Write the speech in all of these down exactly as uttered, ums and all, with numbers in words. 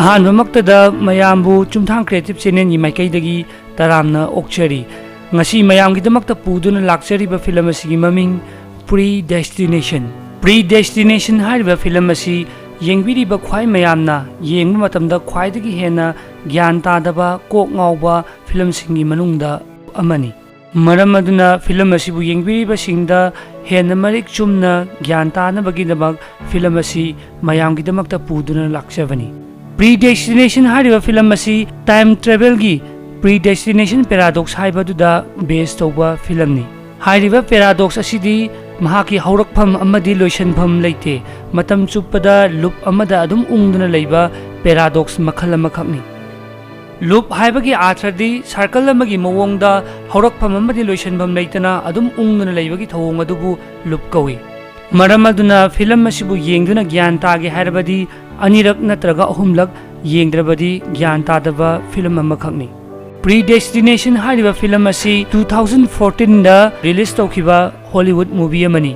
ꯑꯍꯥꯟꯕꯃꯛꯇꯗ ꯃꯌꯥꯝꯕꯨ ꯆꯨꯝꯊꯥꯡ ꯀ꯭ꯔꯤꯌꯦꯇꯤꯚ ꯆꯦꯅꯦꯜꯒꯤ ꯃꯥꯏꯀꯩꯗꯒꯤ ꯇꯔꯥꯝꯅ ꯑꯣꯛꯆꯔꯤ꯫ ꯉꯁꯤ ꯃꯌꯥꯝꯒꯤꯗꯃꯛꯇ ꯄꯨꯗꯨꯅ ꯂꯥꯛꯆꯔꯤꯕ ꯐꯤꯂꯝ ꯑꯁꯤꯒꯤ ꯃꯃꯤꯡ ꯄ꯭ꯔꯤꯗꯦꯁꯇꯤꯅꯦꯁꯟ꯫ ꯄ꯭ꯔꯤꯗꯦꯁꯇꯤꯅꯦꯁꯟ ꯍꯥꯏꯔꯤꯕ ꯐꯤꯂꯝ ꯑꯁꯤ ꯌꯦꯡꯕꯤꯔꯤꯕ ꯈ꯭ꯋꯥꯏ ꯃꯌꯥꯝꯅ ꯌꯦꯡꯕ ꯃꯇꯝꯗ ꯈ꯭ꯋꯥꯏꯗꯒꯤ ꯍꯦꯟꯅ ꯒ꯭ꯌꯥꯟ ꯇꯥꯗꯕ, ꯀꯣꯛ ꯉꯥꯎꯕ ꯐꯤꯂꯝꯁꯤꯡꯒꯤ ꯃꯅꯨꯡꯗ ꯑꯃꯅꯤ꯫ ꯃꯔꯝ ꯑꯗꯨꯅ ꯐꯤꯂꯝ ꯑꯁꯤꯕꯨ ꯌꯦꯡꯕꯤꯔꯤꯕꯁꯤꯡꯗ ꯍꯦꯟꯅ ꯃꯔꯤꯛ ꯆꯨꯝꯅ ꯒ꯭ꯌꯥꯟ ꯇꯥꯅꯕꯒꯤꯗꯃꯛ ꯐꯤꯂꯝ ꯑꯁꯤ ꯃꯌꯥꯝꯒꯤꯗꯃꯛꯇ ꯄꯨꯗꯨꯅ ꯂꯥꯛꯆꯕꯅꯤ꯫ ꯄ꯭ꯔꯤꯗꯦꯁꯇꯤꯅꯦꯁꯟ ꯍꯥꯏꯔꯤꯕ ꯐꯤꯂꯝ ꯑꯁꯤ ꯇꯥꯏꯝ ꯇ꯭ꯔꯦꯚꯦꯜꯒꯤ ꯄ꯭ꯔꯤꯗꯦꯁꯇꯤꯅꯦꯁꯟ ꯄꯦꯔꯥꯗꯣꯛꯁ ꯍꯥꯏꯕꯗꯨꯗ ꯕꯦꯁ ꯇꯧꯕ ꯐꯤꯂꯝꯅꯤ꯫ ꯍꯥꯏꯔꯤꯕ ꯄꯦꯔꯥꯗꯣꯛꯁ ꯑꯁꯤꯗꯤ ꯃꯍꯥꯛꯀꯤ ꯍꯧꯔꯛꯐꯝ ꯑꯃꯗꯤ ꯂꯣꯏꯁꯤꯟꯐꯝ ꯂꯩꯇꯦ, ꯃꯇꯝ ꯆꯨꯞꯄꯗ ꯂꯨꯞ ꯑꯃꯗ ꯑꯗꯨꯝ ꯎꯪꯗꯨꯅ ꯂꯩꯕ ꯄꯦꯔꯥꯗꯣꯛꯁ ꯃꯈꯜ ꯑꯃꯈꯛꯅꯤ꯫ ꯂꯨꯞ ꯍꯥꯏꯕꯒꯤ ꯑꯥꯔꯊꯗꯤ ꯁꯔꯀꯜ ꯑꯃꯒꯤ ꯃꯑꯣꯡꯗ ꯍꯧꯔꯛꯐꯝ ꯑꯃꯗꯤ ꯂꯣꯏꯁꯤꯟꯐꯝ ꯂꯩꯇꯅ ꯑꯗꯨꯝ ꯎꯪꯗꯨꯅ ꯂꯩꯕꯒꯤ ꯊꯧꯑꯣꯡ ꯑꯗꯨꯕꯨ ꯂꯨꯞ ꯀꯧꯏ꯫ ꯃꯔꯝ ꯑꯗꯨꯅ ꯐꯤꯂꯝ ꯑꯁꯤꯕꯨ ꯌꯦꯡꯗꯨꯅ ꯒ꯭ꯌꯥꯟ ꯇꯥꯒꯦ ꯍꯥꯏꯔꯕꯗꯤ ꯑꯅꯤꯔꯛ ꯅꯠꯇ꯭ꯔꯒ ꯑꯍꯨꯝꯂꯛ ꯌꯦꯡꯗ꯭ꯔꯕꯗꯤ ꯒ꯭ꯌꯥꯟ ꯇꯥꯗꯕ ꯐꯤꯂꯝ ꯑꯃꯈꯛꯅꯤ꯫ ꯄ꯭ꯔꯤꯗꯦꯁꯇꯤꯅꯦꯁꯟ ꯍꯥꯏꯔꯤꯕ ꯐꯤꯂꯝ ꯑꯁꯤ ꯇꯨ ꯊꯥꯎꯖꯟ ꯐꯣꯔꯇꯤꯟꯗ ꯔꯤꯂꯤꯁ ꯇꯧꯈꯤꯕ ꯍꯣꯂꯤꯋꯨꯗ ꯃꯨꯚꯤ ꯑꯃꯅꯤ꯫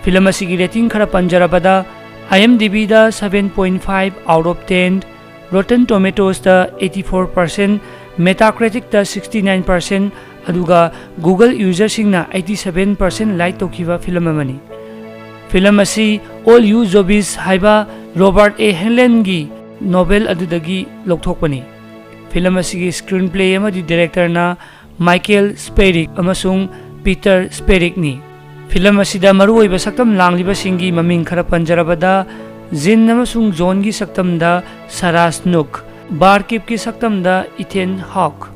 ꯐꯤꯂꯝ ꯑꯁꯤꯒꯤ ꯔꯦꯇꯤꯡ ꯈꯔ ꯄꯟꯖꯔꯕꯗ, IMDbꯗ seven point five out of ten, Rotten Tomatoesꯇ eighty four percent, Metacriticꯇ sixty nine percent, ꯑꯗꯨꯒ Google ꯌꯨꯖꯔꯁꯤꯡꯅ eighty seven percent ꯂꯥꯏꯛ ꯇꯧꯈꯤꯕ ꯐꯤꯂꯝ ꯑꯃꯅꯤ꯫ ꯐꯤꯂꯝ ꯑꯁꯤ All You Zombies ꯍꯥꯏꯕ ꯔꯣꯕꯥꯔꯠ ꯑꯦ ꯍꯦꯂꯦꯟꯒꯤ ꯅꯣꯚꯦꯜ ꯑꯗꯨꯗꯒꯤ ꯂꯧꯊꯣꯛꯄꯅꯤ꯫ ꯐꯤꯂꯝ ꯑꯁꯤꯒꯤ ꯁ꯭ꯀ꯭ꯔꯤꯟ ꯄ꯭ꯂꯦ ꯑꯃꯗꯤ ꯗꯤꯔꯦꯛꯇꯔꯅ ꯃꯥꯏꯀꯦꯜ ꯁ꯭ꯄꯦꯔꯤꯛ ꯑꯃꯁꯨꯡ ꯄꯤꯇꯔ ꯁ꯭ꯄꯦꯔꯤꯛꯅꯤ꯫ ꯐꯤꯂꯝ ꯑꯁꯤꯗ ꯃꯔꯨꯑꯣꯏꯕ ꯁꯛꯇꯝ ꯂꯥꯡꯂꯤꯕꯁꯤꯡꯒꯤ ꯃꯃꯤꯡ ꯈꯔ ꯄꯟꯖꯔꯕꯗ, ꯖꯤꯟ ꯑꯃꯁꯨꯡ ꯖꯣꯟꯒꯤ ꯁꯛꯇꯝꯗ ꯁꯥꯔꯥ ꯁ꯭ꯅꯨꯛ, ꯕꯥꯔꯀꯤꯞꯀꯤ ꯁꯛꯇꯝꯗ ꯏꯊꯦꯟ ꯍꯣꯛ,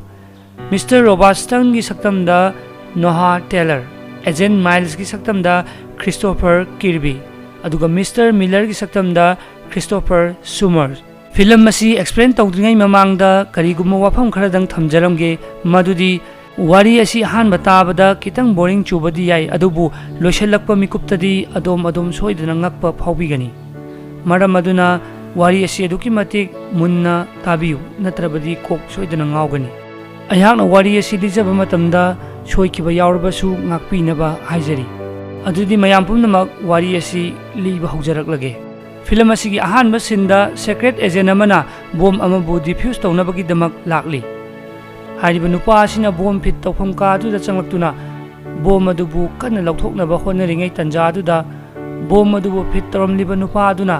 ꯃꯤꯁꯇꯔ ꯔꯣꯕꯥꯔꯠ ꯁ꯭ꯇꯟꯒꯤ ꯁꯛꯇꯝꯗ ꯅꯣꯍꯥ ꯇꯦꯂꯔ, ꯑꯦꯖꯦꯟ ꯃꯥꯏꯜꯁꯀꯤ ꯁꯛꯇꯝꯗ ꯈ꯭ꯔꯤꯁꯇꯣꯐꯔ ꯀꯤꯔꯕꯤ, ꯑꯗꯨꯒ ꯃꯤꯁꯇꯔ ꯃꯤꯂꯔꯒꯤ ꯁꯛꯇꯝꯗ ꯈ꯭ꯔꯤꯁꯇꯣꯐꯔ ꯁꯨꯃꯔ꯫ ꯐꯤꯂꯝ ꯑꯁꯤ ꯑꯦꯛꯁꯄ꯭ꯂꯦꯟ ꯇꯧꯗ꯭ꯔꯤꯉꯩ ꯃꯃꯥꯡꯗ ꯀꯔꯤꯒꯨꯝꯕ ꯋꯥꯐꯝ ꯈꯔꯗꯪ ꯊꯝꯖꯔꯝꯒꯦ, ꯃꯗꯨꯗꯤ ꯋꯥꯔꯤ ꯑꯁꯤ ꯑꯍꯥꯟꯕ ꯇꯥꯕꯗ ꯈꯤꯇꯪ ꯕꯣꯔꯤꯡ ꯆꯨꯕꯗꯤ ꯌꯥꯏ, ꯑꯗꯨꯕꯨ ꯂꯣꯏꯁꯤꯜꯂꯛꯄ ꯃꯤꯀꯨꯞꯇꯗꯤ ꯑꯗꯣꯝ ꯑꯗꯨꯝ ꯁꯣꯏꯗꯅ ꯉꯛꯄ ꯐꯥꯎꯕꯤꯒꯅꯤ꯫ ꯃꯔꯝ ꯑꯗꯨꯅ ꯋꯥꯔꯤ ꯑꯁꯤ ꯑꯗꯨꯛꯀꯤ ꯃꯇꯤꯛ ꯃꯨꯟꯅ ꯇꯥꯕꯤꯌꯨ, ꯅꯠꯇ꯭ꯔꯕꯗꯤ ꯀꯣꯛ ꯁꯣꯏꯗꯅ ꯉꯥꯎꯒꯅꯤ꯫ ꯑꯩꯍꯥꯛꯅ ꯋꯥꯔꯤ ꯑꯁꯤ ꯂꯤꯖꯕ ꯃꯇꯝꯗ ꯁꯣꯏꯈꯤꯕ ꯌꯥꯎꯔꯕꯁꯨ ꯉꯥꯛꯄꯤꯅꯕ ꯍꯥꯏꯖꯔꯤ꯫ ꯑꯗꯨꯗꯤ ꯃꯌꯥꯝ ꯄꯨꯝꯅꯃꯛ ꯋꯥꯔꯤ ꯑꯁꯤ ꯂꯤꯕ ꯍꯧꯖꯔꯛꯂꯒꯦ꯫ ꯐꯤꯂꯝ ꯑꯁꯤꯒꯤ ꯑꯍꯥꯟꯕ ꯁꯤꯟꯗ ꯁꯦꯀ꯭ꯔꯦꯠ ꯑꯦꯖꯦꯟ ꯑꯃꯅ ꯕꯣꯝ ꯑꯃꯕꯨ ꯗꯤꯐ꯭ꯌꯨꯁ ꯇꯧꯅꯕꯒꯤꯗꯃꯛ ꯂꯥꯛꯂꯤ꯫ ꯍꯥꯏꯔꯤꯕ ꯅꯨꯄꯥ ꯑꯁꯤꯅ ꯕꯣꯝ ꯐꯤꯠ ꯇꯧꯐꯝ ꯀꯥ ꯑꯗꯨꯗ ꯆꯪꯂꯛꯇꯨꯅ ꯕꯣꯝ ꯑꯗꯨꯕꯨ ꯀꯟꯅ ꯂꯧꯊꯣꯛꯅꯕ ꯍꯣꯠꯅꯔꯤꯉꯩ ꯇꯟꯖꯥ ꯑꯗꯨꯗ ꯕꯣꯝ ꯑꯗꯨꯕꯨ ꯐꯤꯠ ꯇꯧꯔꯝꯂꯤꯕ ꯅꯨꯄꯥ ꯑꯗꯨꯅ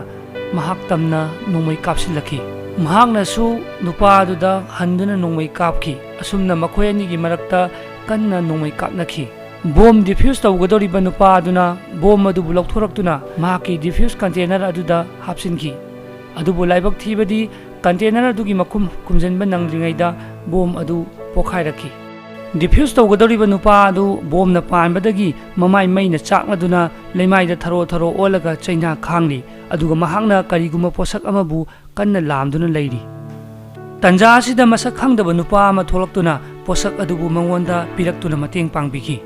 ꯃꯍꯥꯛ ꯇꯝꯅ ꯅꯣꯡꯃꯩ ꯀꯥꯞꯁꯤꯜꯂꯛꯈꯤ꯫ ꯃꯍꯥꯛꯅꯁꯨ ꯅꯨꯄꯥ ꯑꯗꯨꯗ ꯍꯟꯗꯨꯅ ꯅꯣꯡꯃꯩ ꯀꯥꯞꯈꯤ꯫ ꯑꯁꯨꯝꯅ ꯃꯈꯣꯏ ꯑꯅꯤꯒꯤ ꯃꯔꯛꯇ ꯀꯟꯅ ꯅꯣꯡꯃꯩ ꯀꯥꯞꯅꯈꯤ꯫ ꯕꯣꯝ ꯗꯤꯐ꯭ꯌꯨꯁ ꯇꯧꯒꯗꯧꯔꯤꯕ ꯅꯨꯄꯥ ꯑꯗꯨꯅ ꯕꯣꯝ ꯑꯗꯨꯕꯨ ꯂꯧꯊꯣꯔꯛꯇꯨꯅ ꯃꯍꯥꯛꯀꯤ ꯗꯤꯐ꯭ꯌꯨꯁ ꯀꯟꯇꯦꯅꯔ ꯑꯗꯨꯗ ꯍꯥꯞꯆꯤꯟꯈꯤ꯫ ꯑꯗꯨꯕꯨ ꯂꯥꯏꯕꯛ ꯊꯤꯕꯗꯤ ꯀꯟꯇꯦꯅꯔ ꯑꯗꯨꯒꯤ ꯃꯈꯨꯝ ꯈꯨꯝꯖꯤꯟꯕ ꯅꯪꯗ꯭ꯔꯤꯉꯩꯗ ꯕꯣꯝ ꯑꯗꯨ ꯄꯣꯈꯥꯏꯔꯛꯈꯤ꯫ ꯗꯤꯐ꯭ꯌꯨꯁ ꯇꯧꯒꯗꯧꯔꯤꯕ ꯅꯨꯄꯥ ꯑꯗꯨ ꯕꯣꯝꯅ ꯄꯥꯟꯕꯗꯒꯤ ꯃꯃꯥꯏ ꯃꯩꯅ ꯆꯥꯛꯂꯗꯨꯅ ꯂꯩꯃꯥꯏꯗ ꯊꯔꯣ ꯊꯔꯣ ꯑꯣꯜꯂꯒ ꯆꯩꯅꯥ ꯈꯥꯡꯂꯤ, ꯑꯗꯨꯒ ꯃꯍꯥꯛꯅ ꯀꯔꯤꯒꯨꯝꯕ ꯄꯣꯠꯁꯛ ꯑꯃꯕꯨ ꯀꯟꯅ ꯂꯥꯝꯗꯨꯅ ꯂꯩꯔꯤ꯫ ꯇꯟꯖꯥ ꯑꯁꯤꯗ ꯃꯁꯛ ꯈꯪꯗꯕ ꯅꯨꯄꯥ ꯑꯃ ꯊꯣꯛꯂꯛꯇꯨꯅ ꯄꯣꯠꯁꯛ ꯑꯗꯨꯕꯨ ꯃꯉꯣꯟꯗ ꯄꯤꯔꯛꯇꯨꯅ ꯃꯇꯦꯡ ꯄꯥꯡꯕꯤꯈꯤ꯫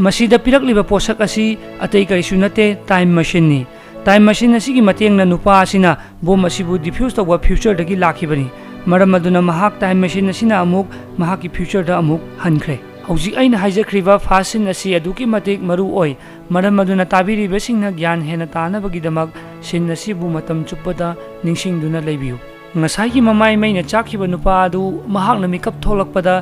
ꯃꯁꯤꯗ ꯄꯤꯔꯛꯂꯤꯕ ꯄꯣꯠꯁꯛ ꯑꯁꯤ ꯑꯇꯩ ꯀꯔꯤꯁꯨ ꯅꯠꯇꯦ, ꯇꯥꯏꯝ ꯃꯦꯁꯤꯟꯅꯤ꯫ ꯇꯥꯏꯝ ꯃꯦꯁꯤꯟ ꯑꯁꯤꯒꯤ ꯃꯇꯦꯡꯅ ꯅꯨꯄꯥ ꯑꯁꯤꯅ ꯕꯣꯝ ꯑꯁꯤꯕꯨ ꯗꯤꯐ꯭ꯌꯨꯁ ꯇꯧꯕ ꯐ꯭ꯌꯨꯆꯔꯗꯒꯤ ꯂꯥꯛꯈꯤꯕꯅꯤ꯫ ꯃꯔꯝ ꯑꯗꯨꯅ ꯃꯍꯥꯛ ꯇꯥꯏꯝ ꯃꯦꯁꯤꯟ ꯑꯁꯤꯅ ꯑꯃꯨꯛ ꯃꯍꯥꯛꯀꯤ ꯐ꯭ꯌꯨꯆꯔꯗ ꯑꯃꯨꯛ ꯍꯟꯈ꯭ꯔꯦ꯫ ꯍꯧꯖꯤꯛ ꯑꯩꯅ ꯍꯥꯏꯖꯈ꯭ꯔꯤꯕ ꯐꯥꯁꯠ ꯁꯤꯟ ꯑꯁꯤ ꯑꯗꯨꯛꯀꯤ ꯃꯇꯤꯛ ꯃꯔꯨ ꯑꯣꯏ꯫ ꯃꯔꯝ ꯑꯗꯨꯅ ꯇꯥꯕꯤꯔꯤꯕꯁꯤꯡꯅ ꯒ꯭ꯌꯥꯟ ꯍꯦꯟꯅ ꯇꯥꯅꯕꯒꯤꯗꯃꯛ ꯁꯤꯟ ꯑꯁꯤꯕꯨ ꯃꯇꯝ ꯆꯨꯞꯄꯗ ꯅꯤꯡꯁꯤꯡꯗꯨꯅ ꯂꯩꯕꯤꯌꯨ꯫ ꯉꯁꯥꯏꯒꯤ ꯃꯃꯥꯏ ꯃꯩꯅ ꯆꯥꯛꯈꯤꯕ ꯅꯨꯄꯥ ꯑꯗꯨ ꯃꯍꯥꯛꯅ ꯃꯤꯀꯞ ꯊꯣꯛꯂꯛꯄꯗ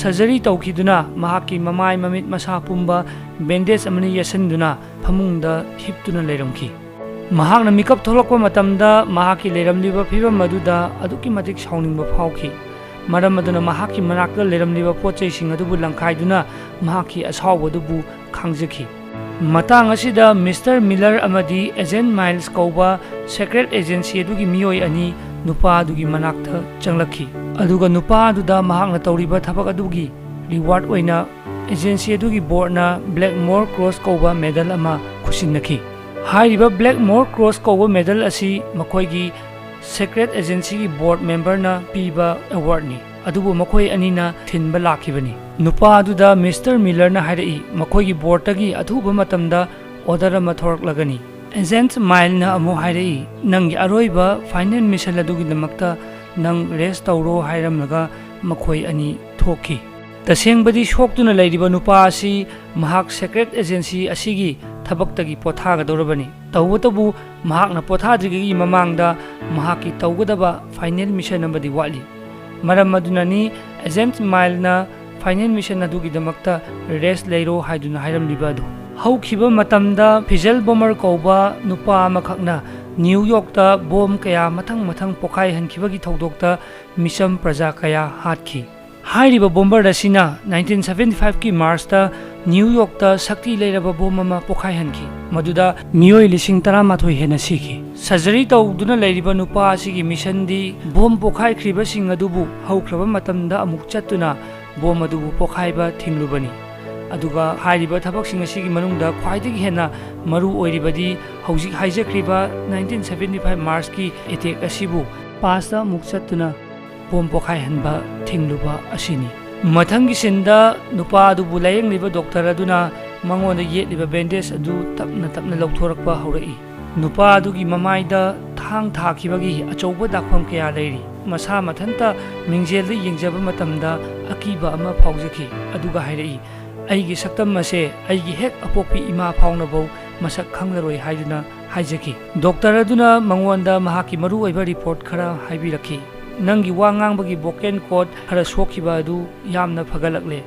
ꯁꯔꯖꯔꯤ ꯇꯧꯈꯤꯗꯨꯅ ꯃꯍꯥꯛꯀꯤ ꯃꯃꯥꯏ ꯃꯃꯤꯠ ꯃꯁꯥ ꯄꯨꯝꯕ ꯕꯦꯟꯗꯦꯖ ꯑꯃꯅ ꯌꯦꯠꯁꯤꯟꯗꯨꯅ ꯐꯃꯨꯡꯗ ꯍꯤꯞꯇꯨꯅ ꯂꯩꯔꯝꯈꯤ꯫ ꯃꯍꯥꯛꯅ ꯃꯤꯀꯞ ꯊꯣꯛꯂꯛꯄ ꯃꯇꯝꯗ ꯃꯍꯥꯛꯀꯤ ꯂꯩꯔꯝꯂꯤꯕ ꯐꯤꯕꯝ ꯑꯗꯨꯗ ꯑꯗꯨꯛꯀꯤ ꯃꯇꯤꯛ ꯁꯥꯎꯅꯤꯡꯕ ꯐꯥꯎꯈꯤ꯫ ꯃꯔꯝ ꯑꯗꯨꯅ ꯃꯍꯥꯛꯀꯤ ꯃꯅꯥꯛꯇ ꯂꯩꯔꯝꯂꯤꯕ ꯄꯣꯠ ꯆꯩꯁꯤꯡ ꯑꯗꯨꯕꯨ ꯂꯪꯈꯥꯏꯗꯨꯅ ꯃꯍꯥꯛꯀꯤ ꯑꯁꯥꯎꯕ ꯑꯗꯨꯕꯨ ꯈꯥꯡꯖꯈꯤ꯫ ꯃꯇꯥꯡ ꯑꯁꯤꯗ ꯃꯤꯁꯇꯔ ꯃꯤꯂꯔ ꯑꯃꯗꯤ ꯑꯦꯖꯦꯟ ꯃꯥꯏꯜꯁ ꯀꯧꯕ ꯁꯦꯀ꯭ꯔꯦꯠ ꯑꯦꯖꯦꯟꯁꯤ ꯑꯗꯨꯒꯤ ꯃꯤꯑꯣꯏ ꯑꯅꯤ ꯅꯨꯄꯥ ꯑꯗꯨꯒꯤ ꯃꯅꯥꯛꯇ ꯆꯪꯂꯛꯈꯤ, ꯑꯗꯨꯒ ꯅꯨꯄꯥ ꯑꯗꯨꯗ ꯃꯍꯥꯛꯅ ꯇꯧꯔꯤꯕ ꯊꯕꯛ ꯑꯗꯨꯒꯤ ꯔꯤꯋꯥꯔꯗ ꯑꯣꯏꯅ ꯑꯦꯖꯦꯟꯁꯤ ꯑꯗꯨꯒꯤ ꯕꯣꯔꯗꯅ ꯕ꯭ꯂꯦꯛꯃꯣꯔ ꯀ꯭ꯔꯣꯁ ꯀꯧꯕ ꯃꯦꯗꯜ ꯑꯃ ꯈꯨꯠꯁꯤꯟꯅꯈꯤ꯫ ꯍꯥꯏꯔꯤꯕ ꯕ꯭ꯂꯦꯛꯃꯣꯔ ꯀ꯭ꯔꯣꯁ ꯀꯧꯕ ꯃꯦꯗꯜ ꯑꯁꯤ ꯃꯈꯣꯏꯒꯤ ꯁꯦꯀ꯭ꯔꯦꯠ ꯑꯦꯖꯦꯟꯁꯤꯒꯤ ꯕꯣꯔꯗ ꯃꯦꯝꯕꯔꯅ ꯄꯤꯕ ꯑꯦꯋꯥꯔꯗꯅꯤ, ꯑꯗꯨꯕꯨ ꯃꯈꯣꯏ ꯑꯅꯤꯅ ꯊꯤꯟꯕ ꯂꯥꯛꯈꯤꯕꯅꯤ꯫ ꯅꯨꯄꯥ ꯑꯗꯨꯗ ꯃꯤꯁꯇꯔ ꯃꯤꯂꯔꯅ ꯍꯥꯏꯔꯛꯏ, ꯃꯈꯣꯏꯒꯤ ꯕꯣꯔꯗꯇꯒꯤ ꯑꯊꯨꯕ ꯃꯇꯝꯗ ꯑꯣꯔꯗꯔ ꯑꯃ ꯊꯣꯔꯛꯂꯒꯅꯤ꯫ ꯑꯦꯖꯦꯟꯠ ꯃꯥꯏꯜꯅ ꯑꯃꯨꯛ ꯍꯥꯏꯔꯛꯏ, ꯅꯪꯒꯤ ꯑꯔꯣꯏꯕ ꯐꯥꯏꯅꯦꯜ ꯃꯤꯁꯟ ꯑꯗꯨꯒꯤꯗꯃꯛꯇ ꯅꯪ ꯔꯦꯁ ꯇꯧꯔꯣ ꯍꯥꯏꯔꯝꯂꯒ ꯃꯈꯣꯏ ꯑꯅꯤ ꯊꯣꯛꯈꯤ꯫ ꯇꯁꯦꯡꯕꯗꯤ ꯁꯣꯛꯇꯨꯅ ꯂꯩꯔꯤꯕ ꯅꯨꯄꯥ ꯑꯁꯤ ꯃꯍꯥꯛ ꯁꯦꯀ꯭ꯔꯦꯠ ꯑꯦꯖꯦꯟꯁꯤ ꯑꯁꯤꯒꯤ ꯊꯕꯛꯇꯒꯤ ꯄꯣꯊꯥꯒꯗꯧꯔꯕꯅꯤ꯫ ꯇꯧꯕꯇꯕꯨ ꯃꯍꯥꯛꯅ ꯄꯣꯊꯥꯗ꯭ꯔꯤꯉꯩꯒꯤ ꯃꯃꯥꯡꯗ ꯃꯍꯥꯛꯀꯤ ꯇꯧꯒꯗꯕ ꯐꯥꯏꯅꯦꯜ ꯃꯤꯁꯟ ꯑꯃꯗꯤ ꯋꯥꯠꯂꯤ꯫ ꯃꯔꯝ ꯑꯗꯨꯅꯅꯤ ꯑꯦꯖꯦꯟꯠ ꯃꯥꯏꯜꯅ ꯐꯥꯏꯅꯦꯜ ꯃꯤꯁꯟ ꯑꯗꯨꯒꯤꯗꯃꯛꯇ ꯔꯦꯁ ꯂꯩꯔꯣ ꯍꯥꯏꯗꯨꯅ ꯍꯥꯏꯔꯝꯂꯤꯕ ꯑꯗꯨ꯫ ꯍꯧꯈꯤꯕ ꯃꯇꯝꯗ ꯐꯤꯖꯦꯜ ꯕꯣꯃꯔ ꯀꯧꯕ ꯅꯨꯄꯥ ꯑꯃꯈꯛꯅ ꯅ꯭ꯌꯨ ꯌꯣꯔꯛꯇ ꯕꯣꯝ ꯀꯌꯥ ꯃꯊꯪ ꯃꯊꯪ ꯄꯣꯈꯥꯏꯍꯟꯈꯤꯕꯒꯤ ꯊꯧꯗꯣꯛꯇ ꯃꯤꯆꯝ ꯄ꯭ꯔꯖꯥ ꯀꯌꯥ ꯍꯥꯠꯈꯤ꯫ ꯍꯥꯏꯔꯤꯕ ꯕꯣꯝꯕꯔ ꯑꯁꯤꯅ ꯅꯥꯏꯟꯇꯤꯟ ꯁꯚꯦꯟꯇꯤ ꯐꯥꯏꯚꯀꯤ ꯃꯥꯔꯆꯇ ꯅ꯭ꯌꯨ ꯌꯣꯔꯛꯇ ꯁꯛꯇꯤ ꯂꯩꯔꯕ ꯕꯣꯝ ꯑꯃ ꯄꯣꯈꯥꯏꯍꯟꯈꯤ, ꯃꯗꯨꯗ ꯃꯤꯑꯣꯏ ꯂꯤꯁꯤꯡ ꯇꯔꯥꯃꯥꯊꯣꯏ ꯍꯦꯟꯅ ꯁꯤꯈꯤ꯫ ꯁꯔꯖꯔꯤ ꯇꯧꯗꯨꯅ ꯂꯩꯔꯤꯕ ꯅꯨꯄꯥ ꯑꯁꯤꯒꯤ ꯃꯤꯁꯟꯗꯤ ꯕꯣꯝ ꯄꯣꯈꯥꯏꯈ꯭ꯔꯤꯕꯁꯤꯡ ꯑꯗꯨꯕꯨ ꯍꯧꯈ꯭ꯔꯕ ꯃꯇꯝꯗ ꯑꯃꯨꯛ ꯆꯠꯇꯨꯅ ꯕꯣꯝ ꯑꯗꯨꯕꯨ ꯄꯣꯈꯥꯏꯕ ꯊꯤꯡꯂꯨꯕꯅꯤ꯫ ꯑꯗꯨꯒ ꯍꯥꯏꯔꯤꯕ ꯊꯕꯛꯁꯤꯡ ꯑꯁꯤꯒꯤ ꯃꯅꯨꯡꯗ ꯈ꯭ꯋꯥꯏꯗꯒꯤ ꯍꯦꯟꯅ ꯃꯔꯨ ꯑꯣꯏꯔꯤꯕꯗꯤ ꯍꯧꯖꯤꯛ ꯍꯥꯏꯖꯈ꯭ꯔꯤꯕ ꯅꯥꯏꯟꯇꯤꯟ ꯁꯚꯦꯟꯇꯤ ꯐꯥꯏꯚ ꯃꯥꯔꯆꯀꯤ ꯑꯦꯇꯦꯛ ꯑꯁꯤꯕꯨ ꯄꯥꯁꯇ ꯑꯃꯨꯛ ꯆꯠꯇꯨꯅ ꯕꯣꯝ ꯄꯣꯈꯥꯏꯍꯟꯕ ꯊꯤꯡꯂꯨꯕ ꯑꯁꯤꯅꯤ꯫ ꯃꯊꯪꯒꯤ ꯁꯤꯟꯗ ꯅꯨꯄꯥ ꯑꯗꯨꯕꯨ ꯂꯥꯌꯦꯡꯂꯤꯕ ꯗꯣꯛꯇꯔ ꯑꯗꯨꯅ ꯃꯉꯣꯟꯗ ꯌꯦꯠꯂꯤꯕ ꯕꯦꯟꯗꯦꯖ ꯑꯗꯨ ꯇꯞꯅ ꯇꯞꯅ ꯂꯧꯊꯣꯔꯛꯄ ꯍꯧꯔꯛꯏ꯫ ꯅꯨꯄꯥ ꯑꯗꯨꯒꯤ ꯃꯃꯥꯏꯗ ꯊꯥꯡ ꯊꯥꯈꯤꯕꯒꯤ ꯑꯆꯧꯕ ꯗꯥꯛꯐꯝ ꯀꯌꯥ ꯂꯩꯔꯤ꯫ ꯃꯁꯥ ꯃꯊꯟꯇ ꯃꯤꯡꯖꯦꯜꯗ ꯌꯦꯡꯖꯕ ꯃꯇꯝꯗ ꯑꯀꯤꯕ ꯑꯃ ꯐꯥꯎꯖꯈꯤ, ꯑꯗꯨꯒ ꯍꯥꯏꯔꯛꯏ, "ꯑꯩꯒꯤ ꯁꯛꯇꯝ ꯑꯁꯦ ꯑꯩꯒꯤ ꯍꯦꯛ ꯑꯄꯣꯛꯄꯤ ꯏꯃꯥ ꯐꯥꯎꯅꯐꯧ ꯃꯁꯛ ꯈꯪꯂꯔꯣꯏ" ꯍꯥꯏꯗꯨꯅ ꯍꯥꯏꯖꯈꯤ꯫ ꯗꯣꯛꯇꯔ ꯑꯗꯨꯅ ꯃꯉꯣꯟꯗ ꯃꯍꯥꯛꯀꯤ ꯃꯔꯨꯑꯣꯏꯕ ꯔꯤꯄꯣꯔꯠ ꯈꯔ ꯍꯥꯏꯕꯤꯔꯛꯈꯤ꯫ "ꯅꯪꯒꯤ ꯋꯥ ꯉꯥꯡꯕꯒꯤ ꯚꯣꯀꯦꯜ ꯀꯣꯔꯗ ꯈꯔ ꯁꯣꯛꯈꯤꯕ ꯑꯗꯨ ꯌꯥꯝꯅ ꯐꯒꯠꯂꯛꯂꯦ꯫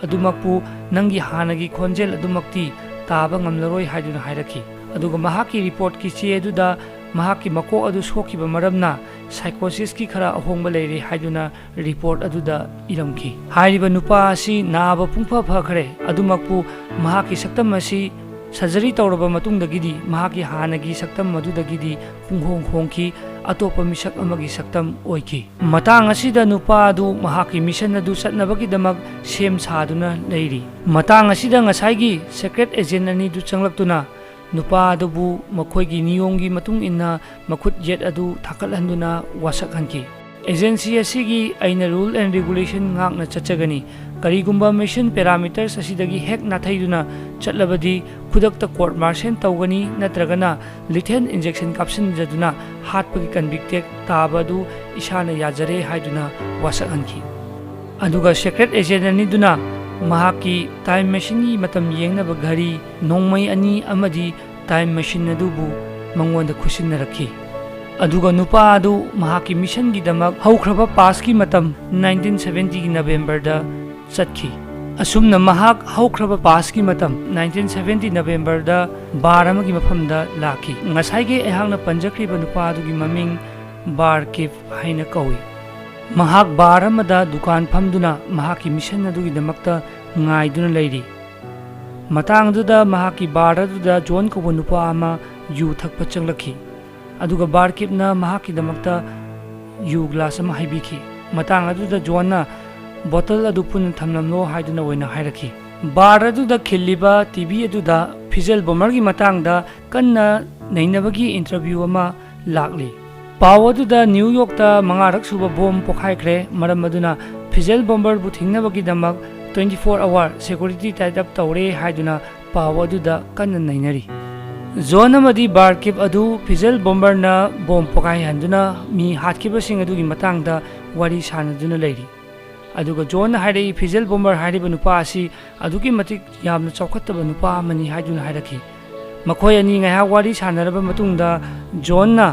ꯑꯗꯨꯃꯛꯄꯨ ꯅꯪꯒꯤ ꯍꯥꯟꯅꯒꯤ ꯈꯣꯟꯖꯦꯜ ꯑꯗꯨꯃꯛꯇꯤ ꯇꯥꯕ ꯉꯝꯂꯔꯣꯏ" ꯍꯥꯏꯗꯨꯅ ꯍꯥꯏꯔꯛꯈꯤ꯫ ꯑꯗꯨꯒ ꯃꯍꯥꯛꯀꯤ ꯔꯤꯄꯣꯔꯠꯀꯤ ꯆꯦ ꯑꯗꯨꯗ ꯃꯍꯥꯛꯀꯤ ꯃꯀꯣꯛ ꯑꯗꯨ ꯁꯣꯛꯈꯤꯕ ꯃꯔꯝꯅ ꯁꯥꯏꯀꯣꯁꯤꯁꯀꯤ ꯈꯔ ꯑꯍꯣꯡꯕ ꯂꯩꯔꯦ ꯍꯥꯏꯗꯨꯅ ꯔꯤꯄꯣꯔꯠ ꯑꯗꯨꯗ ꯏꯔꯝꯈꯤ꯫ ꯍꯥꯏꯔꯤꯕ ꯅꯨꯄꯥ ꯑꯁꯤ ꯅꯥꯕ ꯄꯨꯡꯐ ꯐꯈ꯭ꯔꯦ, ꯑꯗꯨꯃꯛꯄꯨ ꯃꯍꯥꯛꯀꯤ ꯁꯛꯇꯝ ꯑꯁꯤ ꯁꯔꯖꯔꯤ ꯇꯧꯔꯕ ꯃꯇꯨꯡꯗꯒꯤꯗꯤ ꯃꯍꯥꯛꯀꯤ ꯍꯥꯟꯅꯒꯤ ꯁꯛꯇꯝ ꯑꯗꯨꯗꯒꯤꯗꯤ ꯄꯨꯡꯍꯣꯡ ꯍꯣꯡꯈꯤ, ꯑꯇꯣꯞꯄ ꯃꯤꯁꯛ ꯑꯃꯒꯤ ꯁꯛꯇꯝ ꯑꯣꯏꯈꯤ꯫ ꯃꯇꯥꯡ ꯑꯁꯤꯗ ꯅꯨꯄꯥ ꯑꯗꯨ ꯃꯍꯥꯛꯀꯤ ꯃꯤꯁꯟ ꯑꯗꯨ ꯆꯠꯅꯕꯒꯤꯗꯃꯛ ꯁꯦꯝ ꯁꯥꯗꯨꯅ ꯂꯩꯔꯤ꯫ ꯃꯇꯥꯡ ꯑꯁꯤꯗ ꯉꯁꯥꯏꯒꯤ ꯁꯦꯀ꯭ꯔꯦꯠ ꯑꯦꯖꯦꯟ ꯑꯅꯤꯗꯨ ꯆꯪꯂꯛꯇꯨꯅ ꯅꯨꯄꯥ ꯑꯗꯨꯕꯨ ꯃꯈꯣꯏꯒꯤ ꯅꯤꯌꯣꯝꯒꯤ ꯃꯇꯨꯡ ꯏꯟꯅ ꯃꯈꯨꯠ ꯌꯦꯠ ꯑꯗꯨ ꯊꯥꯡꯒꯠꯍꯟꯗꯨꯅ ꯋꯥꯁꯛꯍꯟꯈꯤ꯫ ꯑꯦꯖꯦꯟꯁꯤ ꯑꯁꯤꯒꯤ ꯑꯩꯅ ꯔꯨꯜ ꯑꯦꯟ ꯔꯤꯒꯨꯂꯦꯁꯟ ꯉꯥꯛꯅ ꯆꯠꯆꯒꯅꯤ꯫ ꯀꯔꯤꯒꯨꯝꯕ ꯃꯤꯁꯟ ꯄꯦꯔꯥꯃꯤꯇꯔꯁ ꯑꯁꯤꯗꯒꯤ ꯍꯦꯛ ꯅꯥꯊꯩꯗꯨꯅ ꯆꯠꯂꯕꯗꯤ ꯈꯨꯗꯛꯇ ꯀꯣꯔꯠ ꯃꯥꯔꯁꯦꯜ ꯇꯧꯒꯅꯤ, ꯅꯠꯇ꯭ꯔꯒꯅ ꯂꯤꯊꯦꯜ ꯏꯟꯖꯦꯛꯁꯟ ꯀꯥꯞꯁꯤꯟꯖꯗꯨꯅ ꯍꯥꯠꯄꯒꯤ ꯀꯟꯚꯤꯛꯇꯦꯛ ꯇꯥꯕ ꯑꯗꯨ ꯏꯁꯥꯅ ꯌꯥꯖꯔꯦ ꯍꯥꯏꯗꯨꯅ ꯋꯥꯁꯛꯍꯟꯈꯤ꯫ ꯑꯗꯨꯒ ꯁꯦꯀ꯭ꯔꯦꯠ ꯑꯦꯖꯦꯟꯠ ꯑꯅꯤꯗꯨꯅ ꯃꯍꯥꯛꯀꯤ ꯇꯥꯏꯝ ꯃꯦꯁꯤꯟꯒꯤ ꯃꯇꯝ ꯌꯦꯡꯅꯕ ꯘꯔꯤ, ꯅꯣꯡꯃꯩ ꯑꯅꯤ ꯑꯃꯗꯤ ꯇꯥꯏꯝ ꯃꯦꯁꯤꯟ ꯑꯗꯨꯕꯨ ꯃꯉꯣꯟꯗ ꯈꯨꯠꯁꯤꯟꯅꯔꯛꯈꯤ꯫ ꯑꯗꯨꯒ ꯅꯨꯄꯥ ꯑꯗꯨ ꯃꯍꯥꯛꯀꯤ ꯃꯤꯁꯟꯒꯤꯗꯃꯛ ꯍꯧꯈ꯭ꯔꯕ ꯄꯥꯁꯀꯤ ꯃꯇꯝ ꯅꯥꯏꯟꯇꯤꯟ ꯁꯚꯦꯟꯇꯤꯒꯤ ꯅꯕꯦꯝꯕꯔꯗ ꯆꯠꯈꯤ꯫ ꯑꯁꯨꯝꯅ ꯃꯍꯥꯛ ꯍꯧꯈ꯭ꯔꯕ ꯄꯥꯁꯀꯤ ꯃꯇꯝ ꯅꯥꯏꯟꯇꯤꯟ ꯁꯚꯦꯟꯇꯤ ꯅꯕꯦꯝꯕꯔꯗ ꯕꯥꯔ ꯑꯃꯒꯤ ꯃꯐꯝꯗ ꯂꯥꯛꯈꯤ꯫ ꯉꯁꯥꯏꯒꯤ ꯑꯩꯍꯥꯛꯅ ꯄꯟꯖꯈ꯭ꯔꯤꯕ ꯅꯨꯄꯥ ꯑꯗꯨꯒꯤ ꯃꯃꯤꯡ ꯕꯥꯔ ꯀꯤꯞ ꯍꯥꯏꯅ ꯀꯧꯏ꯫ ꯃꯍꯥꯛ ꯕꯥꯔ ꯑꯃꯗ ꯗꯨꯀꯥꯟ ꯐꯝꯗꯨꯅ ꯃꯍꯥꯛꯀꯤ ꯃꯤꯁꯟ ꯑꯗꯨꯒꯤꯗꯃꯛꯇ ꯉꯥꯏꯗꯨꯅ ꯂꯩꯔꯤ꯫ ꯃꯇꯥꯡ ꯑꯗꯨꯗ ꯃꯍꯥꯛꯀꯤ ꯕꯥꯔ ꯑꯗꯨꯗ ꯖꯣꯟ ꯀꯧꯕ ꯅꯨꯄꯥ ꯑꯃ ꯌꯨ ꯊꯛꯄ ꯆꯪꯂꯛꯈꯤ꯫ ꯑꯗꯨꯒ ꯕꯥꯔ ꯀꯤꯞꯅ ꯃꯍꯥꯛꯀꯤꯗꯃꯛꯇ ꯌꯨ ꯒ꯭ꯂꯥꯁ ꯑꯃ ꯍꯩꯕꯤꯈꯤ꯫ ꯃꯇꯥꯡ ꯑꯗꯨꯗ ꯖꯣꯟꯅ ꯕꯣꯇꯜ ꯑꯗꯨ ꯄꯨꯟꯅ ꯊꯝꯂꯝꯂꯣ ꯍꯥꯏꯗꯨꯅ ꯑꯣꯏꯅ ꯍꯥꯏꯔꯛꯈꯤ꯫ ꯕꯥꯔ ꯑꯗꯨꯗ ꯈꯤꯜꯂꯤꯕ ꯇꯤꯚꯤ ꯑꯗꯨꯗ ꯐꯤꯖꯦꯜ ꯕꯣꯃꯔꯒꯤ ꯃꯇꯥꯡꯗ ꯀꯟꯅ ꯅꯩꯅꯕꯒꯤ ꯏꯟꯇꯔꯚ꯭ꯌꯨ ꯑꯃ ꯂꯥꯛꯂꯤ꯫ ꯄꯥꯎ ꯑꯗꯨꯗ ꯅ꯭ꯌꯨ ꯌꯣꯔꯛꯇ ꯃꯉꯥꯔꯛ ꯁꯨꯕ ꯕꯣꯝ ꯄꯣꯈꯥꯏꯈ꯭ꯔꯦ, ꯃꯔꯝ ꯑꯗꯨꯅ ꯐꯤꯖꯦꯜ ꯕꯣꯝꯕꯔꯕꯨ ꯊꯤꯡꯅꯕꯒꯤꯗꯃꯛ twenty four hour security tied up ꯇꯧꯔꯦ ꯍꯥꯏꯗꯨꯅ ꯄꯥꯎ ꯑꯗꯨꯗ ꯀꯟꯅ ꯅꯩꯅꯔꯤ꯫ ꯖꯣꯟ ꯑꯃꯗꯤ ꯕꯥꯔ ꯀꯤꯞ ꯑꯗꯨ ꯐꯤꯖꯦꯜ ꯕꯣꯝꯕꯔꯅ ꯕꯣꯝ ꯄꯣꯈꯥꯏꯍꯟꯗꯨꯅ ꯃꯤ ꯍꯥꯠꯈꯤꯕꯁꯤꯡ ꯑꯗꯨꯒꯤ ꯃꯇꯥꯡꯗ ꯋꯥꯔꯤ ꯁꯥꯅꯗꯨꯅ ꯂꯩꯔꯤ꯫ ꯑꯗꯨꯒ ꯖꯣꯟꯅ ꯍꯥꯏꯔꯛꯏ, ꯐꯤꯖꯦꯜ ꯕꯣꯝꯕꯔ ꯍꯥꯏꯔꯤꯕ ꯅꯨꯄꯥ ꯑꯁꯤ ꯑꯗꯨꯛꯀꯤ ꯃꯇꯤꯛ ꯌꯥꯝꯅ ꯆꯥꯎꯈꯠꯇꯕ ꯅꯨꯄꯥ ꯑꯃꯅꯤ ꯍꯥꯏꯗꯨꯅ ꯍꯥꯏꯔꯛꯈꯤ꯫ ꯃꯈꯣꯏ ꯑꯅꯤ ꯉꯥꯏꯍꯥꯛ ꯋꯥꯔꯤ ꯁꯥꯟꯅꯔꯕ ꯃꯇꯨꯡꯗ ꯖꯣꯟꯅ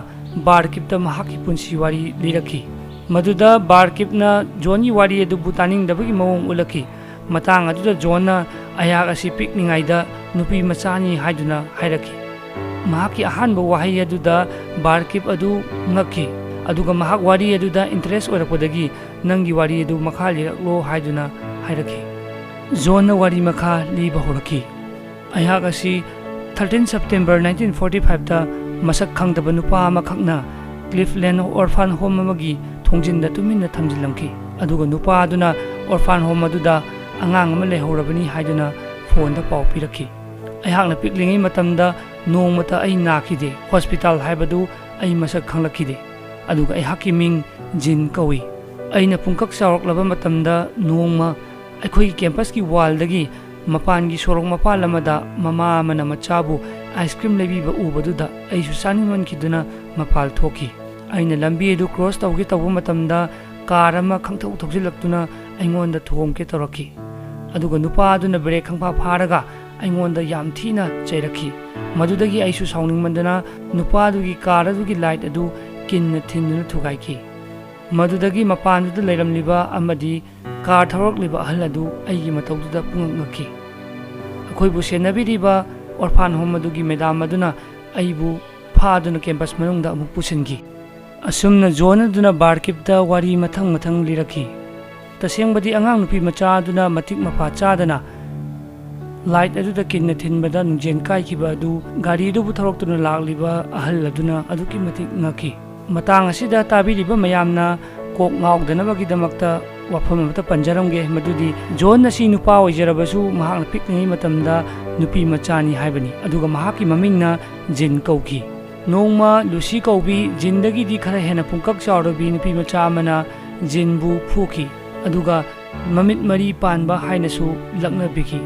ꯕꯥꯔ ꯀꯤꯞꯇ ꯃꯍꯥꯛꯀꯤ ꯄꯨꯟꯁꯤ ꯋꯥꯔꯤ ꯂꯤꯔꯛꯈꯤ꯫ ꯃꯗꯨꯗ ꯕꯥꯔ ꯀꯤꯞꯅ ꯖꯣꯟꯒꯤ ꯋꯥꯔꯤ ꯑꯗꯨꯕꯨ ꯇꯥꯅꯤꯡꯗꯕꯒꯤ ꯃꯑꯣꯡ ꯎꯠꯂꯛꯈꯤ꯫ ꯃꯇꯥꯡ ꯑꯗꯨꯗ ꯖꯣꯟꯅ ꯑꯩꯍꯥꯛ ꯑꯁꯤ ꯄꯤꯛꯂꯤꯉꯩꯗ ꯅꯨꯄꯤ ꯃꯆꯥꯅꯤ ꯍꯥꯏꯗꯨꯅ ꯍꯥꯏꯔꯛꯈꯤ꯫ ꯃꯍꯥꯛꯀꯤ ꯑꯍꯥꯟꯕ ꯋꯥꯍꯩ ꯑꯗꯨꯗ ꯕꯥꯔ ꯀꯤꯞ ꯑꯗꯨ ꯉꯛꯈꯤ, ꯑꯗꯨꯒ ꯃꯍꯥꯛ ꯋꯥꯔꯤ ꯑꯗꯨꯗ ꯏꯟꯇꯔꯦꯁ ꯑꯣꯏꯔꯛꯄꯗꯒꯤ ꯅꯪꯒꯤ ꯋꯥꯔꯤ ꯑꯗꯨ ꯃꯈꯥ ꯂꯤꯔꯛꯂꯣ ꯍꯥꯏꯗꯨꯅ ꯍꯥꯏꯔꯛꯈꯤ꯫ ꯖꯣꯟꯅ ꯋꯥꯔꯤ ꯃꯈꯥ ꯂꯤꯕ ꯍꯧꯔꯛꯈꯤ꯫ ꯑꯩꯍꯥꯛ ꯑꯁꯤ thirteen September nineteen forty fiveꯇ ꯃꯁꯛ ꯈꯪꯗꯕ ꯅꯨꯄꯥ ꯑꯃꯈꯛꯅ ꯀ꯭ꯂꯤꯐꯂꯦꯟ ꯑꯣꯔꯐꯥꯟ ꯍꯣꯝ ꯑꯃꯒꯤ ꯊꯣꯡꯖꯤꯟꯗ ꯇꯨꯃꯤꯟꯅ ꯊꯝꯖꯤꯜꯂꯝꯈꯤ, ꯑꯗꯨꯒ ꯅꯨꯄꯥ ꯑꯗꯨꯅ ꯑꯣꯔꯐꯥꯟ ꯍꯣꯝ ꯑꯗꯨꯗ ꯑꯉꯥꯡ ꯑꯃ ꯂꯩꯍꯧꯔꯕꯅꯤ ꯍꯥꯏꯗꯨꯅ ꯐꯣꯟꯗ ꯄꯥꯎ ꯄꯤꯔꯛꯈꯤ꯫ ꯑꯩꯍꯥꯛꯅ ꯄꯤꯛꯂꯤꯉꯩ ꯃꯇꯝꯗ ꯅꯣꯡꯃꯇ ꯑꯩ ꯅꯥꯈꯤꯗꯦ꯫ ꯍꯣꯁꯄꯤꯇꯥꯜ ꯍꯥꯏꯕꯗꯨ ꯑꯩ ꯃꯁꯛ ꯈꯪꯂꯛꯈꯤꯗꯦ꯫ ꯑꯗꯨꯒ ꯑꯩꯍꯥꯛꯀꯤ ꯃꯤꯡ ꯖꯤꯟ ꯀꯧꯏ꯫ ꯑꯩꯅ ꯄꯨꯡꯀꯛ ꯆꯥꯎꯔꯛꯂꯕ ꯃꯇꯝꯗ ꯅꯣꯡꯃ ꯑꯩꯈꯣꯏꯒꯤ ꯀꯦꯝꯄꯁꯀꯤ ꯋꯥꯜꯗꯒꯤ ꯃꯄꯥꯟꯒꯤ ꯁꯣꯔꯣꯛ ꯃꯄꯥꯟ ꯑꯃꯗ ꯃꯃꯥ ꯑꯃꯅ ꯃꯆꯥꯕꯨ ꯑꯥꯏꯁ ꯀ꯭ꯔꯤꯝ ꯂꯩꯕꯤꯕ ꯎꯕꯗꯨꯗ ꯑꯩꯁꯨ ꯆꯥꯅꯤꯡꯃꯟꯈꯤꯗꯨꯅ ꯃꯄꯥꯜ ꯊꯣꯛꯈꯤ꯫ ꯑꯩꯅ ꯂꯝꯕꯤ ꯑꯗꯨ ꯀ꯭ꯔꯣꯁ ꯇꯧꯒꯦ ꯇꯧꯕ ꯃꯇꯝꯗ ꯀꯥꯔ ꯑꯃ ꯈꯪꯊꯧ ꯊꯧꯖꯤꯜꯂꯛꯇꯨꯅ ꯑꯩꯉꯣꯟꯗ ꯊꯣꯝꯒꯦ ꯇꯧꯔꯛꯈꯤ꯫ ꯑꯗꯨꯒ ꯅꯨꯄꯥ ꯑꯗꯨꯅ ꯕ꯭ꯔꯦꯛ ꯈꯪꯐꯥ ꯐꯥꯔꯒ ꯑꯩꯉꯣꯟꯗ ꯌꯥꯝ ꯊꯤꯅ ꯆꯩꯔꯛꯈꯤ꯫ ꯃꯗꯨꯗꯒꯤ ꯑꯩꯁꯨ ꯁꯥꯎꯅꯤꯡꯃꯟꯗꯅ ꯅꯨꯄꯥꯗꯨꯒꯤ ꯀꯥꯔ ꯑꯗꯨꯒꯤ ꯂꯥꯏꯠ ꯑꯗꯨ ꯀꯤꯟꯅ ꯊꯤꯟꯗꯨꯅ ꯊꯨꯒꯥꯏꯈꯤ꯫ ꯃꯗꯨꯗꯒꯤ ꯃꯄꯥꯟꯗꯨꯗ ꯂꯩꯔꯝꯂꯤꯕ ꯑꯃꯗꯤ ꯀꯥꯔ ꯊꯧꯔꯛꯂꯤꯕ ꯑꯍꯜ ꯑꯗꯨ ꯑꯩꯒꯤ ꯃꯇꯧꯗꯨꯗ ꯄꯨꯡꯉꯛ ꯉꯛꯈꯤ꯫ ꯑꯩꯈꯣꯏꯕꯨ ꯁꯦꯟꯅꯕꯤꯔꯤꯕ ꯑꯣꯔꯐꯥꯟ ꯍꯣꯝ ꯑꯗꯨꯒꯤ ꯃꯦꯗꯥꯝ ꯑꯗꯨꯅ ꯑꯩꯕꯨ ꯐꯥꯗꯨꯅ ꯀꯦꯝꯄꯁ ꯃꯅꯨꯡꯗ ꯑꯃꯨꯛ ꯄꯨꯁꯤꯟꯈꯤ꯫ ꯑꯁꯨꯝꯅ ꯖꯣꯟ ꯑꯗꯨꯅ ꯕꯥꯔꯀꯤꯞꯇ ꯋꯥꯔꯤ ꯃꯊꯪ ꯃꯊꯪ ꯂꯤꯔꯛꯈꯤ꯫ ꯇꯁꯦꯡꯕꯗꯤ ꯑꯉꯥꯡ ꯅꯨꯄꯤ ꯃꯆꯥ ꯑꯗꯨꯅ ꯃꯇꯤꯛ ꯃꯄꯥ ꯆꯥꯗꯅ ꯂꯥꯏꯠ ꯑꯗꯨꯗ ꯀꯤꯟꯅ ꯊꯤꯟꯕꯗ ꯅꯨꯡꯖꯦꯟ ꯀꯥꯏꯈꯤꯕ ꯑꯗꯨ ꯒꯥꯔꯤ ꯑꯗꯨꯕꯨ ꯊꯧꯔꯛꯇꯨꯅ ꯂꯥꯛꯂꯤꯕ ꯑꯍꯜ ꯑꯗꯨꯅ ꯑꯗꯨꯛꯀꯤ ꯃꯇꯤꯛ ꯉꯛꯈꯤ꯫ ꯃꯇꯥꯡ ꯑꯁꯤꯗ ꯇꯥꯕꯤꯔꯤꯕ ꯃꯌꯥꯝꯅ ꯀꯣꯛ ꯉꯥꯎꯗꯅꯕꯒꯤꯗꯃꯛꯇ ꯋꯥꯐꯝ ꯑꯃꯇ ꯄꯟꯖꯔꯝꯒꯦ, ꯃꯗꯨꯗꯤ ꯖꯣꯟ ꯑꯁꯤ ꯅꯨꯄꯥ ꯑꯣꯏꯖꯔꯕꯁꯨ ꯃꯍꯥꯛꯅ ꯄꯤꯛꯂꯤꯉꯩ ꯃꯇꯝꯗ ꯅꯨꯄꯤ ꯃꯆꯥꯅꯤ ꯍꯥꯏꯕꯅꯤ꯫ ꯑꯗꯨꯒ ꯃꯍꯥꯛꯀꯤ ꯃꯃꯤꯡꯅ ꯖꯤꯟ ꯀꯧꯈꯤ꯫ ꯅꯣꯡꯃ ꯂꯨꯁꯤ ꯀꯧꯕꯤ ꯖꯤꯟꯗꯒꯤꯗꯤ ꯈꯔ ꯍꯦꯟꯅ ꯄꯨꯡꯀꯛ ꯆꯥꯎꯔꯕꯤ ꯅꯨꯄꯤ ꯃꯆꯥ ꯑꯃꯅ ꯖꯤꯟꯕꯨ ꯐꯨꯈꯤ꯫ ꯑꯗꯨꯒ ꯃꯃꯤꯠ ꯃꯔꯤ ꯄꯥꯟꯕ ꯍꯥꯏꯅꯁꯨ ꯂꯛꯅꯕꯤꯈꯤ꯫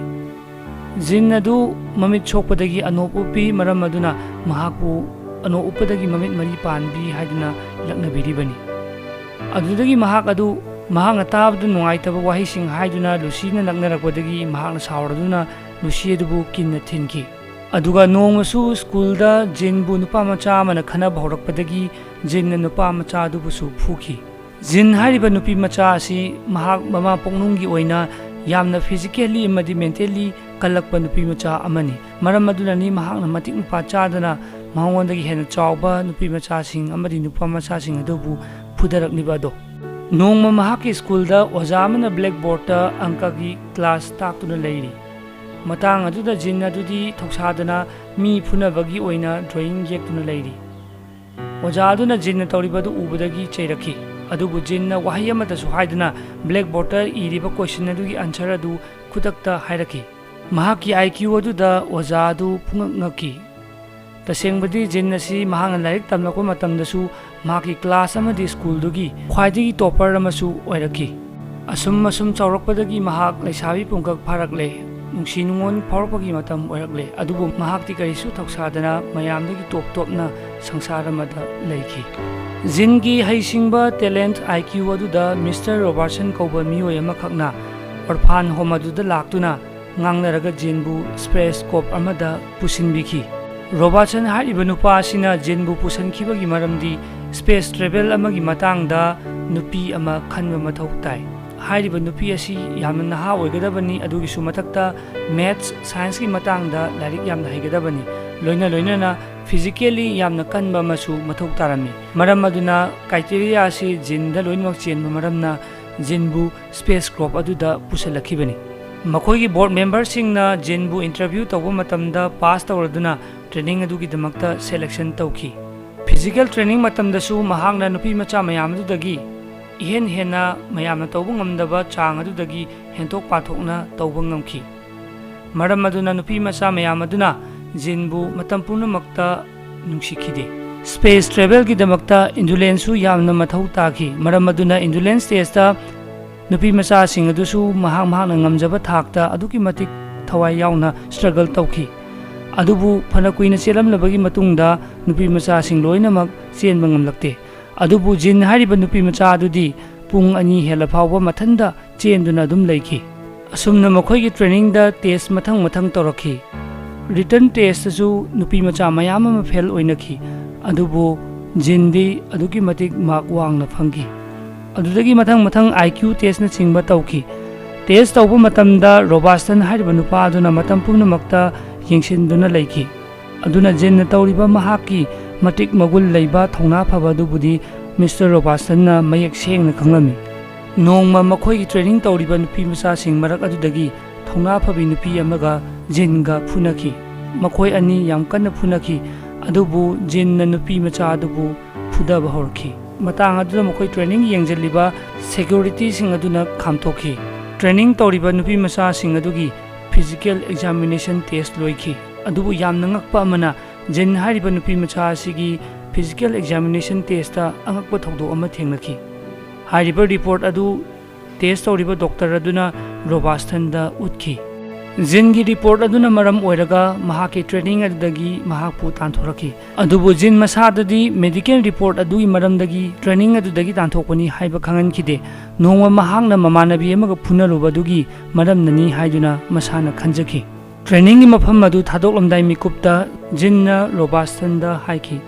ꯖꯤꯟ ꯑꯗꯨ ꯃꯃꯤꯠ ꯁꯣꯛꯄꯗꯒꯤ ꯑꯅꯣꯞ ꯎꯞꯄꯤ, ꯃꯔꯝ ꯑꯗꯨꯅ ꯃꯍꯥꯛꯄꯨ ꯑꯅꯣꯞ ꯎꯞꯄꯗꯒꯤ ꯃꯃꯤꯠ ꯃꯔꯤ ꯄꯥꯟꯕꯤ ꯍꯥꯏꯗꯨꯅ ꯂꯛꯅꯕꯤꯔꯤꯕꯅꯤ꯫ ꯑꯗꯨꯗꯒꯤ ꯃꯍꯥꯛ ꯑꯗꯨ ꯃꯍꯥꯛꯅ ꯇꯥꯕꯗ ꯅꯨꯡꯉꯥꯏꯇꯕ ꯋꯥꯍꯩꯁꯤꯡ ꯍꯥꯏꯗꯨꯅ ꯂꯨꯁꯤꯅ ꯂꯛꯅꯔꯛꯄꯗꯒꯤ ꯃꯍꯥꯛꯅ ꯁꯥꯎꯔꯗꯨꯅ ꯂꯨꯁꯤ ꯑꯗꯨꯕꯨ ꯀꯤꯟꯅ ꯊꯤꯟꯈꯤ꯫ ꯑꯗꯨꯒ ꯅꯣꯡꯃꯁꯨ ꯁ꯭ꯀꯨꯜꯗ ꯖꯤꯟꯕꯨ ꯅꯨꯄꯥ ꯃꯆꯥ ꯑꯃꯅ ꯈꯟꯅꯕ ꯍꯧꯔꯛꯄꯗꯒꯤ ꯖꯤꯟꯅ ꯅꯨꯄꯥ ꯃꯆꯥ ꯑꯗꯨꯕꯨꯁꯨ ꯐꯨꯈꯤ꯫ ꯖꯤꯟ ꯍꯥꯏꯔꯤꯕ ꯅꯨꯄꯤ ꯃꯆꯥ ꯑꯁꯤ ꯃꯍꯥꯛ ꯃꯃꯥ ꯄꯣꯛꯅꯨꯡꯒꯤ ꯑꯣꯏꯅ ꯌꯥꯝꯅ ꯐꯤꯖꯤꯀꯦꯜꯂꯤ ꯑꯃꯗꯤ ꯃꯦꯟꯇꯦꯜꯂꯤ ꯀꯜꯂꯛꯄ ꯅꯨꯄꯤ ꯃꯆꯥ ꯑꯃꯅꯤ꯫ ꯃꯔꯝ ꯑꯗꯨꯅꯅꯤ ꯃꯍꯥꯛꯅ ꯃꯇꯤꯛ ꯃꯄꯥ ꯆꯥꯗꯅ ꯃꯉꯣꯟꯗꯒꯤ ꯍꯦꯟꯅ ꯆꯥꯎꯕ ꯅꯨꯄꯤ ꯃꯆꯥꯁꯤꯡ ꯑꯃꯗꯤ ꯅꯨꯄꯥ ꯃꯆꯥꯁꯤꯡ ꯑꯗꯨꯕꯨ ꯐꯨꯗꯔꯛꯂꯤꯕ ꯑꯗꯣ꯫ ꯅꯣꯡꯃ ꯃꯍꯥꯛꯀꯤ ꯁ꯭ꯀꯨꯜꯗ ꯑꯣꯖꯥ ꯑꯃꯅ ꯕ꯭ꯂꯦꯛꯕꯣꯔꯗꯇ ꯑꯪꯀꯒꯤ ꯀ꯭ꯂꯥꯁ ꯇꯥꯛꯇꯨꯅ ꯂꯩꯔꯤ꯫ ꯃꯇꯥꯡ ꯑꯗꯨꯗ ꯖꯤꯟ ꯑꯗꯨꯗꯤ ꯊꯧꯁꯥꯗꯅ ꯃꯤ ꯐꯨꯅꯕꯒꯤ ꯑꯣꯏꯅ ꯗ꯭ꯔꯣꯌꯤꯡ ꯌꯦꯛꯇꯨꯅ ꯂꯩꯔꯤ꯫ ꯑꯣꯖꯥ ꯑꯗꯨꯅ ꯖꯤꯟꯅ ꯇꯧꯔꯤꯕ ꯑꯗꯨ ꯎꯕꯗꯒꯤ ꯆꯩꯔꯛꯈꯤ꯫ ꯑꯗꯨꯕꯨ ꯖꯤꯟꯅ ꯋꯥꯍꯩ ꯑꯃꯠꯇꯁꯨ ꯍꯥꯏꯗꯅ ꯕ꯭ꯂꯦꯛꯕꯣꯔꯗꯇ ꯏꯔꯤꯕ ꯀꯣꯏꯁꯟ ꯑꯗꯨꯒꯤ ꯑꯟꯁꯔ ꯑꯗꯨ ꯈꯨꯗꯛꯇ ꯍꯥꯏꯔꯛꯈꯤ꯫ ꯃꯍꯥꯛꯀꯤ IQ ꯑꯗꯨꯗ ꯑꯣꯖꯥ ꯑꯗꯨ ꯄꯨꯡꯉꯛ ꯉꯛꯈꯤ꯫ ꯇꯁꯦꯡꯕꯗꯤ ꯖꯤꯟ ꯑꯁꯤ ꯃꯍꯥꯛꯅ ꯂꯥꯏꯔꯤꯛ ꯇꯝꯂꯛꯄ ꯃꯇꯝꯗꯁꯨ ꯃꯍꯥꯛꯀꯤ ꯀ꯭ꯂꯥꯁ ꯑꯃꯗꯤ ꯁ꯭ꯀꯨꯜꯗꯨꯒꯤ ꯈ꯭ꯋꯥꯏꯗꯒꯤ ꯇꯣꯞꯄꯔ ꯑꯃꯁꯨ ꯑꯣꯏꯔꯛꯈꯤ꯫ ꯑꯁꯨꯝ ꯑꯁꯨꯝ ꯆꯥꯎꯔꯛꯄꯗꯒꯤ ꯃꯍꯥꯛ ꯂꯩꯁꯥꯕꯤ ꯄꯨꯡꯀꯛ ꯐꯥꯔꯛꯂꯦ꯫ ꯅꯨꯡꯁꯤ ꯅꯨꯡꯉꯣꯟ ꯐꯥꯎꯔꯛꯄꯒꯤ ꯃꯇꯝ ꯑꯣꯏꯔꯛꯂꯦ꯫ ꯑꯗꯨꯕꯨ ꯃꯍꯥꯛꯇꯤ ꯀꯔꯤꯁꯨ ꯊꯧꯁꯥꯗꯅ ꯃꯌꯥꯝꯗꯒꯤ ꯇꯣꯞ ꯇꯣꯞꯅ ꯁꯪꯁꯥꯔ ꯑꯃꯗ ꯂꯩꯈꯤ꯫ ꯖꯤꯟꯒꯤ ꯍꯩꯁꯤꯡꯕ, talent, I Q ꯑꯗꯨꯗ ꯃꯤꯁꯇꯔ ꯔꯣꯕꯥꯔꯠꯁꯟ ꯀꯧꯕ ꯃꯤꯑꯣꯏ ꯑꯃꯈꯛꯅ orphan home ꯑꯗꯨꯗ ꯂꯥꯛꯇꯨꯅ ꯉꯥꯡꯅꯔꯒ ꯖꯤꯟꯕꯨ spacecraft ꯑꯃꯗ ꯄꯨꯁꯤꯟꯕꯤꯈꯤ꯫ ꯔꯣꯕꯥꯔꯠꯁꯟ ꯍꯥꯏꯔꯤꯕ ꯅꯨꯄꯥ ꯑꯁꯤꯅ ꯖꯤꯟꯕꯨ ꯄꯨꯁꯤꯟꯈꯤꯕꯒꯤ ꯃꯔꯝꯗꯤ space travel ꯑꯃꯒꯤ ꯃꯇꯥꯡꯗ ꯅꯨꯄꯤ ꯑꯃ ꯈꯟꯕ ꯃꯊꯧ ꯇꯥꯏ꯫ ꯍꯥꯏꯔꯤꯕ ꯅꯨꯄꯤ ꯑꯁꯤ ꯌꯥꯝꯅ ꯅꯍꯥ ꯑꯣꯏꯒꯗꯕꯅꯤ, ꯑꯗꯨꯒꯤꯁꯨ ꯃꯊꯛꯇ maths, scienceꯀꯤ ꯃꯇꯥꯡꯗ ꯂꯥꯏꯔꯤꯛ ꯌꯥꯝꯅ ꯍꯩꯒꯗꯕꯅꯤ꯫ ꯂꯣꯏꯅ ꯂꯣꯏꯅꯅ physically ꯌꯥꯝꯅ ꯀꯟꯕ ꯑꯃꯁꯨ ꯃꯊꯧ ꯇꯥꯔꯝꯃꯤ꯫ ꯃꯔꯝ ꯑꯗꯨꯅ criteria ꯑꯁꯤ ꯖꯤꯟꯗ ꯂꯣꯏꯅꯃꯛ ꯆꯦꯟꯕ ꯃꯔꯝꯅ ꯖꯤꯟꯕꯨ spacecraft ꯑꯗꯨꯗ ꯄꯨꯁꯤꯜꯂꯛꯈꯤꯕꯅꯤ꯫ ꯃꯈꯣꯏꯒꯤ board memberꯁꯤꯡꯅ ꯖꯤꯟꯕꯨ interview ꯇꯧꯕ ꯃꯇꯝꯗ pass ꯇꯧꯔꯗꯨꯅ training ꯑꯗꯨꯒꯤꯗꯃꯛꯇ selection ꯇꯧꯈꯤ꯫ Physical training ꯃꯇꯝꯗꯁꯨ ꯃꯍꯥꯛꯅ ꯅꯨꯄꯤ ꯃꯆꯥ ꯃꯌꯥꯝ ꯑꯗꯨꯗꯒꯤ ꯏꯍꯦꯟ ꯍꯦꯟꯅ ꯃꯌꯥꯝꯅ ꯇꯧꯕ ꯉꯝꯗꯕ ꯆꯥꯡ ꯑꯗꯨꯗꯒꯤ ꯍꯦꯟꯊꯣꯛ ꯄꯥꯊꯣꯛꯅ ꯇꯧꯕ ꯉꯝꯈꯤ꯫ ꯃꯔꯝ ꯑꯗꯨꯅ ꯅꯨꯄꯤ ꯃꯆꯥ ꯃꯌꯥꯝ ꯑꯗꯨꯅ ꯖꯤꯟꯕꯨ ꯃꯇꯝ ꯄꯨꯝꯅꯃꯛꯇ ꯅꯨꯡꯁꯤꯈꯤꯗꯦ꯫ Space travelꯒꯤꯗꯃꯛꯇ indolenceꯁꯨ ꯌꯥꯝꯅ ꯃꯊꯧ ꯇꯥꯈꯤ꯫ ꯃꯔꯝ ꯑꯗꯨꯅ endurance testꯇ ꯅꯨꯄꯤ ꯃꯆꯥꯁꯤꯡ ꯑꯗꯨꯁꯨ ꯃꯍꯥꯛ ꯃꯍꯥꯛꯅ ꯉꯝꯖꯕ ꯊꯥꯛꯇ ꯑꯗꯨꯛꯀꯤ ꯃꯇꯤꯛ ꯊꯋꯥꯏ ꯌꯥꯎꯅ struggle ꯇꯧꯈꯤ꯫ ꯑꯗꯨꯕꯨ ꯐꯅ ꯀꯨꯏꯅ ꯆꯦꯜꯂꯝꯂꯕꯒꯤ ꯃꯇꯨꯡꯗ ꯅꯨꯄꯤ ꯃꯆꯥꯁꯤꯡ ꯂꯣꯏꯅꯃꯛ ꯆꯦꯟꯕ ꯉꯝꯂꯛꯇꯦ꯫ ꯑꯗꯨꯕꯨ ꯖꯤꯟ ꯍꯥꯏꯔꯤꯕ ꯅꯨꯄꯤ ꯃꯆꯥ ꯑꯗꯨꯗꯤ ꯄꯨꯡ ꯑꯅꯤ ꯍꯦꯜꯂ ꯐꯥꯎꯕ ꯃꯊꯟꯇ ꯆꯦꯟꯗꯨꯅ ꯑꯗꯨꯝ ꯂꯩꯈꯤ꯫ ꯑꯁꯨꯝꯅ ꯃꯈꯣꯏꯒꯤ trainingꯗ test ꯃꯊꯪ ꯃꯊꯪ ꯇꯧꯔꯛꯈꯤ꯫ Written testꯇꯁꯨ ꯅꯨꯄꯤ ꯃꯆꯥ ꯃꯌꯥꯝ ꯑꯃ fail ꯑꯣꯏꯅꯈꯤ꯫ ꯑꯗꯨꯕꯨ ꯖꯤꯟꯗꯤ ꯑꯗꯨꯛꯀꯤ ꯃꯇꯤꯛ mark ꯋꯥꯡꯅ ꯐꯪꯈꯤ꯫ ꯑꯗꯨꯗꯒꯤ ꯃꯊꯪ ꯃꯊꯪ I Q testꯅꯆꯤꯡꯕ ꯇꯧꯈꯤ꯫ Test ꯇꯧꯕ ꯃꯇꯝꯗ ꯔꯣꯕꯥꯔꯠꯁꯟ ꯍꯥꯏꯔꯤꯕ ꯅꯨꯄꯥ ꯑꯗꯨꯅ ꯃꯇꯝ ꯄꯨꯝꯅꯃꯛꯇ ꯌꯦꯡꯁꯤꯟꯗꯨꯅ ꯂꯩꯈꯤ꯫ ꯑꯗꯨꯅ ꯖꯤꯟꯅ ꯇꯧꯔꯤꯕ ꯃꯍꯥꯛꯀꯤ ꯃꯇꯤꯛ ꯃꯒꯨꯟ ꯂꯩꯕ ꯊꯧꯅꯥ ꯐꯕ ꯑꯗꯨꯕꯨꯗꯤ ꯃꯤꯁꯇꯔ ꯔꯣꯕꯥꯔꯠꯁꯟꯅ ꯃꯌꯦꯛ ꯁꯦꯡꯅ ꯈꯪꯂꯝꯃꯤ꯫ ꯅꯣꯡꯃ ꯃꯈꯣꯏꯒꯤ training ꯇꯧꯔꯤꯕ ꯅꯨꯄꯤ ꯃꯆꯥꯁꯤꯡ ꯃꯔꯛ ꯑꯗꯨꯗꯒꯤ ꯊꯧꯅꯥ ꯐꯕꯤ ꯅꯨꯄꯤ ꯑꯃꯒ ꯖꯤꯟꯒ ꯐꯨꯅꯈꯤ꯫ ꯃꯈꯣꯏ ꯑꯅꯤ ꯌꯥꯝ ꯀꯟꯅ ꯐꯨꯅꯈꯤ, ꯑꯗꯨꯕꯨ ꯖꯤꯟꯅ ꯅꯨꯄꯤ ꯃꯆꯥ ꯑꯗꯨꯕꯨ ꯐꯨꯗꯕ ꯍꯧꯔꯛꯈꯤ꯫ ꯃꯇꯥꯡ ꯑꯗꯨꯗ ꯃꯈꯣꯏ training ꯌꯦꯡꯁꯤꯜꯂꯤꯕ securityꯁꯤꯡ ꯑꯗꯨꯅ ꯈꯥꯝꯇꯣꯛꯈꯤ꯫ Training ꯇꯧꯔꯤꯕ ꯅꯨꯄꯤ ꯃꯆꯥꯁꯤꯡ ꯑꯗꯨꯒꯤ physical examination test ꯂꯣꯏꯈꯤ꯫ ꯑꯗꯨꯕꯨ ꯌꯥꯝꯅ ꯉꯛꯄ ꯑꯃꯅ, ꯖꯤꯟ ꯍꯥꯏꯔꯤꯕ ꯅꯨꯄꯤ ꯃꯆꯥ ꯑꯁꯤꯒꯤ physical examination testꯇ ꯑꯉꯛꯄ ꯊꯧꯗꯣꯛ ꯑꯃ ꯊꯦꯡꯅꯈꯤ꯫ ꯍꯥꯏꯔꯤꯕ report ꯑꯗꯨ test ꯇꯧꯔꯤꯕ doctor ꯑꯗꯨꯅ ꯔꯣꯕꯥꯔꯠꯁꯟꯗ ꯎꯠꯈꯤ꯫ ꯖꯤꯟꯒꯤ ꯔꯤꯄꯣꯔꯠ ꯑꯗꯨꯅ ꯃꯔꯝ ꯑꯣꯏꯔꯒ ꯃꯍꯥꯛꯀꯤ ꯇ꯭ꯔꯦꯅꯤꯡ ꯑꯗꯨꯗꯒꯤ ꯃꯍꯥꯛꯄꯨ ꯇꯥꯟꯊꯣꯔꯛꯈꯤ꯫ ꯑꯗꯨꯕꯨ ꯖꯤꯟ ꯃꯁꯥꯗꯗꯤ ꯃꯦꯗꯤꯀꯦꯜ ꯔꯤꯄꯣꯔꯠ ꯑꯗꯨꯒꯤ ꯃꯔꯝꯗꯒꯤ ꯇ꯭ꯔꯦꯅꯤꯡ ꯑꯗꯨꯗꯒꯤ ꯇꯥꯟꯊꯣꯛꯄꯅꯤ ꯍꯥꯏꯕ ꯈꯪꯍꯟꯈꯤꯗꯦ꯫ ꯅꯣꯡꯃ ꯃꯍꯥꯛꯅ ꯃꯃꯥꯟꯅꯕꯤ ꯑꯃꯒ ꯐꯨꯅꯔꯨꯕ ꯑꯗꯨꯒꯤ ꯃꯔꯝꯅꯅꯤ ꯍꯥꯏꯗꯨꯅ ꯃꯁꯥꯅ ꯈꯟꯖꯈꯤ꯫ ꯇ꯭ꯔꯦꯅꯤꯡꯒꯤ ꯃꯐꯝ ꯑꯗꯨ ꯊꯥꯗꯣꯛꯂꯝꯗꯥꯏ ꯃꯤꯀꯨꯞꯇ ꯖꯤꯟꯅ ꯔꯣꯕꯥꯁꯇꯟꯗ ꯍꯥꯏꯈꯤ,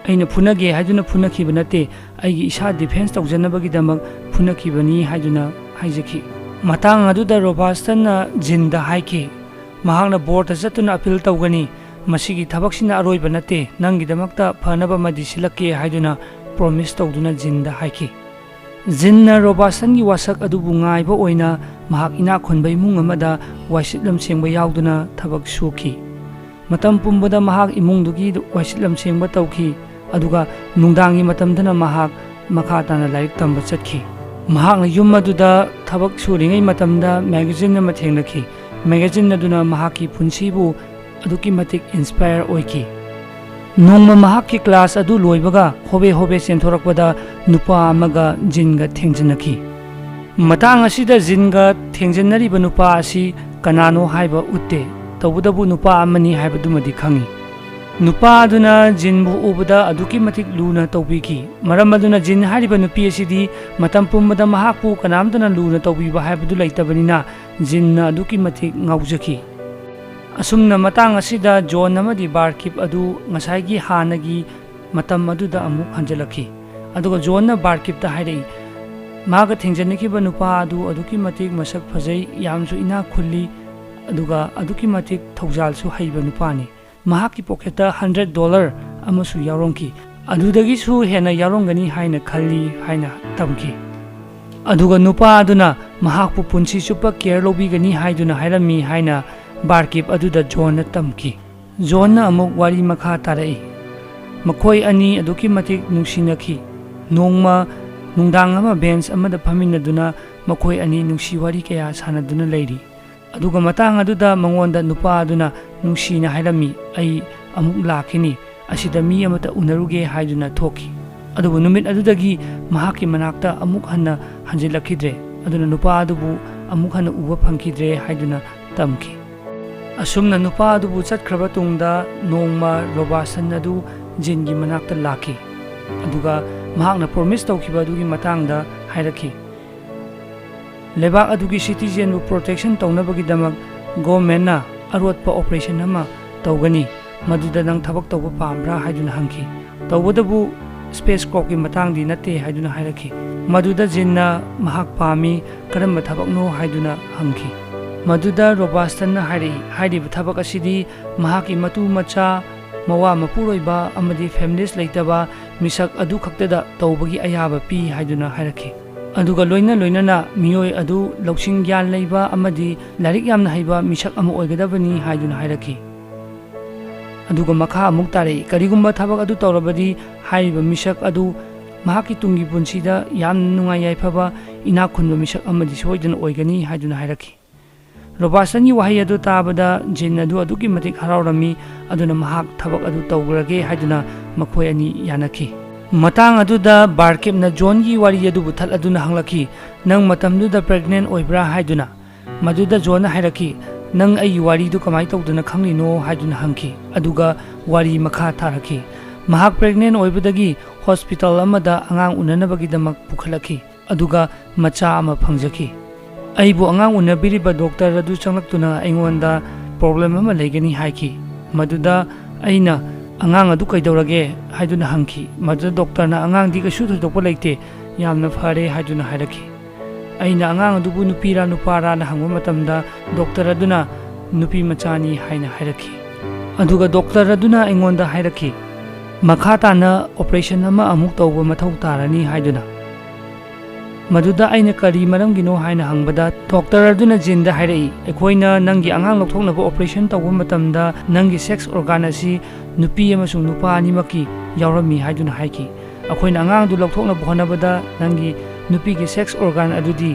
"ꯑꯩꯅ ꯐꯨꯅꯒꯦ ꯍꯥꯏꯗꯨꯅ ꯐꯨꯅꯈꯤꯕ ꯅꯠꯇꯦ, ꯑꯩꯒꯤ ꯏꯁꯥ ꯗꯤꯐꯦꯟꯁ ꯇꯧꯖꯅꯕꯒꯤꯗꯃꯛ ꯐꯨꯅꯈꯤꯕꯅꯤ" ꯍꯥꯏꯗꯨꯅ ꯍꯥꯏꯖꯈꯤ꯫ ꯃꯇꯥꯡ ꯑꯗꯨꯗ ꯔꯣꯕꯥꯁꯇꯟꯅ ꯖꯤꯟꯗ ꯍꯥꯏꯈꯤ, "ꯃꯍꯥꯛꯅ ꯕꯣꯔꯗ ꯆꯠꯇꯨꯅ ꯑꯄꯤꯜ ꯇꯧꯒꯅꯤ꯫ ꯃꯁꯤꯒꯤ ꯊꯕꯛꯁꯤꯅ ꯑꯔꯣꯏꯕ ꯅꯠꯇꯦ, ꯅꯪꯒꯤꯗꯃꯛꯇ ꯐꯅꯕ ꯑꯃꯗꯤ ꯁꯤꯜꯂꯛꯀꯦ" ꯍꯥꯏꯗꯨꯅ ꯄ꯭ꯔꯣꯃꯤꯁ ꯇꯧꯗꯨꯅ ꯖꯤꯟꯗ ꯍꯥꯏꯈꯤ꯫ ꯖꯤꯟꯅ ꯔꯣꯕꯥꯁꯟꯒꯤ ꯋꯥꯁꯛ ꯑꯗꯨꯕꯨ ꯉꯥꯏꯕ ꯑꯣꯏꯅ ꯃꯍꯥꯛ ꯏꯅꯥꯛ ꯈꯨꯟꯕ ꯏꯃꯨꯡ ꯑꯃꯗ ꯋꯥꯏꯁꯤꯠ ꯂꯝꯁꯦꯡꯕ ꯌꯥꯎꯗꯨꯅ ꯊꯕꯛ ꯁꯨꯈꯤ꯫ ꯃꯇꯝ ꯄꯨꯝꯕꯗ ꯃꯍꯥꯛ ꯏꯃꯨꯡꯗꯨꯒꯤ ꯋꯥꯏꯁꯤꯠ ꯂꯝꯁꯦꯡꯕ ꯇꯧꯈꯤ, ꯑꯗꯨꯒ ꯅꯨꯡꯗꯥꯡꯒꯤ ꯃꯇꯝꯗꯅ ꯃꯍꯥꯛ ꯃꯈꯥ ꯇꯥꯅ ꯂꯥꯏꯔꯤꯛ ꯇꯝꯕ ꯆꯠꯈꯤ꯫ ꯃꯍꯥꯛꯅ ꯌꯨꯝ ꯑꯗꯨꯗ ꯊꯕꯛ ꯁꯨꯔꯤꯉꯩ ꯃꯇꯝꯗ ꯃꯦꯒꯥꯖꯤꯟ ꯑꯃ ꯊꯦꯡꯅꯈꯤ꯫ ꯃꯦꯒꯥꯖꯤꯟ ꯑꯗꯨꯅ ꯃꯍꯥꯛꯀꯤ ꯄꯨꯟꯁꯤꯕꯨ ꯑꯗꯨꯛꯀꯤ ꯃꯇꯤꯛ ꯏꯟꯁꯄꯥꯌꯔ ꯑꯣꯏꯈꯤ꯫ ꯅꯣꯡꯃ ꯃꯍꯥꯛꯀꯤ ꯀ꯭ꯂꯥꯁ ꯑꯗꯨ ꯂꯣꯏꯕꯒ ꯍꯣꯕꯦ ꯍꯣꯕꯦ ꯆꯦꯟꯊꯣꯔꯛꯄꯗ ꯅꯨꯄꯥ ꯑꯃꯒ ꯖꯤꯟꯒ ꯊꯦꯡꯖꯤꯟꯅꯈꯤ꯫ ꯃꯇꯥꯡ ꯑꯁꯤꯗ ꯖꯤꯟꯒ ꯊꯦꯡꯖꯤꯟꯅꯔꯤꯕ ꯅꯨꯄꯥ ꯑꯁꯤ ꯀꯅꯥꯅꯣ ꯍꯥꯏꯕ ꯎꯠꯇꯦ, ꯇꯧꯕꯇꯕꯨ ꯅꯨꯄꯥ ꯑꯃꯅꯤ ꯍꯥꯏꯕꯗꯨꯃꯗꯤ ꯈꯪꯏ꯫ ꯅꯨꯄꯥ ꯑꯗꯨꯅ ꯖꯤꯟꯕꯨ ꯎꯕꯗ ꯑꯗꯨꯛꯀꯤ ꯃꯇꯤꯛ ꯂꯨꯅ ꯇꯧꯕꯤꯈꯤ꯫ ꯃꯔꯝ ꯑꯗꯨꯅ ꯖꯤꯟ ꯍꯥꯏꯔꯤꯕ ꯅꯨꯄꯤ ꯑꯁꯤꯗꯤ ꯃꯇꯝ ꯄꯨꯝꯕꯗ ꯃꯍꯥꯛꯄꯨ ꯀꯅꯥꯝꯇꯅ ꯂꯨꯅ ꯇꯧꯕꯤꯕ ꯍꯥꯏꯕꯗꯨ ꯂꯩꯇꯕꯅꯤꯅ ꯖꯤꯟꯅ ꯑꯗꯨꯛꯀꯤ ꯃꯇꯤꯛ ꯉꯥꯎꯖꯈꯤ꯫ ꯑꯁꯨꯝꯅ ꯃꯇꯥꯡ ꯑꯁꯤꯗ ꯖꯣꯟ ꯑꯃꯗꯤ ꯕꯥꯔꯀꯤꯞ ꯑꯗꯨ ꯉꯁꯥꯏꯒꯤ ꯍꯥꯟꯅꯒꯤ ꯃꯇꯝ ꯑꯗꯨꯗ ꯑꯃꯨꯛ ꯍꯟꯖꯤꯜꯂꯛꯈꯤ꯫ ꯑꯗꯨꯒ ꯖꯣꯟꯅ ꯕꯥꯔꯀꯤꯞꯇ ꯍꯥꯏꯔꯛꯏ, "ꯃꯥꯒ ꯊꯦꯡꯖꯟꯅꯈꯤꯕ ꯅꯨꯄꯥ ꯑꯗꯨ ꯑꯗꯨꯛꯀꯤ ꯃꯇꯤꯛ ꯃꯁꯛ ꯐꯖꯩ, ꯌꯥꯝꯁꯨ ꯏꯅꯥꯛ ꯈꯨꯜꯂꯤ, ꯑꯗꯨꯒ ꯑꯗꯨꯛꯀꯤ ꯃꯇꯤꯛ ꯊꯧꯖꯥꯜꯁꯨ ꯍꯩꯕ ꯅꯨꯄꯥꯅꯤ꯫ ꯃꯍꯥꯛꯀꯤ ꯄꯣꯀꯦꯠꯇ ꯍꯟꯗ꯭ꯔꯦꯠ ꯗꯣꯂꯔ ꯑꯃꯁꯨ ꯌꯥꯎꯔꯝꯈꯤ꯫ ꯑꯗꯨꯗꯒꯤꯁꯨ ꯍꯦꯟꯅ ꯌꯥꯎꯔꯝꯒꯅꯤ ꯍꯥꯏꯅ ꯈꯜꯂꯤ" ꯍꯥꯏꯅ ꯇꯝꯈꯤ꯫ ꯑꯗꯨꯒ ꯅꯨꯄꯥ ꯑꯗꯨꯅ ꯃꯍꯥꯛꯄꯨ ꯄꯨꯟꯁꯤ ꯆꯨꯞꯄ ꯀꯦꯌꯔ ꯂꯧꯕꯤꯒꯅꯤ ꯍꯥꯏꯗꯨꯅ ꯍꯥꯏꯔꯝꯃꯤ ꯍꯥꯏꯅ ꯕꯥꯔꯀꯤꯞ ꯑꯗꯨꯗ ꯖꯣꯟꯅ ꯇꯝꯈꯤ꯫ ꯖꯣꯟꯅ ꯑꯃꯨꯛ ꯋꯥꯔꯤ ꯃꯈꯥ ꯇꯥꯔꯛꯏ꯫ ꯃꯈꯣꯏ ꯑꯅꯤ ꯑꯗꯨꯛꯀꯤ ꯃꯇꯤꯛ ꯅꯨꯡꯁꯤꯅꯈꯤ꯫ ꯅꯣꯡꯃ ꯅꯨꯡꯗꯥꯡ ꯑꯃ ꯕꯦꯟꯆ ꯑꯃꯗ ꯐꯝꯃꯤꯟꯅꯗꯨꯅ ꯃꯈꯣꯏ ꯑꯅꯤ ꯅꯨꯡꯁꯤ ꯋꯥꯔꯤ ꯀꯌꯥ ꯁꯥꯟꯅꯗꯨꯅ ꯂꯩꯔꯤ꯫ ꯑꯗꯨꯒ ꯃꯇꯥꯡ ꯑꯗꯨꯗ ꯃꯉꯣꯟꯗ ꯅꯨꯄꯥ ꯑꯗꯨꯅ ꯅꯨꯡꯁꯤꯅ ꯍꯥꯏꯔꯝꯃꯤ, "ꯑꯩ ꯑꯃꯨꯛ ꯂꯥꯛꯈꯤꯅꯤ꯫ ꯑꯁꯤꯗ ꯃꯤ ꯑꯃꯠꯇ ꯎꯅꯔꯨꯒꯦ" ꯍꯥꯏꯗꯨꯅ ꯊꯣꯛꯈꯤ꯫ ꯑꯗꯨꯕꯨ ꯅꯨꯃꯤꯠ ꯑꯗꯨꯗꯒꯤ ꯃꯍꯥꯛꯀꯤ ꯃꯅꯥꯛꯇ ꯑꯃꯨꯛ ꯍꯟꯅ ꯍꯟꯖꯤꯜꯂꯛꯈꯤꯗ꯭ꯔꯦ꯫ ꯑꯗꯨꯅ ꯅꯨꯄꯥ ꯑꯗꯨꯕꯨ ꯑꯃꯨꯛ ꯍꯟꯅ ꯎꯕ ꯐꯪꯈꯤꯗ꯭ꯔꯦ ꯍꯥꯏꯗꯨꯅ ꯇꯝꯈꯤ꯫ ꯑꯁꯨꯝꯅ ꯅꯨꯄꯥ ꯑꯗꯨꯕꯨ ꯆꯠꯈ꯭ꯔꯕ ꯇꯨꯡꯗ, ꯅꯣꯡꯃ ꯔꯣꯕꯥꯔꯠꯁꯟ ꯑꯗꯨ ꯖꯤꯟꯒꯤ ꯃꯅꯥꯛꯇ ꯂꯥꯛꯈꯤ, ꯑꯗꯨꯒ ꯃꯍꯥꯛꯅ ꯄ꯭ꯔꯣꯃꯤꯁ ꯇꯧꯈꯤꯕ ꯑꯗꯨꯒꯤ ꯃꯇꯥꯡꯗ ꯍꯥꯏꯔꯛꯈꯤ꯫ ꯂꯩꯕꯥꯛ ꯑꯗꯨꯒꯤ ꯁꯤꯇꯤꯖꯦꯟꯕꯨ ꯄ꯭ꯔꯣꯇꯦꯛꯁꯟ ꯇꯧꯅꯕꯒꯤꯗꯃꯛ ꯒꯣꯔꯃꯦꯟꯅ ꯑꯔꯣꯠꯄ ꯑꯣꯄꯔꯦꯁꯟ ꯑꯃ ꯇꯧꯒꯅꯤ, ꯃꯗꯨꯗ ꯅꯪ ꯊꯕꯛ ꯇꯧꯕ ꯄꯥꯝꯕ꯭ꯔꯥ ꯍꯥꯏꯗꯨꯅ ꯍꯪꯈꯤ꯫ ꯇꯧꯕꯇꯕꯨ ꯁ꯭ꯄꯦꯁ ꯀ꯭ꯔꯣꯞꯀꯤ ꯃꯇꯥꯡꯗꯤ ꯅꯠꯇꯦ ꯍꯥꯏꯗꯨꯅ ꯍꯥꯏꯔꯛꯈꯤ꯫ ꯃꯗꯨꯗ ꯖꯤꯟꯅ ꯃꯍꯥꯛ ꯄꯥꯝꯃꯤ, ꯀꯔꯝꯕ ꯊꯕꯛꯅꯣ ꯍꯥꯏꯗꯨꯅ ꯍꯪꯈꯤ꯫ ꯃꯗꯨꯗ ꯔꯣꯕꯥꯔꯠꯁꯟꯅ ꯍꯥꯏꯔꯛꯏ, ꯍꯥꯏꯔꯤꯕ ꯊꯕꯛ ꯑꯁꯤꯗꯤ ꯃꯍꯥꯛꯀꯤ ꯃꯇꯨ ꯃꯆꯥ, ꯃꯋꯥ ꯃꯄꯨꯔꯣꯏꯕ ꯑꯃꯗꯤ ꯐꯦꯃꯤꯂꯤꯁ ꯂꯩꯇꯕ ꯃꯤꯁꯛ ꯑꯗꯨ ꯈꯛꯇꯗ ꯇꯧꯕꯒꯤ ꯑꯌꯥꯕ ꯄꯤ ꯍꯥꯏꯗꯨꯅ ꯍꯥꯏꯔꯛꯈꯤ꯫ ꯑꯗꯨꯒ ꯂꯣꯏꯅ ꯂꯣꯏꯅꯅ ꯃꯤꯑꯣꯏ ꯑꯗꯨ ꯂꯧꯁꯤꯡ ꯒ꯭ꯌꯥꯟ ꯂꯩꯕ ꯑꯃꯗꯤ ꯂꯥꯏꯔꯤꯛ ꯌꯥꯝꯅ ꯍꯩꯕ ꯃꯤꯁꯛ ꯑꯃ ꯑꯣꯏꯒꯗꯕꯅꯤ ꯍꯥꯏꯗꯨꯅ ꯍꯥꯏꯔꯛꯈꯤ꯫ ꯑꯗꯨꯒ ꯃꯈꯥ ꯑꯃꯨꯛ ꯇꯥꯔꯛꯏ, ꯀꯔꯤꯒꯨꯝꯕ ꯊꯕꯛ ꯑꯗꯨ ꯇꯧꯔꯕꯗꯤ ꯍꯥꯏꯔꯤꯕ ꯃꯤꯁꯛ ꯑꯗꯨ ꯃꯍꯥꯛꯀꯤ ꯇꯨꯡꯒꯤ ꯄꯨꯟꯁꯤꯗ ꯌꯥꯝꯅ ꯅꯨꯡꯉꯥꯏ ꯌꯥꯏꯐꯕ, ꯏꯅꯥꯛ ꯈꯨꯟꯕ ꯃꯤꯁꯛ ꯑꯃꯗꯤ ꯁꯣꯏꯗꯅ ꯑꯣꯏꯒꯅꯤ ꯍꯥꯏꯗꯨꯅ ꯍꯥꯏꯔꯛꯈꯤ꯫ ꯔꯣꯕꯥꯔꯠꯁꯟꯒꯤ ꯋꯥꯍꯩ ꯑꯗꯨ ꯇꯥꯕꯗ ꯖꯤꯟ ꯑꯗꯨ ꯑꯗꯨꯛꯀꯤ ꯃꯇꯤꯛ ꯍꯔꯥꯎꯔꯝꯃꯤ, ꯑꯗꯨꯅ ꯃꯍꯥꯛ ꯊꯕꯛ ꯑꯗꯨ ꯇꯧꯈ꯭ꯔꯒꯦ ꯍꯥꯏꯗꯨꯅ ꯃꯈꯣꯏ ꯑꯅꯤ ꯌꯥꯅꯈꯤ꯫ ꯃꯇꯥꯡ ꯑꯗꯨꯗ ꯕꯥꯔꯀꯤꯞꯅ ꯖꯣꯟꯒꯤ ꯋꯥꯔꯤ ꯑꯗꯨꯕꯨ ꯊꯠꯂꯗꯨꯅ ꯍꯪꯂꯛꯈꯤ, "ꯅꯪ ꯃꯇꯝꯗꯨꯗ ꯄ꯭ꯔꯦꯒꯅꯦꯟ ꯑꯣꯏꯕ꯭ꯔꯥ?" ꯍꯥꯏꯗꯨꯅ꯫ ꯃꯗꯨꯗ ꯖꯣꯟꯅ ꯍꯥꯏꯔꯛꯈꯤ, "ꯅꯪ ꯑꯩꯒꯤ ꯋꯥꯔꯤꯗꯨ ꯀꯃꯥꯏꯅ ꯇꯧꯗꯅ ꯈꯪꯂꯤꯅꯣ?" ꯍꯥꯏꯗꯨꯅ ꯍꯪꯈꯤ꯫ ꯑꯗꯨꯒ ꯋꯥꯔꯤ ꯃꯈꯥ ꯇꯥꯔꯛꯈꯤ꯫ ꯃꯍꯥꯛ ꯄ꯭ꯔꯦꯒꯅꯦꯟ ꯑꯣꯏꯕꯗꯒꯤ ꯍꯣꯁꯄꯤꯇꯥꯜ ꯑꯃꯗ ꯑꯉꯥꯡ ꯎꯅꯅꯕꯒꯤꯗꯃꯛ ꯄꯨꯈꯠꯂꯛꯈꯤ꯫ ꯑꯗꯨꯒ ꯃꯆꯥ ꯑꯃ ꯐꯪꯖꯈꯤ꯫ ꯑꯩꯕꯨ ꯑꯉꯥꯡ ꯎꯅꯕꯤꯔꯤꯕ ꯗꯣꯛꯇꯔ ꯑꯗꯨ ꯆꯪꯂꯛꯇꯨꯅ ꯑꯩꯉꯣꯟꯗ ꯄ꯭ꯔꯣꯕ꯭ꯂꯦꯝ ꯑꯃ ꯂꯩꯒꯅꯤ ꯍꯥꯏꯈꯤ꯫ ꯃꯗꯨꯗ ꯑꯩꯅ, "ꯑꯉꯥꯡ ꯑꯗꯨ ꯀꯩꯗꯧꯔꯒꯦ?" ꯍꯥꯏꯗꯨꯅ ꯍꯪꯈꯤ꯫ ꯃꯗꯨꯗ ꯗꯣꯛꯇꯔꯅ, "ꯑꯉꯥꯡꯗꯤ ꯀꯩꯁꯨ ꯊꯣꯏꯗꯣꯛꯄ ꯂꯩꯇꯦ, ꯌꯥꯝꯅ ꯐꯔꯦ" ꯍꯥꯏꯗꯨꯅ ꯍꯥꯏꯔꯛꯈꯤ꯫ ꯑꯩꯅ ꯑꯉꯥꯡ ꯑꯗꯨꯕꯨ ꯅꯨꯄꯤꯔꯥ ꯅꯨꯄꯥꯔꯥꯅ ꯍꯪꯕ ꯃꯇꯝꯗ ꯗꯣꯛꯇꯔ ꯑꯗꯨꯅ ꯅꯨꯄꯤ ꯃꯆꯥꯅꯤ ꯍꯥꯏꯅ ꯍꯥꯏꯔꯛꯈꯤ꯫ ꯑꯗꯨꯒ ꯗꯣꯛꯇꯔ ꯑꯗꯨꯅ ꯑꯩꯉꯣꯟꯗ ꯍꯥꯏꯔꯛꯈꯤ, "ꯃꯈꯥ ꯇꯥꯅ ꯑꯣꯄꯔꯦꯁꯟ ꯑꯃ ꯑꯃꯨꯛ ꯇꯧꯕ ꯃꯊꯧ ꯇꯥꯔꯅꯤ" ꯍꯥꯏꯗꯨꯅ꯫ ꯃꯗꯨꯗ ꯑꯩꯅ ꯀꯔꯤ ꯃꯔꯝꯒꯤꯅꯣ ꯍꯥꯏꯅ ꯍꯪꯕꯗ, ꯗꯣꯛꯇꯔ ꯑꯗꯨꯅ ꯖꯤꯟꯗ ꯍꯥꯏꯔꯛꯏ, "ꯑꯩꯈꯣꯏꯅ ꯅꯪꯒꯤ ꯑꯉꯥꯡ ꯂꯧꯊꯣꯛꯅꯕ ꯑꯣꯄꯔꯦꯁꯟ ꯇꯧꯕ ꯃꯇꯝꯗ ꯅꯪꯒꯤ ꯁꯦꯛꯁ ꯑꯣꯔꯒꯥꯟ ꯑꯁꯤ ꯅꯨꯄꯤ ꯑꯃꯁꯨꯡ ꯅꯨꯄꯥ ꯑꯅꯤꯃꯛꯀꯤ ꯌꯥꯎꯔꯝꯃꯤ" ꯍꯥꯏꯗꯨꯅ ꯍꯥꯏꯈꯤ꯫ "ꯑꯩꯈꯣꯏꯅ ꯑꯉꯥꯡꯗꯨ ꯂꯧꯊꯣꯛꯅꯕ ꯍꯣꯠꯅꯕꯗ ꯅꯪꯒꯤ ꯅꯨꯄꯤꯒꯤ ꯁꯦꯛꯁ ꯑꯣꯔꯒꯥꯟ ꯑꯗꯨꯗꯤ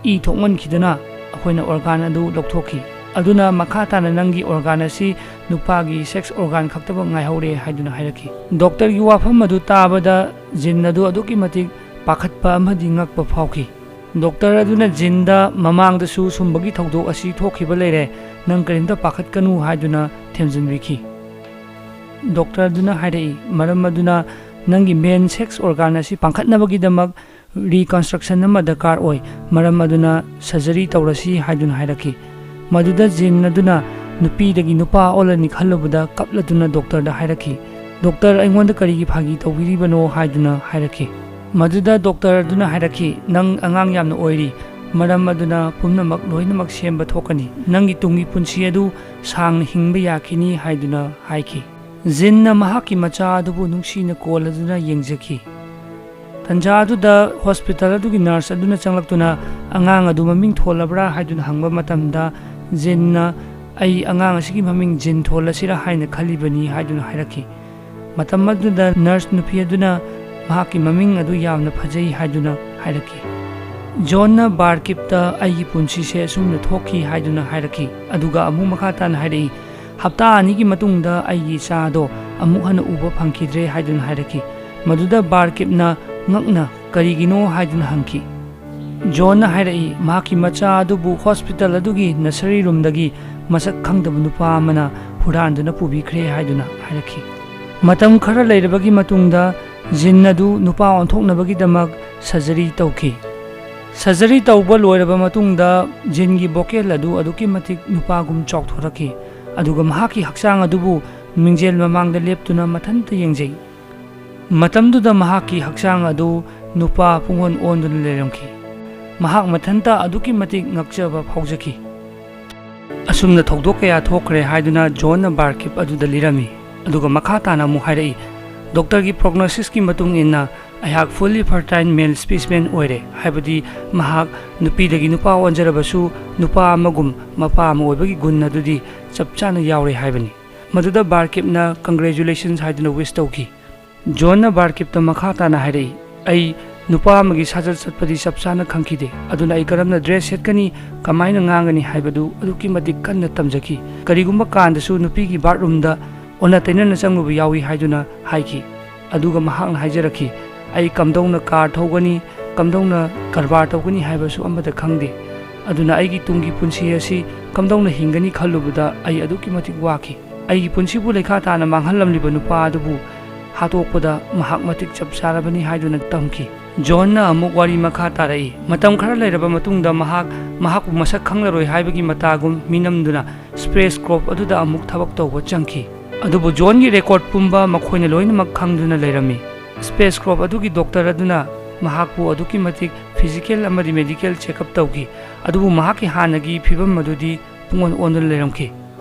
ꯏ ꯊꯣꯛꯃꯟꯈꯤꯗꯨꯅ ꯑꯩꯈꯣꯏꯅ ꯑꯣꯔꯒꯥꯟ ꯑꯗꯨ ꯂꯧꯊꯣꯛꯈꯤ꯫ ꯑꯗꯨꯅ ꯃꯈꯥ ꯇꯥꯅ ꯅꯪꯒꯤ ꯑꯣꯔꯒꯥꯟ ꯑꯁꯤ ꯅꯨꯄꯥꯒꯤ ꯁꯦꯛꯁ ꯑꯣꯔꯒꯥꯟ ꯈꯛꯇꯃꯛ ꯉꯥꯏꯍꯧꯔꯦ" ꯍꯥꯏꯗꯨꯅ ꯍꯥꯏꯔꯛꯈꯤ꯫ ꯗꯣꯛꯇꯔꯒꯤ ꯋꯥꯐꯝ ꯑꯗꯨ ꯇꯥꯕꯗ ꯖꯤꯟ ꯑꯗꯨ ꯑꯗꯨꯛꯀꯤ ꯃꯇꯤꯛ ꯄꯥꯈꯠꯄ ꯑꯃꯗꯤ ꯉꯛꯄ ꯐꯥꯎꯈꯤ꯫ ꯗꯣꯛꯇꯔ ꯑꯗꯨꯅ ꯖꯤꯟꯗ ꯃꯃꯥꯡꯗꯁꯨ ꯁꯨꯝꯕꯒꯤ ꯊꯧꯗꯣꯛ ꯑꯁꯤ ꯊꯣꯛꯈꯤꯕ ꯂꯩꯔꯦ, ꯅꯪ ꯀꯔꯤꯝꯇ ꯄꯥꯈꯠꯀꯅꯨ ꯍꯥꯏꯗꯨꯅ ꯊꯦꯝꯖꯤꯟꯕꯤꯈꯤ꯫ ꯗꯣꯛꯇꯔ ꯑꯗꯨꯅ ꯍꯥꯏꯔꯛꯏ, ꯃꯔꯝ ꯑꯗꯨꯅ ꯅꯪꯒꯤ ꯃꯦꯟ ꯁꯦꯛꯁ ꯑꯣꯔꯒꯥꯟ ꯑꯁꯤ ꯄꯥꯡꯈꯠꯅꯕꯒꯤꯗꯃꯛ ꯔꯤꯀꯟꯁꯇ꯭ꯔꯛꯁꯟ ꯑꯃ ꯗꯔꯀꯥꯔ ꯑꯣꯏ, ꯃꯔꯝ ꯑꯗꯨꯅ ꯁꯔꯖꯔꯤ ꯇꯧꯔꯁꯤ ꯍꯥꯏꯗꯨꯅ ꯍꯥꯏꯔꯛꯈꯤ꯫ ꯃꯗꯨꯗ ꯖꯤꯟ ꯑꯗꯨꯅ ꯅꯨꯄꯤꯗꯒꯤ ꯅꯨꯄꯥ ꯑꯣꯜꯂꯅꯤ ꯈꯜꯂꯨꯕꯗ ꯀꯞꯂꯗꯨꯅ ꯗꯣꯛꯇꯔꯗ ꯍꯥꯏꯔꯛꯈꯤ, "ꯗꯣꯛꯇꯔ, ꯑꯩꯉꯣꯟꯗ ꯀꯔꯤꯒꯤ ꯐꯥꯒꯤ ꯇꯧꯕꯤꯔꯤꯕꯅꯣ?" ꯍꯥꯏꯗꯨꯅ ꯍꯥꯏꯔꯛꯈꯤ꯫ ꯃꯗꯨꯗ ꯗꯣꯛꯇꯔ ꯑꯗꯨꯅ ꯍꯥꯏꯔꯛꯈꯤ, "ꯅꯪ ꯑꯉꯥꯡ ꯌꯥꯝꯅ ꯑꯣꯏꯔꯤ, ꯃꯔꯝ ꯑꯗꯨꯅ ꯄꯨꯝꯅꯃꯛ ꯂꯣꯏꯅꯃꯛ ꯁꯦꯝꯕ ꯊꯣꯛꯀꯅꯤ꯫ ꯅꯪꯒꯤ ꯇꯨꯡꯒꯤ ꯄꯨꯟꯁꯤ ꯑꯗꯨ ꯁꯥꯡꯅ ꯍꯤꯡꯕ ꯌꯥꯈꯤꯅꯤ" ꯍꯥꯏꯗꯨꯅ ꯍꯥꯏꯈꯤ꯫ ꯖꯤꯟꯅ ꯃꯍꯥꯛꯀꯤ ꯃꯆꯥ ꯑꯗꯨꯕꯨ ꯅꯨꯡꯁꯤꯅ ꯀꯣꯜꯂꯗꯨꯅ ꯌꯦꯡꯖꯈꯤ꯫ ꯇꯟꯖꯥ ꯑꯗꯨꯗ ꯍꯣꯁꯄꯤꯇꯥꯜ ꯑꯗꯨꯒꯤ ꯅꯔꯁ ꯑꯗꯨꯅ ꯆꯪꯂꯛꯇꯨꯅ, "ꯑꯉꯥꯡ ꯑꯗꯨ ꯃꯃꯤꯡ ꯊꯣꯜꯂꯕ꯭ꯔꯥ?" ꯍꯥꯏꯗꯨꯅ ꯍꯪꯕ ꯃꯇꯝꯗ, ꯖꯤꯟꯅ, "ꯑꯩ ꯑꯉꯥꯡ ꯑꯁꯤꯒꯤ ꯃꯃꯤꯡ ꯖꯤꯟ ꯊꯣꯜꯂꯁꯤꯔꯥ ꯍꯥꯏꯅ ꯈꯜꯂꯤꯕꯅꯤ" ꯍꯥꯏꯗꯨꯅ ꯍꯥꯏꯔꯛꯈꯤ꯫ ꯃꯇꯝ ꯑꯗꯨꯗ ꯅꯔꯁ ꯅꯨꯄꯤ ꯑꯗꯨꯅ ꯃꯍꯥꯛꯀꯤ ꯃꯃꯤꯡ ꯑꯗꯨ ꯌꯥꯝꯅ ꯐꯖꯩ ꯍꯥꯏꯗꯨꯅ ꯍꯥꯏꯔꯛꯈꯤ꯫ ꯖꯣꯟꯅ ꯕꯥꯔꯀꯤꯞꯇ, "ꯑꯩꯒꯤ ꯄꯨꯟꯁꯤꯁꯦ ꯑꯁꯨꯝꯅ ꯊꯣꯛꯈꯤ" ꯍꯥꯏꯗꯨꯅ ꯍꯥꯏꯔꯛꯈꯤ꯫ ꯑꯗꯨꯒ ꯑꯃꯨꯛ ꯃꯈꯥ ꯇꯥꯅ ꯍꯥꯏꯔꯛꯏ, "ꯍꯞꯇꯥ ꯑꯅꯤꯒꯤ ꯃꯇꯨꯡꯗ ꯑꯩꯒꯤ ꯏꯆꯥ ꯑꯗꯣ ꯑꯃꯨꯛ ꯍꯟꯅ ꯎꯕ ꯐꯪꯈꯤꯗ꯭ꯔꯦ" ꯍꯥꯏꯗꯨꯅ ꯍꯥꯏꯔꯛꯈꯤ꯫ ꯃꯗꯨꯗ ꯕꯥꯔꯀꯤꯞꯅ ꯉꯛꯅ "ꯀꯔꯤꯒꯤꯅꯣ?" ꯍꯥꯏꯗꯨꯅ ꯍꯪꯈꯤ꯫ ꯖꯣꯟꯅ ꯍꯥꯏꯔꯛꯏ, ꯃꯍꯥꯛꯀꯤ ꯃꯆꯥ ꯑꯗꯨꯕꯨ ꯍꯣꯁꯄꯤꯇꯥꯜ ꯑꯗꯨꯒꯤ ꯅꯁꯔꯤ ꯔꯨꯝꯗꯒꯤ ꯃꯁꯛ ꯈꯪꯗꯕ ꯅꯨꯄꯥ ꯑꯃꯅ ꯍꯨꯔꯥꯟꯗꯨꯅ ꯄꯨꯕꯤꯈ꯭ꯔꯦ ꯍꯥꯏꯗꯨꯅ ꯍꯥꯏꯔꯛꯈꯤ꯫ ꯃꯇꯝ ꯈꯔ ꯂꯩꯔꯕꯒꯤ ꯃꯇꯨꯡꯗ ꯖꯤꯟ ꯑꯗꯨ ꯅꯨꯄꯥ ꯑꯣꯟꯊꯣꯛꯅꯕꯒꯤꯗꯃꯛ ꯁꯔꯖꯔꯤ ꯇꯧꯈꯤ꯫ ꯁꯔꯖꯔꯤ ꯇꯧꯕ ꯂꯣꯏꯔꯕ ꯃꯇꯨꯡꯗ ꯖꯤꯟꯒꯤ ꯚꯣꯀꯦꯜ ꯑꯗꯨ ꯑꯗꯨꯛꯀꯤ ꯃꯇꯤꯛ ꯅꯨꯄꯥꯒꯨꯝ ꯆꯥꯎꯊꯣꯔꯛꯈꯤ, ꯑꯗꯨꯒ ꯃꯍꯥꯛꯀꯤ ꯍꯛꯆꯥꯡ ꯑꯗꯨꯕꯨ ꯃꯤꯡꯖꯦꯜ ꯃꯃꯥꯡꯗ ꯂꯦꯞꯇꯨꯅ ꯃꯊꯟꯇ ꯌꯦꯡꯖꯩ꯫ ꯃꯇꯝꯗꯨꯗ ꯃꯍꯥꯛꯀꯤ ꯍꯛꯆꯥꯡ ꯑꯗꯨ ꯅꯨꯄꯥ ꯄꯨꯡꯑꯣꯟ ꯑꯣꯟꯗꯨꯅ ꯂꯩꯔꯝꯈꯤ꯫ ꯃꯍꯥꯛ ꯃꯊꯟꯇ ꯑꯗꯨꯛꯀꯤ ꯃꯇꯤꯛ ꯉꯛꯆꯕ ꯐꯥꯎꯖꯈꯤ꯫ ꯑꯁꯨꯝꯅ ꯊꯧꯗꯣꯛ ꯀꯌꯥ ꯊꯣꯛꯈ꯭ꯔꯦ ꯍꯥꯏꯗꯨꯅ ꯖꯣꯟꯅ ꯕꯥꯔꯀꯤꯞ ꯑꯗꯨꯗ ꯂꯤꯔꯝꯃꯤ꯫ ꯑꯗꯨꯒ ꯃꯈꯥ ꯇꯥꯅ ꯑꯃꯨꯛ ꯍꯥꯏꯔꯛꯏ, "ꯗꯣꯛꯇꯔꯒꯤ ꯄ꯭ꯔꯣꯒꯅꯣꯁꯤꯁꯀꯤ ꯃꯇꯨꯡ ꯏꯟꯅ ꯑꯩꯍꯥꯛ ꯐꯨꯜꯂꯤ ꯐꯔꯇꯥꯏꯜ ꯃꯦꯜ ꯁ꯭ꯄꯤꯁꯤꯃꯦꯟ ꯑꯣꯏꯔꯦ, ꯍꯥꯏꯕꯗꯤ ꯃꯍꯥꯛ ꯅꯨꯄꯤꯗꯒꯤ ꯅꯨꯄꯥ ꯑꯣꯟꯖꯔꯕꯁꯨ ꯅꯨꯄꯥ ꯑꯃꯒꯨꯝ ꯃꯄꯥ ꯑꯃ ꯑꯣꯏꯕꯒꯤ ꯒꯨꯟ ꯑꯗꯨꯗꯤ ꯆꯞ ꯆꯥꯅ ꯌꯥꯎꯔꯦ" ꯍꯥꯏꯕꯅꯤ꯫ ꯃꯗꯨꯗ ꯕꯥꯔꯀꯤꯞꯅ "ꯀꯪꯒ꯭ꯔꯦꯖꯨꯂꯦꯁꯟꯁ" ꯍꯥꯏꯗꯨꯅ ꯋꯤꯁ ꯇꯧꯈꯤ꯫ ꯖꯣꯟꯅ ꯕꯥꯔꯀꯤꯞꯇ ꯃꯈꯥ ꯇꯥꯅ ꯍꯥꯏꯔꯛꯏ, "ꯑꯩ ꯅꯨꯄꯥ ꯑꯃꯒꯤ ꯁꯥꯖꯠ ꯆꯠꯄꯗꯤ ꯆꯞ ꯆꯥꯅ ꯈꯪꯈꯤꯗꯦ, ꯑꯗꯨꯅ ꯑꯩ ꯀꯔꯝꯅ ꯗ꯭ꯔꯦꯁ ꯁꯦꯠꯀꯅꯤ, ꯀꯃꯥꯏꯅ ꯉꯥꯡꯒꯅꯤ ꯍꯥꯏꯕꯗꯨ ꯑꯗꯨꯛꯀꯤ ꯃꯇꯤꯛ ꯀꯟꯅ ꯇꯝꯖꯈꯤ꯫ ꯀꯔꯤꯒꯨꯝꯕ ꯀꯥꯟꯗꯁꯨ ꯅꯨꯄꯤꯒꯤ ꯕꯥꯠꯔꯨꯝꯗ ꯑꯣꯟꯅ ꯇꯩꯅꯅ ꯆꯪꯂꯨꯕ ꯌꯥꯎꯏ" ꯍꯥꯏꯗꯨꯅ ꯍꯥꯏꯈꯤ꯫ ꯑꯗꯨꯒ ꯃꯍꯥꯛꯅ ꯍꯥꯏꯖꯔꯛꯈꯤ, "ꯑꯩ ꯀꯝꯗꯧꯅ ꯀꯥꯔ ꯊꯧꯒꯅꯤ, ꯀꯝꯗꯧꯅ ꯀꯔꯕꯥꯔ ꯇꯧꯒꯅꯤ ꯍꯥꯏꯕꯁꯨ ꯑꯃꯠꯇ ꯈꯪꯗꯦ꯫ ꯑꯗꯨꯅ ꯑꯩꯒꯤ ꯇꯨꯡꯒꯤ ꯄꯨꯟꯁꯤ ꯑꯁꯤ ꯀꯝꯗꯧꯅ ꯍꯤꯡꯒꯅꯤ ꯈꯜꯂꯨꯕꯗ ꯑꯩ ꯑꯗꯨꯛꯀꯤ ꯃꯇꯤꯛ ꯋꯥꯈꯤ꯫ ꯑꯩꯒꯤ ꯄꯨꯟꯁꯤꯕꯨ ꯂꯩꯈꯥ ꯇꯥꯅ ꯃꯥꯡꯍꯜꯂꯝꯂꯤꯕ ꯅꯨꯄꯥ ꯑꯗꯨꯕꯨ ꯍꯥꯠꯇꯣꯛꯄꯗ ꯃꯍꯥꯛ ꯃꯇꯤꯛ ꯆꯞ ꯆꯥꯔꯕꯅꯤ ꯍꯥꯏꯗꯨꯅ ꯇꯝꯈꯤ꯫ ꯖꯣꯟꯅ ꯑꯃꯨꯛ ꯋꯥꯔꯤ ꯃꯈꯥ ꯇꯥꯔꯛꯏ꯫ ꯃꯇꯝ ꯈꯔ ꯂꯩꯔꯕ ꯃꯇꯨꯡꯗ ꯃꯍꯥꯛ ꯃꯍꯥꯛꯄꯨ ꯃꯁꯛ ꯈꯪꯂꯔꯣꯏ ꯍꯥꯏꯕꯒꯤ ꯃꯇꯥꯒꯨꯝ ꯃꯤꯅꯝꯗꯨꯅ ꯁ꯭ꯄꯦꯁ ꯀ꯭ꯔꯣꯞ ꯑꯗꯨꯗ ꯑꯃꯨꯛ ꯊꯕꯛ ꯇꯧꯕ ꯆꯪꯈꯤ꯫ ꯑꯗꯨꯕꯨ ꯖꯣꯟꯒꯤ ꯔꯦꯀꯣꯔꯗ ꯄꯨꯝꯕ ꯃꯈꯣꯏꯅ ꯂꯣꯏꯅꯃꯛ ꯈꯪꯗꯨꯅ ꯂꯩꯔꯝꯃꯤ꯫ ꯁ꯭ꯄꯦꯁ ꯀ꯭ꯔꯣꯞ ꯑꯗꯨꯒꯤ ꯗꯣꯛꯇꯔ ꯑꯗꯨꯅ ꯃꯍꯥꯛꯄꯨ ꯑꯗꯨꯛꯀꯤ ꯃꯇꯤꯛ ꯐꯤꯖꯤꯀꯦꯜ ꯑꯃꯗꯤ ꯃꯦꯗꯤꯀꯦꯜ ꯆꯦꯛꯑꯞ ꯇꯧꯈꯤ, ꯑꯗꯨꯕꯨ ꯃꯍꯥꯛꯀꯤ ꯍꯥꯟꯅꯒꯤ ꯐꯤꯕꯝ ꯑꯗꯨꯗꯤ ꯄꯨꯡꯑꯣꯟ ꯑꯣꯟꯗꯨꯅ ꯂꯩꯔꯝꯈꯤ꯫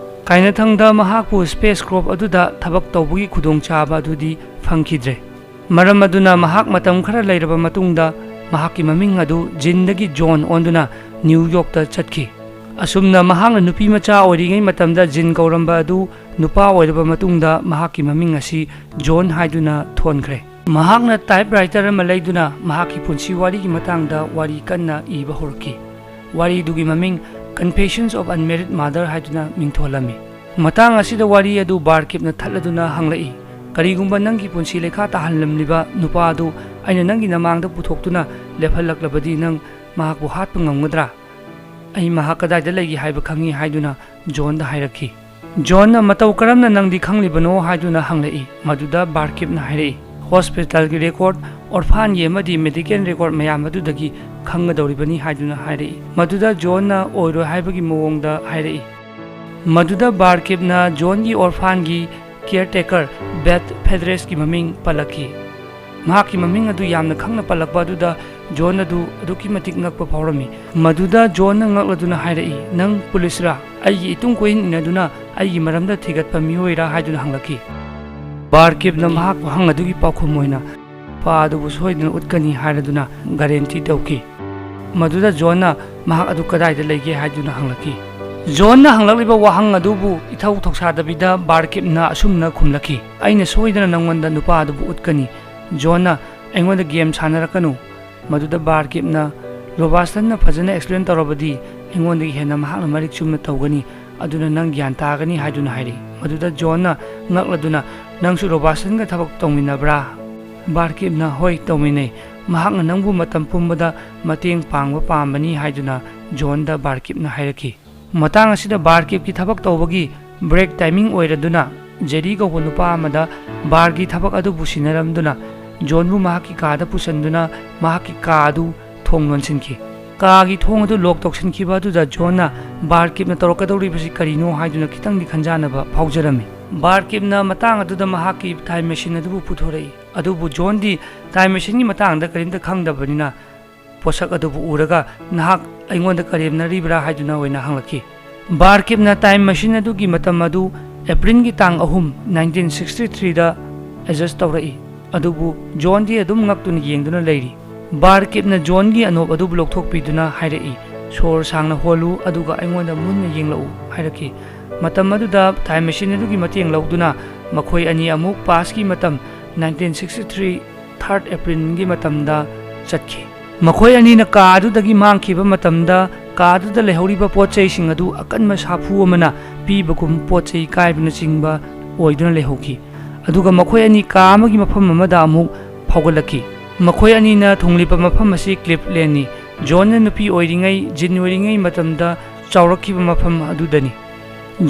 ꯀꯥꯏꯅꯊꯪꯗ ꯃꯍꯥꯛꯄꯨ ꯁ꯭ꯄꯦꯁ ꯀ꯭ꯔꯣꯞ ꯑꯗꯨꯗ ꯊꯕꯛ ꯇꯧꯕꯒꯤ ꯈꯨꯗꯣꯡꯆꯥꯕ ꯑꯗꯨꯗꯤ ꯐꯪꯈꯤꯗ꯭ꯔꯦ꯫ ꯃꯔꯝ ꯑꯗꯨꯅ ꯃꯍꯥꯛ ꯃꯇꯝ ꯈꯔ ꯂꯩꯔꯕ ꯃꯇꯨꯡꯗ ꯃꯍꯥꯛꯀꯤ ꯃꯃꯤꯡ ꯑꯗꯨ ꯖꯤꯟꯗꯒꯤ ꯖꯣꯟ ꯑꯣꯟꯗꯨꯅ ꯅ꯭ꯌꯨ ꯌꯣꯔꯛꯇ ꯆꯠꯈꯤ꯫ ꯑꯁꯨꯝꯅ ꯃꯍꯥꯛꯅ ꯅꯨꯄꯤ ꯃꯆꯥ ꯑꯣꯏꯔꯤꯉꯩ ꯃꯇꯝꯗ ꯖꯤꯟ ꯀꯧꯔꯝꯕ ꯑꯗꯨ ꯅꯨꯄꯥ ꯑꯣꯏꯔꯕ ꯃꯇꯨꯡꯗ ꯃꯍꯥꯛꯀꯤ ꯃꯃꯤꯡ ꯑꯁꯤ ꯖꯣꯟ ꯍꯥꯏꯗꯨꯅ ꯊꯣꯟꯈ꯭ꯔꯦ꯫ ꯃꯍꯥꯛꯅ ꯇꯥꯏꯞꯔꯥꯏꯇꯔ ꯑꯃ ꯂꯩꯗꯨꯅ ꯃꯍꯥꯛꯀꯤ ꯄꯨꯟꯁꯤ ꯋꯥꯔꯤꯒꯤ ꯃꯇꯥꯡꯗ ꯋꯥꯔꯤ ꯀꯟꯅ ꯏꯕ ꯍꯧꯔꯛꯈꯤ꯫ ꯋꯥꯔꯤꯗꯨꯒꯤ ꯃꯃꯤꯡ Confessions of Unmarried Mother ꯍꯥꯏꯗꯨꯅ ꯃꯤꯡꯊꯣꯜꯂꯝꯃꯤ꯫ ꯃꯇꯥꯡ ꯑꯁꯤꯗ ꯋꯥꯔꯤ ꯑꯗꯨ ꯕꯥꯔꯀꯤꯞꯅ ꯊꯠꯂꯗꯨꯅ ꯍꯪꯂꯛꯏ, "ꯀꯔꯤꯒꯨꯝꯕ ꯅꯪꯒꯤ ꯄꯨꯟꯁꯤ ꯂꯩꯈꯥ ꯇꯥꯍꯜꯂꯝꯂꯤꯕ ꯅꯨꯄꯥ ꯑꯗꯨ ꯑꯩꯅ ꯅꯪꯒꯤ ꯅꯃꯥꯡꯗ ꯄꯨꯊꯣꯛꯇꯨꯅ ꯂꯦꯞꯍꯜꯂꯛꯂꯕꯗꯤ ꯅꯪ ꯃꯍꯥꯛꯄꯨ ꯍꯥꯠꯄ ꯉꯝꯒꯗ꯭ꯔꯥ? ꯑꯩ ꯃꯍꯥꯛ ꯀꯗꯥꯏꯗ ꯂꯩꯒꯦ ꯍꯥꯏꯕ ꯈꯪꯏ" ꯍꯥꯏꯗꯨꯅ ꯖꯣꯟꯗ ꯍꯥꯏꯔꯛꯈꯤ꯫ ꯖꯣꯟꯅ "ꯃꯇꯧ ꯀꯔꯝꯅ ꯅꯪꯗꯤ ꯈꯪꯂꯤꯕꯅꯣ?" ꯍꯥꯏꯗꯨꯅ ꯍꯪꯂꯛꯏ꯫ ꯃꯗꯨꯗ ꯕꯥꯔꯀꯤꯞꯅ ꯍꯥꯏꯔꯛꯏ, "ꯍꯣꯁꯄꯤꯇꯥꯜꯒꯤ ꯔꯦꯀꯣꯔꯗ, ꯑꯣꯔꯐꯥꯟꯒꯤ ꯑꯃꯗꯤ ꯃꯦꯗꯤꯀꯦꯜ ꯔꯦꯀꯣꯔꯗ ꯃꯌꯥꯝ ꯑꯗꯨꯗꯒꯤ ꯈꯪꯒꯗꯧꯔꯤꯕꯅꯤ" ꯍꯥꯏꯗꯨꯅ ꯍꯥꯏꯔꯛꯏ꯫ ꯃꯗꯨꯗ ꯖꯣꯟꯅ ꯑꯣꯏꯔꯣꯏ ꯍꯥꯏꯕꯒꯤ ꯃꯑꯣꯡꯗ ꯍꯥꯏꯔꯛꯏ꯫ ꯃꯗꯨꯗ ꯕꯥꯔꯀꯤꯞꯅ ꯖꯣꯟꯒꯤ ꯑꯣꯔꯐꯥꯟꯒꯤ ꯀꯤꯌꯔꯇꯦꯀꯔ ꯕꯦꯠ ꯐꯦꯗ꯭ꯔꯦꯁꯀꯤ ꯃꯃꯤꯡ ꯄꯜꯂꯛꯈꯤ꯫ ꯃꯍꯥꯛꯀꯤ ꯃꯃꯤꯡ ꯑꯗꯨ ꯌꯥꯝꯅ ꯈꯪꯅ ꯄꯜꯂꯛꯄ ꯑꯗꯨꯗ ꯖꯣꯟ ꯑꯗꯨ ꯑꯗꯨꯛꯀꯤ ꯃꯇꯤꯛ ꯉꯛꯄ ꯐꯥꯎꯔꯝꯃꯤ꯫ ꯃꯗꯨꯗ ꯖꯣꯟꯅ ꯉꯛꯂꯗꯨꯅ ꯍꯥꯏꯔꯛꯏ, "ꯅꯪ ꯄꯨꯂꯤꯁꯔꯥ? ꯑꯩꯒꯤ ꯏꯇꯨꯡ ꯀꯣꯏꯍꯟ ꯏꯟꯅꯗꯨꯅ ꯑꯩꯒꯤ ꯃꯔꯝꯗ ꯊꯤꯒꯠꯄ ꯃꯤꯑꯣꯏꯔꯥ?" ꯍꯥꯏꯗꯨꯅ ꯍꯪꯂꯛꯈꯤ꯫ ꯕꯥꯔꯀꯤꯞꯅ ꯃꯍꯥꯛ ꯋꯥꯍꯪ ꯑꯗꯨꯒꯤ ꯄꯥꯎꯈꯨꯝ ꯑꯣꯏꯅ, "ꯅꯨꯄꯥ ꯑꯗꯨꯕꯨ ꯁꯣꯏꯗꯅ ꯎꯠꯀꯅꯤ" ꯍꯥꯏꯔꯗꯨꯅ ꯒꯥꯔꯦꯟꯇꯤ ꯇꯧꯈꯤ꯫ ꯃꯗꯨꯗ ꯖꯣꯟꯅ ꯃꯍꯥꯛ ꯑꯗꯨ ꯀꯗꯥꯏꯗ ꯂꯩꯒꯦ ꯍꯥꯏꯗꯨꯅ ꯍꯪꯂꯛꯈꯤ꯫ ꯖꯣꯟꯅ ꯍꯪꯂꯛꯂꯤꯕ ꯋꯥꯍꯪ ꯑꯗꯨꯕꯨ ꯏꯊꯧ ꯊꯧꯁꯥꯗꯕꯤꯗ ꯕꯥꯔꯀꯤꯞꯅ ꯑꯁꯨꯝꯅ ꯈꯨꯝꯂꯛꯈꯤ, "ꯑꯩꯅ ꯁꯣꯏꯗꯅ ꯅꯪꯉꯣꯟꯗ ꯅꯨꯄꯥ ꯑꯗꯨꯕꯨ ꯎꯠꯀꯅꯤ꯫ ꯖꯣꯟꯅ ꯑꯩꯉꯣꯟꯗ ꯒꯦꯝ ꯁꯥꯟꯅꯔꯛꯀꯅꯨ"꯫ ꯃꯗꯨꯗ ꯕꯥꯔꯀꯤꯞꯅ, "ꯔꯣꯕꯥꯁꯇꯟꯅ ꯐꯖꯅ ꯑꯦꯛꯁꯄ꯭ꯂꯦꯟ ꯇꯧꯔꯕꯗꯤ ꯑꯩꯉꯣꯟꯗꯒꯤ ꯍꯦꯟꯅ ꯃꯍꯥꯛꯅ ꯃꯔꯤꯛ ꯆꯨꯝꯅ ꯇꯧꯒꯅꯤ, ꯑꯗꯨꯅ ꯅꯪ ꯒ꯭ꯌꯥꯟ ꯇꯥꯒꯅꯤ" ꯍꯥꯏꯗꯨꯅ ꯍꯥꯏꯔꯛꯏ꯫ ꯃꯗꯨꯗ ꯖꯣꯟꯅ ꯉꯛꯂꯗꯨꯅ, "ꯅꯪꯁꯨ ꯔꯣꯕꯥꯁꯇꯟꯒ ꯊꯕꯛ ꯇꯧꯃꯤꯟꯅꯕ꯭ꯔꯥ?" ꯕꯥꯔꯀꯤꯞꯅ, "ꯍꯣꯏ, ꯇꯧꯃꯤꯟꯅꯩ"꯫ ꯃꯍꯥꯛꯅ ꯅꯪꯕꯨ ꯃꯇꯝ ꯄꯨꯝꯕꯗ ꯃꯇꯦꯡ ꯄꯥꯡꯕ ꯄꯥꯝꯕꯅꯤ ꯍꯥꯏꯗꯨꯅ ꯖꯣꯟꯗ ꯕꯥꯔꯀꯤꯞꯅ ꯍꯥꯏꯔꯛꯈꯤ꯫ ꯃꯇꯥꯡ ꯑꯁꯤꯗ ꯕꯥꯔꯀꯤꯞꯀꯤ ꯊꯕꯛ ꯇꯧꯕꯒꯤ break timing ꯑꯣꯏꯔꯗꯨꯅ ꯖꯦꯔꯤ ꯀꯧꯕ ꯅꯨꯄꯥ ꯑꯃꯗ ꯕꯥꯔꯒꯤ ꯊꯕꯛ ꯑꯗꯨꯕꯨ ꯁꯤꯟꯅꯔꯝꯗꯨꯅ ꯖꯣꯟꯕꯨ ꯃꯍꯥꯛꯀꯤ ꯀꯥꯗ ꯄꯨꯁꯤꯟꯗꯨꯅ ꯃꯍꯥꯛꯀꯤ ꯀꯥ ꯑꯗꯨ ꯊꯣꯡ ꯂꯣꯟꯁꯤꯟꯈꯤ꯫ ꯀꯥꯒꯤ ꯊꯣꯡ ꯑꯗꯨ lock ꯇꯧꯁꯤꯟꯈꯤꯕ ꯑꯗꯨꯗ ꯖꯣꯟꯅ ꯕꯥꯔꯀꯤꯞꯅ ꯇꯧꯔꯛꯀꯗꯧꯔꯤꯕꯁꯤ ꯀꯔꯤꯅꯣ ꯍꯥꯏꯗꯨꯅ ꯈꯤꯇꯪꯗꯤ ꯈꯟꯖꯥꯟꯅꯕ ꯐꯥꯎꯖꯔꯝꯃꯤ꯫ ꯕꯥꯔꯀꯤꯞꯅ ꯃꯇꯥꯡ ꯑꯗꯨꯗ ꯃꯍꯥꯛꯀꯤ time machine ꯑꯗꯨꯕꯨ ꯄꯨꯊꯣꯔꯛꯏ꯫ ꯑꯗꯨꯕꯨ ꯖꯣꯟꯗꯤ time machineꯒꯤ ꯃꯇꯥꯡꯗ ꯀꯔꯤꯝꯇ ꯈꯪꯗꯕꯅꯤꯅ ꯄꯣꯠꯁꯛ ꯑꯗꯨꯕꯨ ꯎꯔꯒ "ꯅꯍꯥꯛ ꯑꯩꯉꯣꯟꯗ ꯀꯔꯦꯝꯅꯔꯤꯕ꯭ꯔꯥ?" ꯍꯥꯏꯗꯨꯅ ꯑꯣꯏꯅ ꯍꯪꯂꯛꯈꯤ꯫ ꯕꯥꯔꯀꯤꯞꯅ time machine ꯑꯗꯨꯒꯤ ꯃꯇꯝ ꯑꯗꯨ ꯑꯦꯄ꯭ꯔꯤꯜꯒꯤ ꯇꯥꯡ ꯑꯍꯨꯝ, nineteen sixty threeꯗ adjust ꯇꯧꯔꯛꯏ꯫ ꯑꯗꯨꯕꯨ ꯖꯣꯟꯗꯤ ꯑꯗꯨꯝ ꯉꯛꯇꯨꯅ ꯌꯦꯡꯗꯨꯅ ꯂꯩꯔꯤ꯫ ꯕꯥꯔꯀꯤꯞꯅ ꯖꯣꯟꯒꯤ ꯑꯅꯣꯞ ꯑꯗꯨꯕꯨ ꯂꯧꯊꯣꯛꯄꯤꯗꯨꯅ ꯍꯥꯏꯔꯛꯏ, "ꯁꯣꯔ ꯁꯥꯡꯅ ꯍꯣꯜꯂꯨ ꯑꯗꯨꯒ ꯑꯩꯉꯣꯟꯗ ꯃꯨꯟꯅ ꯌꯦꯡꯂꯛꯎ" ꯍꯥꯏꯔꯛꯈꯤ꯫ ꯃꯇꯝ ꯑꯗꯨꯗ time machine ꯑꯗꯨꯒꯤ ꯃꯇꯦꯡ ꯂꯧꯗꯨꯅ ꯃꯈꯣꯏ ꯑꯅꯤ ꯑꯃꯨꯛ pastꯀꯤ ꯃꯇꯝ nineteen sixty three third ꯑꯦꯄ꯭ꯔꯤꯜꯒꯤ ꯃꯇꯝꯗ ꯆꯠꯈꯤ꯫ ꯃꯈꯣꯏ ꯑꯅꯤꯅ ꯀꯥ ꯑꯗꯨꯗꯒꯤ ꯃꯥꯡꯈꯤꯕ ꯃꯇꯝꯗ ꯀꯥ ꯑꯗꯨꯗ ꯂꯩꯍꯧꯔꯤꯕ ꯄꯣꯠ ꯆꯩꯁꯤꯡ ꯑꯗꯨ ꯑꯀꯟꯕ ꯁꯥꯐꯨ ꯑꯃꯅ ꯄꯤꯕꯒꯨꯝ ꯄꯣꯠ ꯆꯩ ꯀꯥꯏꯕꯅꯆꯤꯡꯕ ꯑꯣꯏꯗꯨꯅ ꯂꯩꯍꯧꯈꯤ꯫ ꯑꯗꯨꯒ ꯃꯈꯣꯏ ꯑꯅꯤ ꯀꯥ ꯑꯃꯒꯤ ꯃꯐꯝ ꯑꯃꯗ ꯑꯃꯨꯛ ꯐꯥꯎꯒꯠꯂꯛꯈꯤ꯫ ꯃꯈꯣꯏ ꯑꯅꯤꯅ ꯊꯨꯡꯂꯤꯕ ꯃꯐꯝ ꯑꯁꯤ Clevelandꯅꯤ꯫ ꯖꯣꯟꯅ ꯅꯨꯄꯤ ꯑꯣꯏꯔꯤꯉꯩ, ꯖꯤꯟ ꯑꯣꯏꯔꯤꯉꯩ ꯃꯇꯝꯗ ꯆꯥꯎꯔꯛꯈꯤꯕ ꯃꯐꯝ ꯑꯗꯨꯗꯅꯤ꯫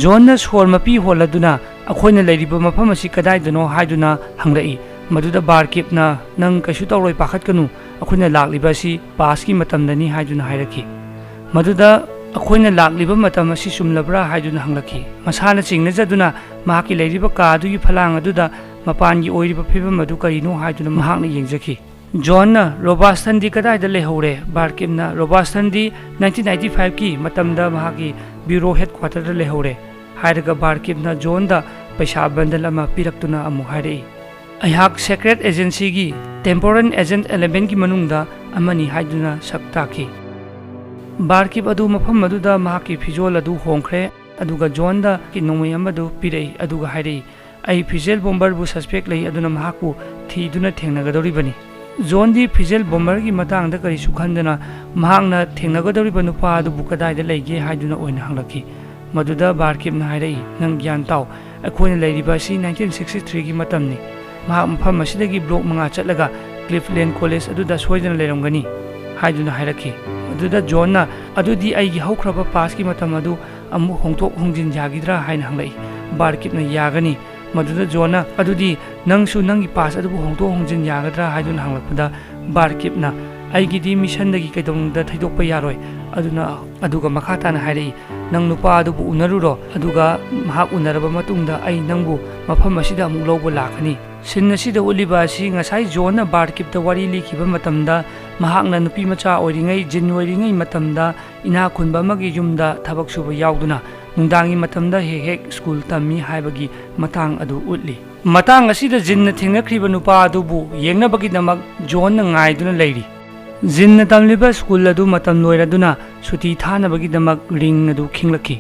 ꯖꯣꯟꯅ ꯁꯣꯔ ꯃꯄꯤ ꯍꯣꯜꯂꯗꯨꯅ "ꯑꯩꯈꯣꯏꯅ ꯂꯩꯔꯤꯕ ꯃꯐꯝ ꯑꯁꯤ ꯀꯗꯥꯏꯗꯅꯣ?" ꯍꯥꯏꯗꯨꯅ ꯍꯪꯂꯛꯏ꯫ ꯃꯗꯨꯗ ꯕꯥꯔꯀꯤꯞꯅ, "ꯅꯪ ꯀꯩꯁꯨ ꯇꯧꯔꯣꯏ, ꯄꯥꯈꯠꯀꯅꯨ, ꯑꯩꯈꯣꯏꯅ ꯂꯥꯛꯂꯤꯕ ꯑꯁꯤ pastꯀꯤ ꯃꯇꯝꯗꯅꯤ" ꯍꯥꯏꯗꯨꯅ ꯍꯥꯏꯔꯛꯈꯤ꯫ ꯃꯗꯨꯗ "ꯑꯩꯈꯣꯏꯅ ꯂꯥꯛꯂꯤꯕ ꯃꯇꯝ ꯑꯁꯤ ꯆꯨꯝꯂꯕ꯭ꯔꯥ?" ꯍꯥꯏꯗꯨꯅ ꯍꯪꯂꯛꯈꯤ꯫ ꯃꯁꯥꯅ ꯆꯤꯡꯅꯖꯗꯨꯅ ꯃꯍꯥꯛꯀꯤ ꯂꯩꯔꯤꯕ ꯀꯥ ꯑꯗꯨꯒꯤ ꯐꯂꯥꯡ ꯑꯗꯨꯗ ꯃꯄꯥꯟꯒꯤ ꯑꯣꯏꯔꯤꯕ ꯐꯤꯕꯝ ꯑꯗꯨ ꯀꯔꯤꯅꯣ ꯍꯥꯏꯗꯨꯅ ꯃꯍꯥꯛꯅ ꯌꯦꯡꯖꯈꯤ꯫ ꯖꯣꯟꯅ, "ꯔꯣꯕꯥꯁꯇꯟꯗꯤ ꯀꯗꯥꯏꯗ ꯂꯩꯍꯧꯔꯦ?" ꯕꯥꯔꯀꯤꯞꯅ, "ꯔꯣꯕꯥꯁꯇꯟꯗꯤ nineteen ninety fiveꯀꯤ ꯃꯇꯝꯗ ꯃꯍꯥꯛꯀꯤ bureau headquarterꯗ ꯂꯩꯍꯧꯔꯦ" ꯍꯥꯏꯔꯒ ꯕꯥꯔꯀꯤꯞꯅ ꯖꯣꯟꯗ ꯄꯩꯁꯥ bundle ꯑꯃ ꯄꯤꯔꯛꯇꯨꯅ ꯑꯃꯨꯛ ꯍꯥꯏꯔꯛꯏ, "ꯑꯩꯍꯥꯛ secret agencyꯒꯤ temporal agent elevenꯒꯤ ꯃꯅꯨꯡꯗ ꯑꯃꯅꯤ" ꯍꯥꯏꯗꯨꯅ ꯁꯛ ꯇꯥꯛꯈꯤ꯫ ꯕꯥꯔꯀꯤꯞ ꯑꯗꯨ ꯃꯐꯝ ꯑꯗꯨꯗ ꯃꯍꯥꯛꯀꯤ ꯐꯤꯖꯣꯜ ꯑꯗꯨ ꯍꯣꯡꯈ꯭ꯔꯦ, ꯑꯗꯨꯒ ꯖꯣꯟꯗ ꯅꯣꯡꯃꯩ ꯑꯃꯗꯨ ꯄꯤꯔꯛꯏ, ꯑꯗꯨꯒ ꯍꯥꯏꯔꯛꯏ, "ꯑꯩ ꯐꯤꯖꯦꯜ ꯕꯣꯝꯕꯔꯕꯨ suspect ꯂꯩ, ꯑꯗꯨꯅ ꯃꯍꯥꯛꯄꯨ ꯊꯤꯗꯨꯅ ꯊꯦꯡꯅꯒꯗꯧꯔꯤꯕꯅꯤ"꯫ ꯖꯣꯟꯗꯤ ꯐꯤꯖꯦꯜ ꯕꯣꯝꯕꯔꯒꯤ ꯃꯇꯥꯡꯗ ꯀꯔꯤꯁꯨ ꯈꯟꯗꯅ ꯃꯍꯥꯛꯅ ꯊꯦꯡꯅꯒꯗꯧꯔꯤꯕ ꯅꯨꯄꯥ ꯑꯗꯨꯕꯨ ꯀꯗꯥꯏꯗ ꯂꯩꯒꯦ ꯍꯥꯏꯗꯨꯅ ꯑꯣꯏꯅ ꯍꯪꯂꯛꯈꯤ꯫ ꯃꯗꯨꯗ ꯕꯥꯔꯀꯤꯞꯅ ꯍꯥꯏꯔꯛꯏ, "ꯅꯪ ꯒ꯭ꯌꯥꯟ ꯇꯥꯎ, ꯑꯩꯈꯣꯏꯅ ꯂꯩꯔꯤꯕ ꯑꯁꯤ nineteen sixty threeꯒꯤ ꯃꯇꯝꯅꯤ꯫ ꯃꯍꯥꯛ ꯃꯐꯝ ꯑꯁꯤꯗꯒꯤ block ꯃꯉꯥ ꯆꯠꯂꯒ ꯀ꯭ꯂꯤꯐꯂꯦꯟ ꯀꯣꯂꯦꯖ ꯑꯗꯨꯗ ꯁꯣꯏꯗꯅ ꯂꯩꯔꯝꯒꯅꯤ" ꯍꯥꯏꯗꯨꯅ ꯍꯥꯏꯔꯛꯈꯤ꯫ ꯃꯗꯨꯗ ꯖꯣꯟꯅ, "ꯑꯗꯨꯗꯤ ꯑꯩꯒꯤ ꯍꯧꯈ꯭ꯔꯕ ꯄꯥꯁꯀꯤ ꯃꯇꯝ ꯑꯗꯨ ꯑꯃꯨꯛ ꯍꯣꯡꯗꯣꯛ ꯍꯣꯡꯖꯤꯟ ꯌꯥꯈꯤꯗ꯭ꯔꯥ?" ꯍꯥꯏꯅ ꯍꯪꯂꯛꯏ꯫ ꯕꯥꯔꯀꯤꯞꯅ, "ꯌꯥꯒꯅꯤ꯫" ꯃꯗꯨꯗ ꯖꯣꯟꯅ, "ꯑꯗꯨꯗꯤ ꯅꯪꯁꯨ ꯅꯪꯒꯤ ꯄꯥꯁ ꯑꯗꯨꯕꯨ ꯍꯣꯡꯗꯣꯛ ꯍꯣꯡꯖꯤꯟ ꯌꯥꯒꯗ꯭ꯔꯥ?" ꯍꯥꯏꯗꯨꯅ ꯍꯪꯂꯛꯄꯗ, ꯕꯥꯔꯀꯤꯞꯅ, "ꯑꯩꯒꯤꯗꯤ ꯃꯤꯁꯟꯗꯒꯤ ꯀꯩꯗꯧꯅꯨꯡꯗ ꯊꯩꯗꯣꯛꯄ ꯌꯥꯔꯣꯏ, ꯑꯗꯨꯅ," ꯑꯗꯨꯒ ꯃꯈꯥ ꯇꯥꯅ ꯍꯥꯏꯔꯛꯏ, "ꯅꯪ ꯅꯨꯄꯥ ꯑꯗꯨꯕꯨ ꯎꯅꯔꯨꯔꯣ, ꯑꯗꯨꯒ ꯃꯍꯥꯛ ꯎꯅꯔꯕ ꯃꯇꯨꯡꯗ ꯑꯩ ꯅꯪꯕꯨ ꯃꯐꯝ ꯑꯁꯤꯗ ꯑꯃꯨꯛ ꯂꯧꯕ ꯂꯥꯛꯀꯅꯤ꯫" ꯁꯤꯟ ꯑꯁꯤꯗ ꯎꯠꯂꯤꯕ ꯑꯁꯤ ꯉꯁꯥꯏ ꯖꯣꯟꯅ ꯕꯥꯔꯀꯤꯞꯇ ꯋꯥꯔꯤ ꯂꯤꯈꯤꯕ ꯃꯇꯝꯗ, ꯃꯍꯥꯛꯅ ꯅꯨꯄꯤ ꯃꯆꯥ ꯑꯣꯏꯔꯤꯉꯩ, ꯖꯤꯟ ꯑꯣꯏꯔꯤꯉꯩ ꯃꯇꯝꯗ ꯏꯅꯥꯛ ꯈꯨꯟꯕ ꯑꯃꯒꯤ ꯌꯨꯝꯗ ꯊꯕꯛ ꯁꯨꯕ ꯌꯥꯎꯗꯨꯅ ꯅꯨꯡꯗꯥꯡꯒꯤ ꯃꯇꯝꯗ ꯍꯦꯛ ꯍꯦꯛ ꯁ꯭ꯀꯨꯜ ꯇꯝꯃꯤ ꯍꯥꯏꯕꯒꯤ ꯃꯇꯥꯡ ꯑꯗꯨ ꯎꯠꯂꯤ꯫ ꯃꯇꯥꯡ ꯑꯁꯤꯗ ꯖꯤꯟꯅ ꯊꯦꯡꯅꯈ꯭ꯔꯤꯕ ꯅꯨꯄꯥ ꯑꯗꯨꯕꯨ ꯌꯦꯡꯅꯕꯒꯤꯗꯃꯛ ꯖꯣꯟꯅ ꯉꯥꯏꯗꯨꯅ ꯂꯩꯔꯤ꯫ ꯖꯤꯟꯅ ꯇꯝꯂꯤꯕ ꯁ꯭ꯀꯨꯜ ꯑꯗꯨ ꯃꯇꯝ ꯂꯣꯏꯔꯗꯨꯅ ꯁꯨꯇꯤ ꯊꯥꯅꯕꯒꯤꯗꯃꯛ ꯔꯤꯡ ꯑꯗꯨ ꯈꯤꯡꯂꯛꯈꯤ꯫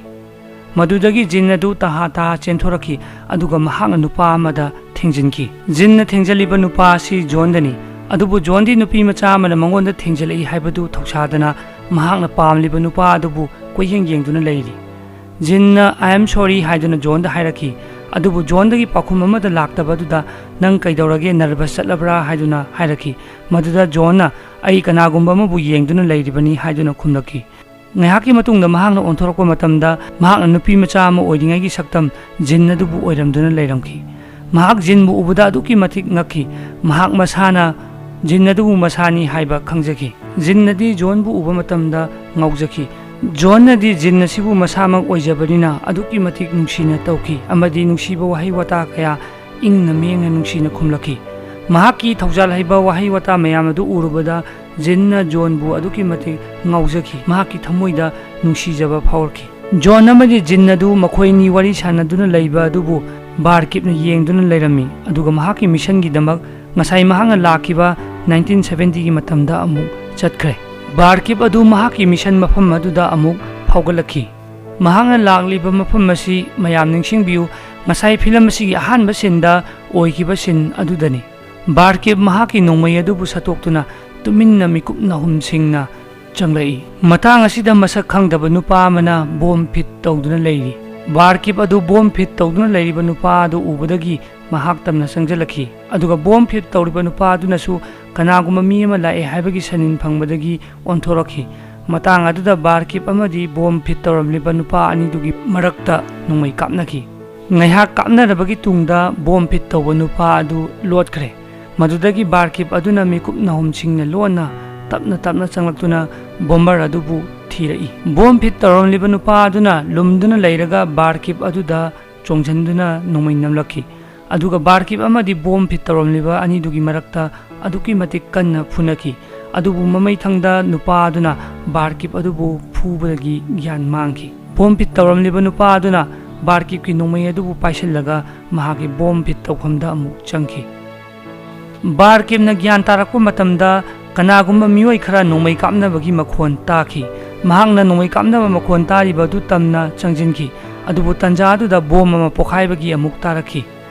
ꯃꯗꯨꯗꯒꯤ ꯖꯤꯟ ꯑꯗꯨ ꯇꯍꯥ ꯇꯍꯥ ꯆꯦꯟꯊꯣꯔꯛꯈꯤ, ꯑꯗꯨꯒ ꯃꯍꯥꯛꯅ ꯅꯨꯄꯥ ꯑꯃꯗ ꯊꯦꯡꯖꯤꯟꯈꯤ꯫ ꯖꯤꯟꯅ ꯊꯦꯡꯖꯤꯜꯂꯤꯕ ꯅꯨꯄꯥ ꯑꯁꯤ ꯖꯣꯟꯗꯅꯤ꯫ ꯑꯗꯨꯕꯨ ꯖꯣꯟꯗꯤ ꯅꯨꯄꯤ ꯃꯆꯥ ꯑꯃꯅ ꯃꯉꯣꯟꯗ ꯊꯦꯡꯖꯤꯜꯂꯛꯏ ꯍꯥꯏꯕꯗꯨ ꯊꯧꯁꯥꯗꯅ ꯃꯍꯥꯛꯅ ꯄꯥꯝꯂꯤꯕ ꯅꯨꯄꯥ ꯑꯗꯨꯕꯨ ꯀꯣꯏꯌꯦꯡ ꯌꯦꯡꯗꯨꯅ ꯂꯩꯔꯤ꯫ ꯖꯤꯟꯅ "I am sorry" ꯍꯥꯏꯗꯨꯅ ꯖꯣꯟꯗ ꯍꯥꯏꯔꯛꯈꯤ꯫ ꯑꯗꯨꯕꯨ ꯖꯣꯟꯗꯒꯤ ꯄꯥꯎꯈꯨꯝ ꯑꯃꯠꯇ ꯂꯥꯛꯇꯕ ꯑꯗꯨꯗ, "ꯅꯪ ꯀꯩꯗꯧꯔꯒꯦ, ꯅꯔꯚꯁ ꯆꯠꯂꯕ꯭ꯔꯥ?" ꯍꯥꯏꯗꯨꯅ ꯍꯥꯏꯔꯛꯈꯤ꯫ ꯃꯗꯨꯗ ꯖꯣꯟꯅ, "ꯑꯩ ꯀꯅꯥꯒꯨꯝꯕ ꯑꯃꯕꯨ ꯌꯦꯡꯗꯨꯅ ꯂꯩꯔꯤꯕꯅꯤ" ꯍꯥꯏꯗꯨꯅ ꯈꯨꯝꯂꯛꯈꯤ꯫ ꯉꯥꯏꯍꯥꯛꯀꯤ ꯃꯇꯨꯡꯗ ꯃꯍꯥꯛꯅ ꯑꯣꯟꯊꯣꯔꯛꯄ ꯃꯇꯝꯗ, ꯃꯍꯥꯛꯅ ꯅꯨꯄꯤ ꯃꯆꯥ ꯑꯃ ꯑꯣꯏꯔꯤꯉꯩꯒꯤ ꯁꯛꯇꯝ ꯖꯤꯟ ꯑꯗꯨꯕꯨ ꯑꯣꯏꯔꯝꯗꯨꯅ ꯂꯩꯔꯝꯈꯤ꯫ ꯃꯍꯥꯛ ꯖꯤꯟꯕꯨ ꯎꯕꯗ ꯑꯗꯨꯛꯀꯤ ꯃꯇꯤꯛ ꯉꯛꯈꯤ꯫ ꯃꯍꯥꯛ ꯃꯁꯥꯅ ꯖꯤꯟ ꯑꯗꯨꯕꯨ ꯃꯁꯥꯅꯤ ꯍꯥꯏꯕ ꯈꯪꯖꯈꯤ꯫ ꯖꯤꯟꯅꯗꯤ ꯖꯣꯟꯕꯨ ꯎꯕ ꯃꯇꯝꯗ ꯉꯥꯎꯖꯈꯤ꯫ ꯖꯣꯟꯅꯗꯤ ꯖꯤꯟ ꯑꯁꯤꯕꯨ ꯃꯁꯥꯃꯛ ꯑꯣꯏꯖꯕꯅꯤꯅ ꯑꯗꯨꯛꯀꯤ ꯃꯇꯤꯛ ꯅꯨꯡꯁꯤꯅ ꯇꯧꯈꯤ ꯑꯃꯗꯤ ꯅꯨꯡꯁꯤꯕ ꯋꯥꯍꯩ ꯋꯥꯇꯥ ꯀꯌꯥ ꯏꯪꯅ ꯃꯦꯡꯅ ꯅꯨꯡꯁꯤꯅ ꯈꯨꯝꯂꯛꯈꯤ꯫ ꯃꯍꯥꯛꯀꯤ ꯊꯧꯖꯥꯜ ꯍꯩꯕ ꯋꯥꯍꯩ ꯋꯥꯇꯥ ꯃꯌꯥꯝ ꯑꯗꯨ ꯎꯔꯨꯕꯗ ꯖꯤꯟꯅ ꯖꯣꯟꯕꯨ ꯑꯗꯨꯛꯀꯤ ꯃꯇꯤꯛ ꯉꯥꯎꯖꯈꯤ꯫ ꯃꯍꯥꯛꯀꯤ ꯊꯃꯣꯏꯗ ꯅꯨꯡꯁꯤꯖꯕ ꯐꯥꯎꯔꯛꯈꯤ꯫ ꯖꯣꯟ ꯑꯃꯗꯤ ꯖꯤꯟ ꯑꯗꯨ ꯃꯈꯣꯏ ꯑꯅꯤ ꯋꯥꯔꯤ ꯁꯥꯟꯅꯗꯨꯅ ꯂꯩꯕ ꯑꯗꯨꯕꯨ ꯕꯥꯔꯀꯤꯞꯅ ꯌꯦꯡꯗꯨꯅ ꯂꯩꯔꯝꯃꯤ, ꯑꯗꯨꯒ ꯃꯍꯥꯛꯀꯤ ꯃꯤꯁꯟꯒꯤꯗꯃꯛ ꯉꯁꯥꯏ ꯃꯍꯥꯛꯅ ꯂꯥꯛꯈꯤꯕ ꯅꯥꯏꯟꯇꯤꯟ ꯁꯚꯦꯟꯇꯤꯒꯤ ꯃꯇꯝꯗ ꯑꯃꯨꯛ ꯆꯠꯈ꯭ꯔꯦ꯫ ꯕꯥꯔꯀꯤꯞ ꯑꯗꯨ ꯃꯍꯥꯛꯀꯤ ꯃꯤꯁꯟ ꯃꯐꯝ ꯑꯗꯨꯗ ꯑꯃꯨꯛ ꯐꯥꯎꯒꯠꯂꯛꯈꯤ꯫ ꯃꯍꯥꯛꯅ ꯂꯥꯛꯂꯤꯕ ꯃꯐꯝ ꯑꯁꯤ ꯃꯌꯥꯝ ꯅꯤꯡꯁꯤꯡꯕꯤꯌꯨ, ꯉꯁꯥꯏ ꯐꯤꯂꯝ ꯑꯁꯤꯒꯤ ꯑꯍꯥꯟꯕ ꯁꯤꯟꯗ ꯑꯣꯏꯈꯤꯕ ꯁꯤꯟ ꯑꯗꯨꯗꯅꯤ꯫ ꯕꯥꯔꯀꯤꯞ ꯃꯍꯥꯛꯀꯤ ꯅꯣꯡꯃꯩ ꯑꯗꯨꯕꯨ ꯁꯠꯇꯣꯛꯇꯨꯅ ꯇꯨꯃꯤꯟꯅ ꯃꯤꯀꯨꯞ ꯅꯥꯍꯨꯝꯁꯤꯡꯅ ꯆꯪꯂꯛꯏ꯫ ꯃꯇꯥꯡ ꯑꯁꯤꯗ ꯃꯁꯛ ꯈꯪꯗꯕ ꯅꯨꯄꯥ ꯑꯃꯅ ꯕꯣꯝ ꯐꯤꯠ ꯇꯧꯗꯨꯅ ꯂꯩꯔꯤ꯫ ꯕꯥꯔꯀꯤꯞ ꯑꯗꯨ ꯕꯣꯝ ꯐꯤꯠ ꯇꯧꯗꯨꯅ ꯂꯩꯔꯤꯕ ꯅꯨꯄꯥ ꯑꯗꯨ ꯎꯕꯗꯒꯤ ꯃꯍꯥꯛ ꯇꯝꯅ ꯆꯪꯁꯤꯜꯂꯛꯈꯤ꯫ ꯑꯗꯨꯒ ꯕꯣꯝ ꯐꯤꯠ ꯇꯧꯔꯤꯕ ꯅꯨꯄꯥ ꯑꯗꯨꯅꯁꯨ ꯀꯅꯥꯒꯨꯝꯕ ꯃꯤ ꯑꯃ ꯂꯥꯛꯑꯦ ꯍꯥꯏꯕꯒꯤ ꯁꯅꯤꯟ ꯐꯪꯕꯗꯒꯤ ꯑꯣꯟꯊꯣꯔꯛꯈꯤ꯫ ꯃꯇꯥꯡ ꯑꯗꯨꯗ ꯕꯥꯔꯀꯤꯞ ꯑꯃꯗꯤ ꯕꯣꯝ ꯐꯤꯠ ꯇꯧꯔꯝꯂꯤꯕ ꯅꯨꯄꯥ ꯑꯅꯤꯗꯨꯒꯤ ꯃꯔꯛꯇ ꯅꯣꯡꯃꯩ ꯀꯥꯞꯅꯈꯤ꯫ ꯉꯥꯏꯍꯥꯛ ꯀꯥꯞꯅꯔꯕꯒꯤ ꯇꯨꯡꯗ ꯕꯣꯝ ꯐꯤꯠ ꯇꯧꯕ ꯅꯨꯄꯥ ꯑꯗꯨ ꯂꯣꯠꯈ꯭ꯔꯦ꯫ ꯃꯗꯨꯗꯒꯤ ꯕꯥꯔꯀꯤꯞ ꯑꯗꯨꯅ ꯃꯤꯀꯨꯞ ꯅꯥꯍꯨꯝꯁꯤꯡꯅ ꯂꯣꯟꯅ ꯇꯞꯅ ꯇꯞꯅ ꯆꯪꯂꯛꯇꯨꯅ ꯕꯣꯝꯕꯔ ꯑꯗꯨꯕꯨ ꯊꯤꯔꯛꯏ꯫ ꯕꯣꯝ ꯐꯤꯠ ꯇꯧꯔꯝꯂꯤꯕ ꯅꯨꯄꯥ ꯑꯗꯨꯅ ꯂꯨꯝꯗꯨꯅ ꯂꯩꯔꯒ ꯕꯥꯔꯀꯤꯞ ꯑꯗꯨꯗ ꯆꯣꯡꯁꯤꯟꯗꯨꯅ ꯅꯣꯡꯃꯩ ꯅꯝꯂꯛꯈꯤ꯫ ꯑꯗꯨꯒ ꯕꯥꯔꯀꯤꯞ ꯑꯃꯗꯤ ꯕꯣꯝ ꯐꯤꯠ ꯇꯧꯔꯝꯂꯤꯕ ꯑꯅꯤꯗꯨꯒꯤ ꯃꯔꯛꯇ ꯑꯗꯨꯛꯀꯤ ꯃꯇꯤꯛ ꯀꯟꯅ ꯐꯨꯅꯈꯤ꯫ ꯑꯗꯨꯕꯨ ꯃꯃꯩꯊꯪꯗ ꯅꯨꯄꯥ ꯑꯗꯨꯅ ꯕꯥꯔꯀꯤꯞ ꯑꯗꯨꯕꯨ ꯐꯨꯕꯗꯒꯤ ꯒ꯭ꯌꯥꯟ ꯃꯥꯡꯈꯤ꯫ ꯕꯣꯝ ꯐꯤꯠ ꯇꯧꯔꯝꯂꯤꯕ ꯅꯨꯄꯥ ꯑꯗꯨꯅ ꯕꯥꯔꯀꯤꯞꯀꯤ ꯅꯣꯡꯃꯩ ꯑꯗꯨꯕꯨ ꯄꯥꯏꯁꯤꯜꯂꯒ ꯃꯍꯥꯛꯀꯤ ꯕꯣꯝ ꯐꯤꯠ ꯇꯧꯐꯝꯗ ꯑꯃꯨꯛ ꯆꯪꯈꯤ꯫ ꯕꯥꯔꯀꯤꯞꯅ ꯒ꯭ꯌꯥꯟ ꯇꯥꯔꯛꯄ ꯃꯇꯝꯗ ꯀꯅꯥꯒꯨꯝꯕ ꯃꯤꯑꯣꯏ ꯈꯔ ꯅꯣꯡꯃꯩ ꯀꯥꯞꯅꯕꯒꯤ ꯃꯈꯣꯟ ꯇꯥꯈꯤ꯫ ꯃꯍꯥꯛꯅ ꯅꯣꯡꯃꯩ ꯀꯥꯞꯅꯕ ꯃꯈꯣꯟ ꯇꯥꯔꯤꯕ ꯑꯗꯨ ꯇꯝꯅ ꯆꯪꯁꯤꯟꯈꯤ꯫ ꯑꯗꯨꯕꯨ ꯇꯟꯖꯥ ꯑꯗꯨꯗ ꯕꯣꯝ ꯑꯃ ꯄꯣꯈꯥꯏꯕꯒꯤ ꯑꯃꯨꯛ ꯇꯥꯔꯛꯈꯤ꯫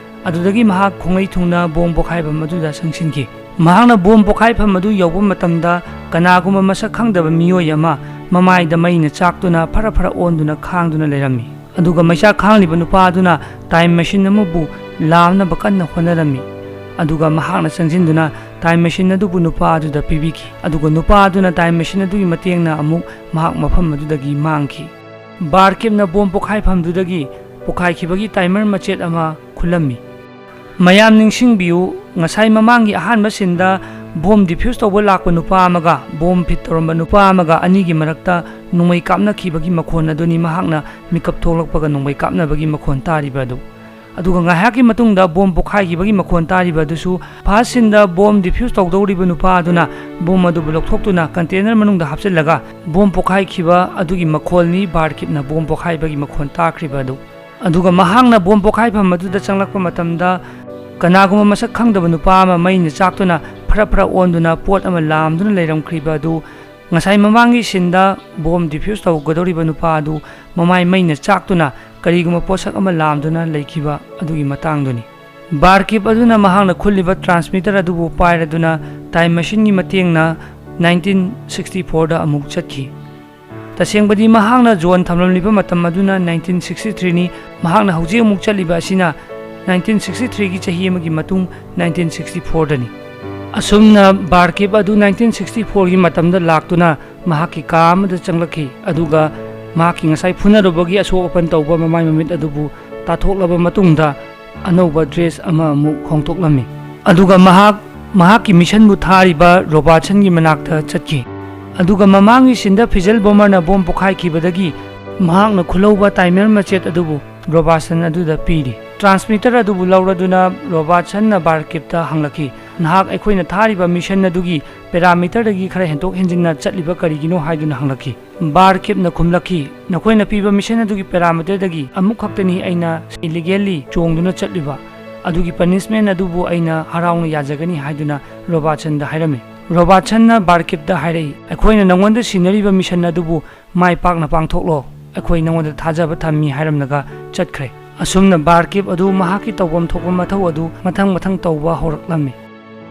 ꯑꯗꯨꯗꯒꯤ ꯃꯍꯥꯛ ꯈꯣꯡꯂꯩ ꯊꯨꯡꯅ ꯕꯣꯝ ꯄꯣꯈꯥꯏꯐꯝ ꯑꯗꯨꯗ ꯆꯪꯁꯤꯟꯈꯤ꯫ ꯃꯍꯥꯛꯅ ꯕꯣꯝ ꯄꯣꯈꯥꯏꯐꯝ ꯑꯗꯨ ꯌꯧꯕ ꯃꯇꯝꯗ ꯀꯅꯥꯒꯨꯝꯕ ꯃꯁꯛ ꯈꯪꯗꯕ ꯃꯤꯑꯣꯏ ꯑꯃ ꯃꯃꯥꯏꯗ ꯃꯩꯅ ꯆꯥꯛꯇꯨꯅ ꯐꯔ ꯐꯔ ꯑꯣꯟꯗꯨꯅ ꯈꯥꯡꯗꯨꯅ ꯂꯩꯔꯝꯃꯤ꯫ ꯑꯗꯨꯒ ꯃꯩꯆꯥꯛ ꯈꯥꯡꯂꯤꯕ ꯅꯨꯄꯥ ꯑꯗꯨꯅ ꯇꯥꯏꯝ ꯃꯦꯁꯤꯟ ꯑꯃꯕꯨ ꯂꯥꯝꯅꯕ ꯀꯟꯅ ꯍꯣꯠꯅꯔꯝꯃꯤ꯫ ꯑꯗꯨꯒ ꯃꯍꯥꯛꯅ ꯆꯪꯁꯤꯟꯗꯨꯅ ꯇꯥꯏꯝ ꯃꯦꯁꯤꯟ ꯑꯗꯨꯕꯨ ꯅꯨꯄꯥ ꯑꯗꯨꯗ ꯄꯤꯕꯤꯈꯤ꯫ ꯑꯗꯨꯒ ꯅꯨꯄꯥ ꯑꯗꯨꯅ ꯇꯥꯏꯝ ꯃꯦꯁꯤꯟ ꯑꯗꯨꯒꯤ ꯃꯇꯦꯡꯅ ꯑꯃꯨꯛ ꯃꯍꯥꯛ ꯃꯐꯝ ꯑꯗꯨꯗꯒꯤ ꯃꯥꯡꯈꯤ꯫ ꯕꯥꯔꯀꯤꯞꯅ ꯕꯣꯝ ꯄꯣꯈꯥꯏꯐꯝꯗꯨꯗꯒꯤ ꯄꯣꯈꯥꯏꯈꯤꯕꯒꯤ ꯇꯥꯏꯃꯔ ꯃꯆꯦꯠ ꯑꯃ ꯈꯨꯜꯂꯝꯃꯤ꯫ ꯃꯌꯥꯝ ꯅꯤꯡꯁꯤꯡꯕꯤꯌꯨ, ꯉꯁꯥꯏ ꯃꯃꯥꯡꯒꯤ ꯑꯍꯥꯟꯕ ꯁꯤꯟꯗ ꯕꯣꯝ ꯗꯤꯐ꯭ꯌꯨꯁ ꯇꯧꯕ ꯂꯥꯛꯄ ꯅꯨꯄꯥ ꯑꯃꯒ ꯕꯣꯝ ꯐꯤꯠ ꯇꯧꯔꯝꯕ ꯅꯨꯄꯥ ꯑꯃꯒ ꯑꯅꯤꯒꯤ ꯃꯔꯛꯇ ꯅꯣꯡꯃꯩ ꯀꯥꯞꯅꯈꯤꯕꯒꯤ ꯃꯈꯣꯟ ꯑꯗꯨꯅꯤ ꯃꯍꯥꯛꯅ ꯃꯤꯀꯞ ꯊꯣꯛꯂꯛꯄꯒ ꯅꯣꯡꯃꯩ ꯀꯥꯞꯅꯕꯒꯤ ꯃꯈꯣꯟ ꯇꯥꯔꯤꯕ ꯑꯗꯨ꯫ ꯑꯗꯨꯒ ꯉꯥꯏꯍꯥꯛꯀꯤ ꯃꯇꯨꯡꯗ ꯕꯣꯝ ꯄꯣꯈꯥꯏꯈꯤꯕꯒꯤ ꯃꯈꯣꯟ ꯇꯥꯔꯤꯕ ꯑꯗꯨꯁꯨ ꯐꯥꯔꯁ ꯁꯤꯟꯗ ꯕꯣꯝ ꯗꯤꯐ꯭ꯌꯨꯁ ꯇꯧꯗꯧꯔꯤꯕ ꯅꯨꯄꯥ ꯑꯗꯨꯅ ꯕꯣꯝ ꯑꯗꯨꯕꯨ ꯂꯧꯊꯣꯛꯇꯨꯅ ꯀꯟꯇꯦꯅꯔ ꯃꯅꯨꯡꯗ ꯍꯥꯞꯆꯤꯜꯂꯒ ꯕꯣꯝ ꯄꯣꯈꯥꯏꯈꯤꯕ ꯑꯗꯨꯒꯤ ꯃꯈꯣꯜꯅꯤ ꯕꯥꯔꯀꯤꯞꯅ ꯕꯣꯝ ꯄꯣꯈꯥꯏꯕꯒꯤ ꯃꯈꯣꯟ ꯇꯥꯈ꯭ꯔꯤꯕ ꯑꯗꯨ꯫ ꯑꯗꯨꯒ ꯃꯍꯥꯛꯅ ꯕꯣꯝ ꯄꯣꯈꯥꯏꯐꯝ ꯑꯗꯨꯗ ꯆꯪꯂꯛꯄ ꯃꯇꯝꯗ ꯀꯅꯥꯒꯨꯝꯕ ꯃꯁꯛ ꯈꯪꯗꯕ ꯅꯨꯄꯥ ꯑꯃ ꯃꯩꯅ ꯆꯥꯛꯇꯨꯅ ꯐꯔ ꯐꯔ ꯑꯣꯟꯗꯨꯅ ꯄꯣꯠ ꯑꯃ ꯂꯥꯝꯗꯨꯅ ꯂꯩꯔꯝꯈ꯭ꯔꯤꯕ ꯑꯗꯨ ꯉꯁꯥꯏ ꯃꯃꯥꯡꯒꯤ ꯁꯤꯟꯗ ꯕꯣꯝ ꯗꯤꯐ꯭ꯌꯨꯁ ꯇꯧꯒꯗꯧꯔꯤꯕ ꯅꯨꯄꯥ ꯑꯗꯨ ꯃꯃꯥꯏ ꯃꯩꯅ ꯆꯥꯛꯇꯨꯅ ꯀꯔꯤꯒꯨꯝꯕ ꯄꯣꯠꯁꯛ ꯑꯃ ꯂꯥꯝꯗꯨꯅ ꯂꯩꯈꯤꯕ ꯑꯗꯨꯒꯤ ꯃꯇꯥꯡꯗꯨꯅꯤ꯫ ꯕꯥꯔꯀꯤꯞ ꯑꯗꯨꯅ ꯃꯍꯥꯛꯅ ꯈꯨꯜꯂꯤꯕ ꯇ꯭ꯔꯥꯟꯁꯃꯤꯇꯔ ꯑꯗꯨꯕꯨ ꯄꯥꯏꯔꯗꯨꯅ ꯇꯥꯏꯝ ꯃꯦꯁꯤꯟꯒꯤ ꯃꯇꯦꯡꯅ ꯅꯥꯏꯟꯇꯤꯟ ꯁꯤꯛꯁꯇꯤ ꯐꯣꯔꯗ ꯑꯃꯨꯛ ꯆꯠꯈꯤ꯫ ꯇꯁꯦꯡꯕꯗꯤ ꯃꯍꯥꯛꯅ ꯖꯣꯟ ꯊꯝꯂꯝꯂꯤꯕ ꯃꯇꯝ ꯑꯗꯨꯅ ꯅꯥꯏꯟꯇꯤꯟ ꯁꯤꯛꯁꯇꯤ ꯊ꯭ꯔꯤꯅꯤ꯫ ꯃꯍꯥꯛꯅ ꯍꯧꯖꯤꯛ ꯑꯃꯨꯛ ꯆꯠꯂꯤꯕ ꯑꯁꯤꯅ ꯅꯥꯏꯟꯇꯤꯟ ꯁꯤꯛꯁꯇꯤ ꯊ꯭ꯔꯤꯒꯤ ꯆꯍꯤ ꯑꯃꯒꯤ ꯃꯇꯨꯡ ꯅꯥꯏꯟꯇꯤꯟ ꯁꯤꯛꯁꯇꯤ ꯐꯣꯔꯗꯅꯤ꯫ ꯑꯁꯨꯝꯅ ꯕꯥꯔꯀꯤꯞ ꯑꯗꯨ ꯅꯥꯏꯟꯇꯤꯟ ꯁꯤꯛꯁꯇꯤ ꯐꯣꯔꯒꯤ ꯃꯇꯝꯗ ꯂꯥꯛꯇꯨꯅ ꯃꯍꯥꯛꯀꯤ ꯀꯥ ꯑꯃꯗ ꯆꯪꯂꯛꯈꯤ, ꯑꯗꯨꯒ ꯃꯍꯥꯛꯀꯤ ꯉꯁꯥꯏ ꯐꯨꯅꯔꯨꯕꯒꯤ ꯑꯁꯣꯛ ꯑꯄꯟ ꯇꯧꯕ ꯃꯃꯥꯏ ꯃꯃꯤꯠ ꯑꯗꯨꯕꯨ ꯇꯥꯊꯣꯛꯂꯕ ꯃꯇꯨꯡꯗ ꯑꯅꯧꯕ ꯗ꯭ꯔꯦꯁ ꯑꯃ ꯑꯃꯨꯛ ꯍꯣꯡꯗꯣꯛꯂꯝꯃꯤ꯫ ꯑꯗꯨꯒ ꯃꯍꯥꯛ ꯃꯍꯥꯛꯀꯤ ꯃꯤꯁꯟꯕꯨ ꯊꯥꯔꯤꯕ ꯔꯣꯕꯥꯔꯠꯁꯟꯒꯤ ꯃꯅꯥꯛꯇ ꯆꯠꯈꯤ꯫ ꯑꯗꯨꯒ ꯃꯃꯥꯡꯒꯤ ꯁꯤꯟꯗ ꯐꯤꯖꯦꯜ ꯕꯣꯃꯔꯅ ꯕꯣꯝ ꯄꯣꯈꯥꯏꯈꯤꯕꯗꯒꯤ ꯃꯍꯥꯛꯅ ꯈꯨꯜꯍꯧꯕ ꯇꯥꯏꯃꯔ ꯃꯆꯦꯠ ꯑꯗꯨꯕꯨ ꯔꯣꯕꯥꯔꯠꯁꯟ ꯑꯗꯨꯗ ꯄꯤꯔꯤ꯫ ꯇ꯭ꯔꯥꯟꯁꯃꯤꯇꯔ ꯑꯗꯨꯕꯨ ꯂꯧꯔꯗꯨꯅ ꯔꯣꯕꯥꯔꯠꯁꯟꯅ ꯕꯥꯔꯀꯤꯞꯇ ꯍꯪꯂꯛꯈꯤ, "ꯅꯍꯥꯛ ꯑꯩꯈꯣꯏꯅ ꯊꯥꯔꯤꯕ ꯃꯤꯁꯟ ꯑꯗꯨꯒꯤ ꯄꯦꯔꯥꯃꯤꯇꯔꯗꯒꯤ ꯈꯔ ꯍꯦꯟꯗꯣꯛ ꯍꯦꯟꯖꯤꯟꯅ ꯆꯠꯂꯤꯕ ꯀꯔꯤꯒꯤꯅꯣ?" ꯍꯥꯏꯗꯨꯅ ꯍꯪꯂꯛꯈꯤ꯫ ꯕꯥꯔꯀꯤꯞꯅ ꯈꯨꯝꯂꯛꯈꯤ, "ꯅꯈꯣꯏꯅ ꯄꯤꯕ ꯃꯤꯁꯟ ꯑꯗꯨꯒꯤ ꯄꯦꯔꯥꯃꯤꯇꯔꯗꯒꯤ ꯑꯃꯨꯛ ꯈꯛꯇꯅꯤ ꯑꯩꯅ ꯏꯂꯤꯒꯦꯜꯂꯤ ꯆꯣꯡꯗꯨꯅ ꯆꯠꯂꯤꯕ꯫ ꯑꯗꯨꯒꯤ ꯄꯅꯤꯁꯃꯦꯟ ꯑꯗꯨꯕꯨ ꯑꯩꯅ ꯍꯔꯥꯎꯅ ꯌꯥꯖꯒꯅꯤ" ꯍꯥꯏꯗꯨꯅ ꯔꯣꯕꯥꯔꯠꯁꯟꯗ ꯍꯥꯏꯔꯝꯃꯤ꯫ ꯔꯣꯕꯥꯔꯠꯁꯟꯅ ꯕꯥꯔꯀꯤꯞꯇ ꯍꯥꯏꯔꯛꯏ, "ꯑꯩꯈꯣꯏꯅ ꯅꯉꯣꯟꯗ ꯁꯤꯟꯅꯔꯤꯕ ꯃꯤꯁꯟ ꯑꯗꯨꯕꯨ ꯃꯥꯏ ꯄꯥꯛꯅ ꯄꯥꯡꯊꯣꯛꯂꯣ, ꯑꯩꯈꯣꯏ ꯅꯉꯣꯟꯗ ꯊꯥꯖꯕ ꯊꯝꯃꯤ" ꯍꯥꯏꯔꯝꯂꯒ ꯆꯠꯈ꯭ꯔꯦ꯫ ꯑꯁꯨꯝꯅ ꯕꯥꯔꯀꯤꯞ ꯑꯗꯨ ꯃꯍꯥꯛꯀꯤ ꯇꯧꯐꯝ ꯊꯣꯛꯄ ꯃꯊꯧ ꯑꯗꯨ ꯃꯊꯪ ꯃꯊꯪ ꯇꯧꯕ ꯍꯧꯔꯛꯂꯝꯃꯤ꯫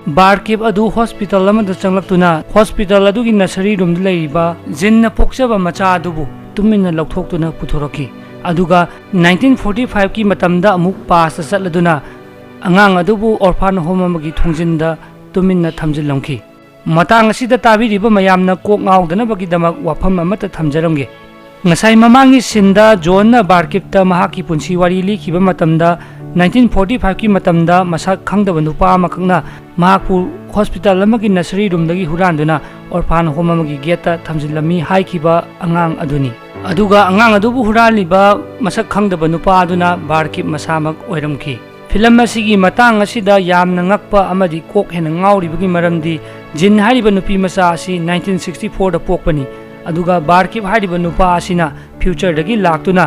ꯕꯥꯔꯀꯤꯞ ꯑꯗꯨ ꯍꯣꯁꯄꯤꯇꯥꯜ ꯑꯃꯗ ꯆꯪꯂꯛꯇꯨꯅ ꯍꯣꯁꯄꯤꯇꯥꯜ ꯑꯗꯨꯒꯤ ꯅꯁꯔꯤ ꯔꯨꯝꯗ ꯂꯩꯔꯤꯕ ꯖꯤꯟꯅ ꯄꯣꯛꯆꯕ ꯃꯆꯥ ꯑꯗꯨꯕꯨ ꯇꯨꯃꯤꯟꯅ ꯂꯧꯊꯣꯛꯇꯨꯅ ꯄꯨꯊꯣꯔꯛꯈꯤ꯫ ꯑꯗꯨꯒ ꯅꯥꯏꯟꯇꯤꯟ ꯐꯣꯔꯇꯤ ꯐꯥꯏꯚꯀꯤ ꯃꯇꯝꯗ ꯑꯃꯨꯛ ꯄꯥꯁꯇ ꯆꯠꯂꯗꯨꯅ ꯑꯉꯥꯡ ꯑꯗꯨꯕꯨ ꯑꯣꯔꯐꯥꯟ ꯍꯣꯝ ꯑꯃꯒꯤ ꯊꯣꯡꯖꯤꯟꯗ ꯇꯨꯃꯤꯟꯅ ꯊꯝꯖꯤꯜꯂꯝꯈꯤ꯫ ꯃꯇꯥꯡ ꯑꯁꯤꯗ ꯇꯥꯕꯤꯔꯤꯕ ꯃꯌꯥꯝꯅ ꯀꯣꯛ ꯉꯥꯎꯗꯅꯕꯒꯤꯗꯃꯛ ꯋꯥꯐꯝ ꯑꯃꯠꯇ ꯊꯝꯖꯔꯝꯒꯦ꯫ ꯉꯁꯥꯏ ꯃꯃꯥꯡꯒꯤ ꯁꯤꯟꯗ ꯖꯣꯟꯅ ꯕꯥꯔꯀꯤꯞꯇ ꯃꯍꯥꯛꯀꯤ ꯄꯨꯟꯁꯤ ꯋꯥꯔꯤ ꯂꯤꯈꯤꯕ ꯃꯇꯝꯗ, ꯅꯥꯏꯟꯇꯤꯟ ꯐꯣꯔꯇꯤ ꯐꯥꯏꯚꯀꯤ ꯃꯇꯝꯗ ꯃꯁꯛ ꯈꯪꯗꯕ ꯅꯨꯄꯥ ꯑꯃꯈꯛꯅ ꯃꯍꯥꯛꯄꯨ ꯍꯣꯁꯄꯤꯇꯥꯜ ꯑꯃꯒꯤ ꯅꯁꯔꯤ ꯔꯨꯝꯗꯒꯤ ꯍꯨꯔꯥꯟꯗꯨꯅ ꯑꯣꯔꯐꯥꯟ ꯍꯣꯝ ꯑꯃꯒꯤ ꯒꯦꯠꯇ ꯊꯝꯖꯤꯜꯂꯝꯃꯤ ꯍꯥꯏꯈꯤꯕ ꯑꯉꯥꯡ ꯑꯗꯨꯅꯤ꯫ ꯑꯗꯨꯒ ꯑꯉꯥꯡ ꯑꯗꯨꯕꯨ ꯍꯨꯔꯥꯜꯂꯤꯕ ꯃꯁꯛ ꯈꯪꯗꯕ ꯅꯨꯄꯥ ꯑꯗꯨꯅ ꯕꯥꯔꯀꯤꯞ ꯃꯁꯥꯃꯛ ꯑꯣꯏꯔꯝꯈꯤ꯫ ꯐꯤꯂꯝ ꯑꯁꯤꯒꯤ ꯃꯇꯥꯡ ꯑꯁꯤꯗ ꯌꯥꯝꯅ ꯉꯛꯄ ꯑꯃꯗꯤ ꯀꯣꯛ ꯍꯦꯟꯅ ꯉꯥꯎꯔꯤꯕꯒꯤ ꯃꯔꯝꯗꯤ, ꯖꯤꯟ ꯍꯥꯏꯔꯤꯕ ꯅꯨꯄꯤ ꯃꯆꯥ ꯑꯁꯤ ꯅꯥꯏꯟꯇꯤꯟ ꯁꯤꯛꯁꯇꯤ ꯐꯣꯔꯗ ꯄꯣꯛꯄꯅꯤ, ꯑꯗꯨꯒ ꯕꯥꯔꯀꯤꯞ ꯍꯥꯏꯔꯤꯕ ꯅꯨꯄꯥ ꯑꯁꯤꯅ ꯐ꯭ꯌꯨꯆꯔꯗꯒꯤ ꯂꯥꯛꯇꯨꯅ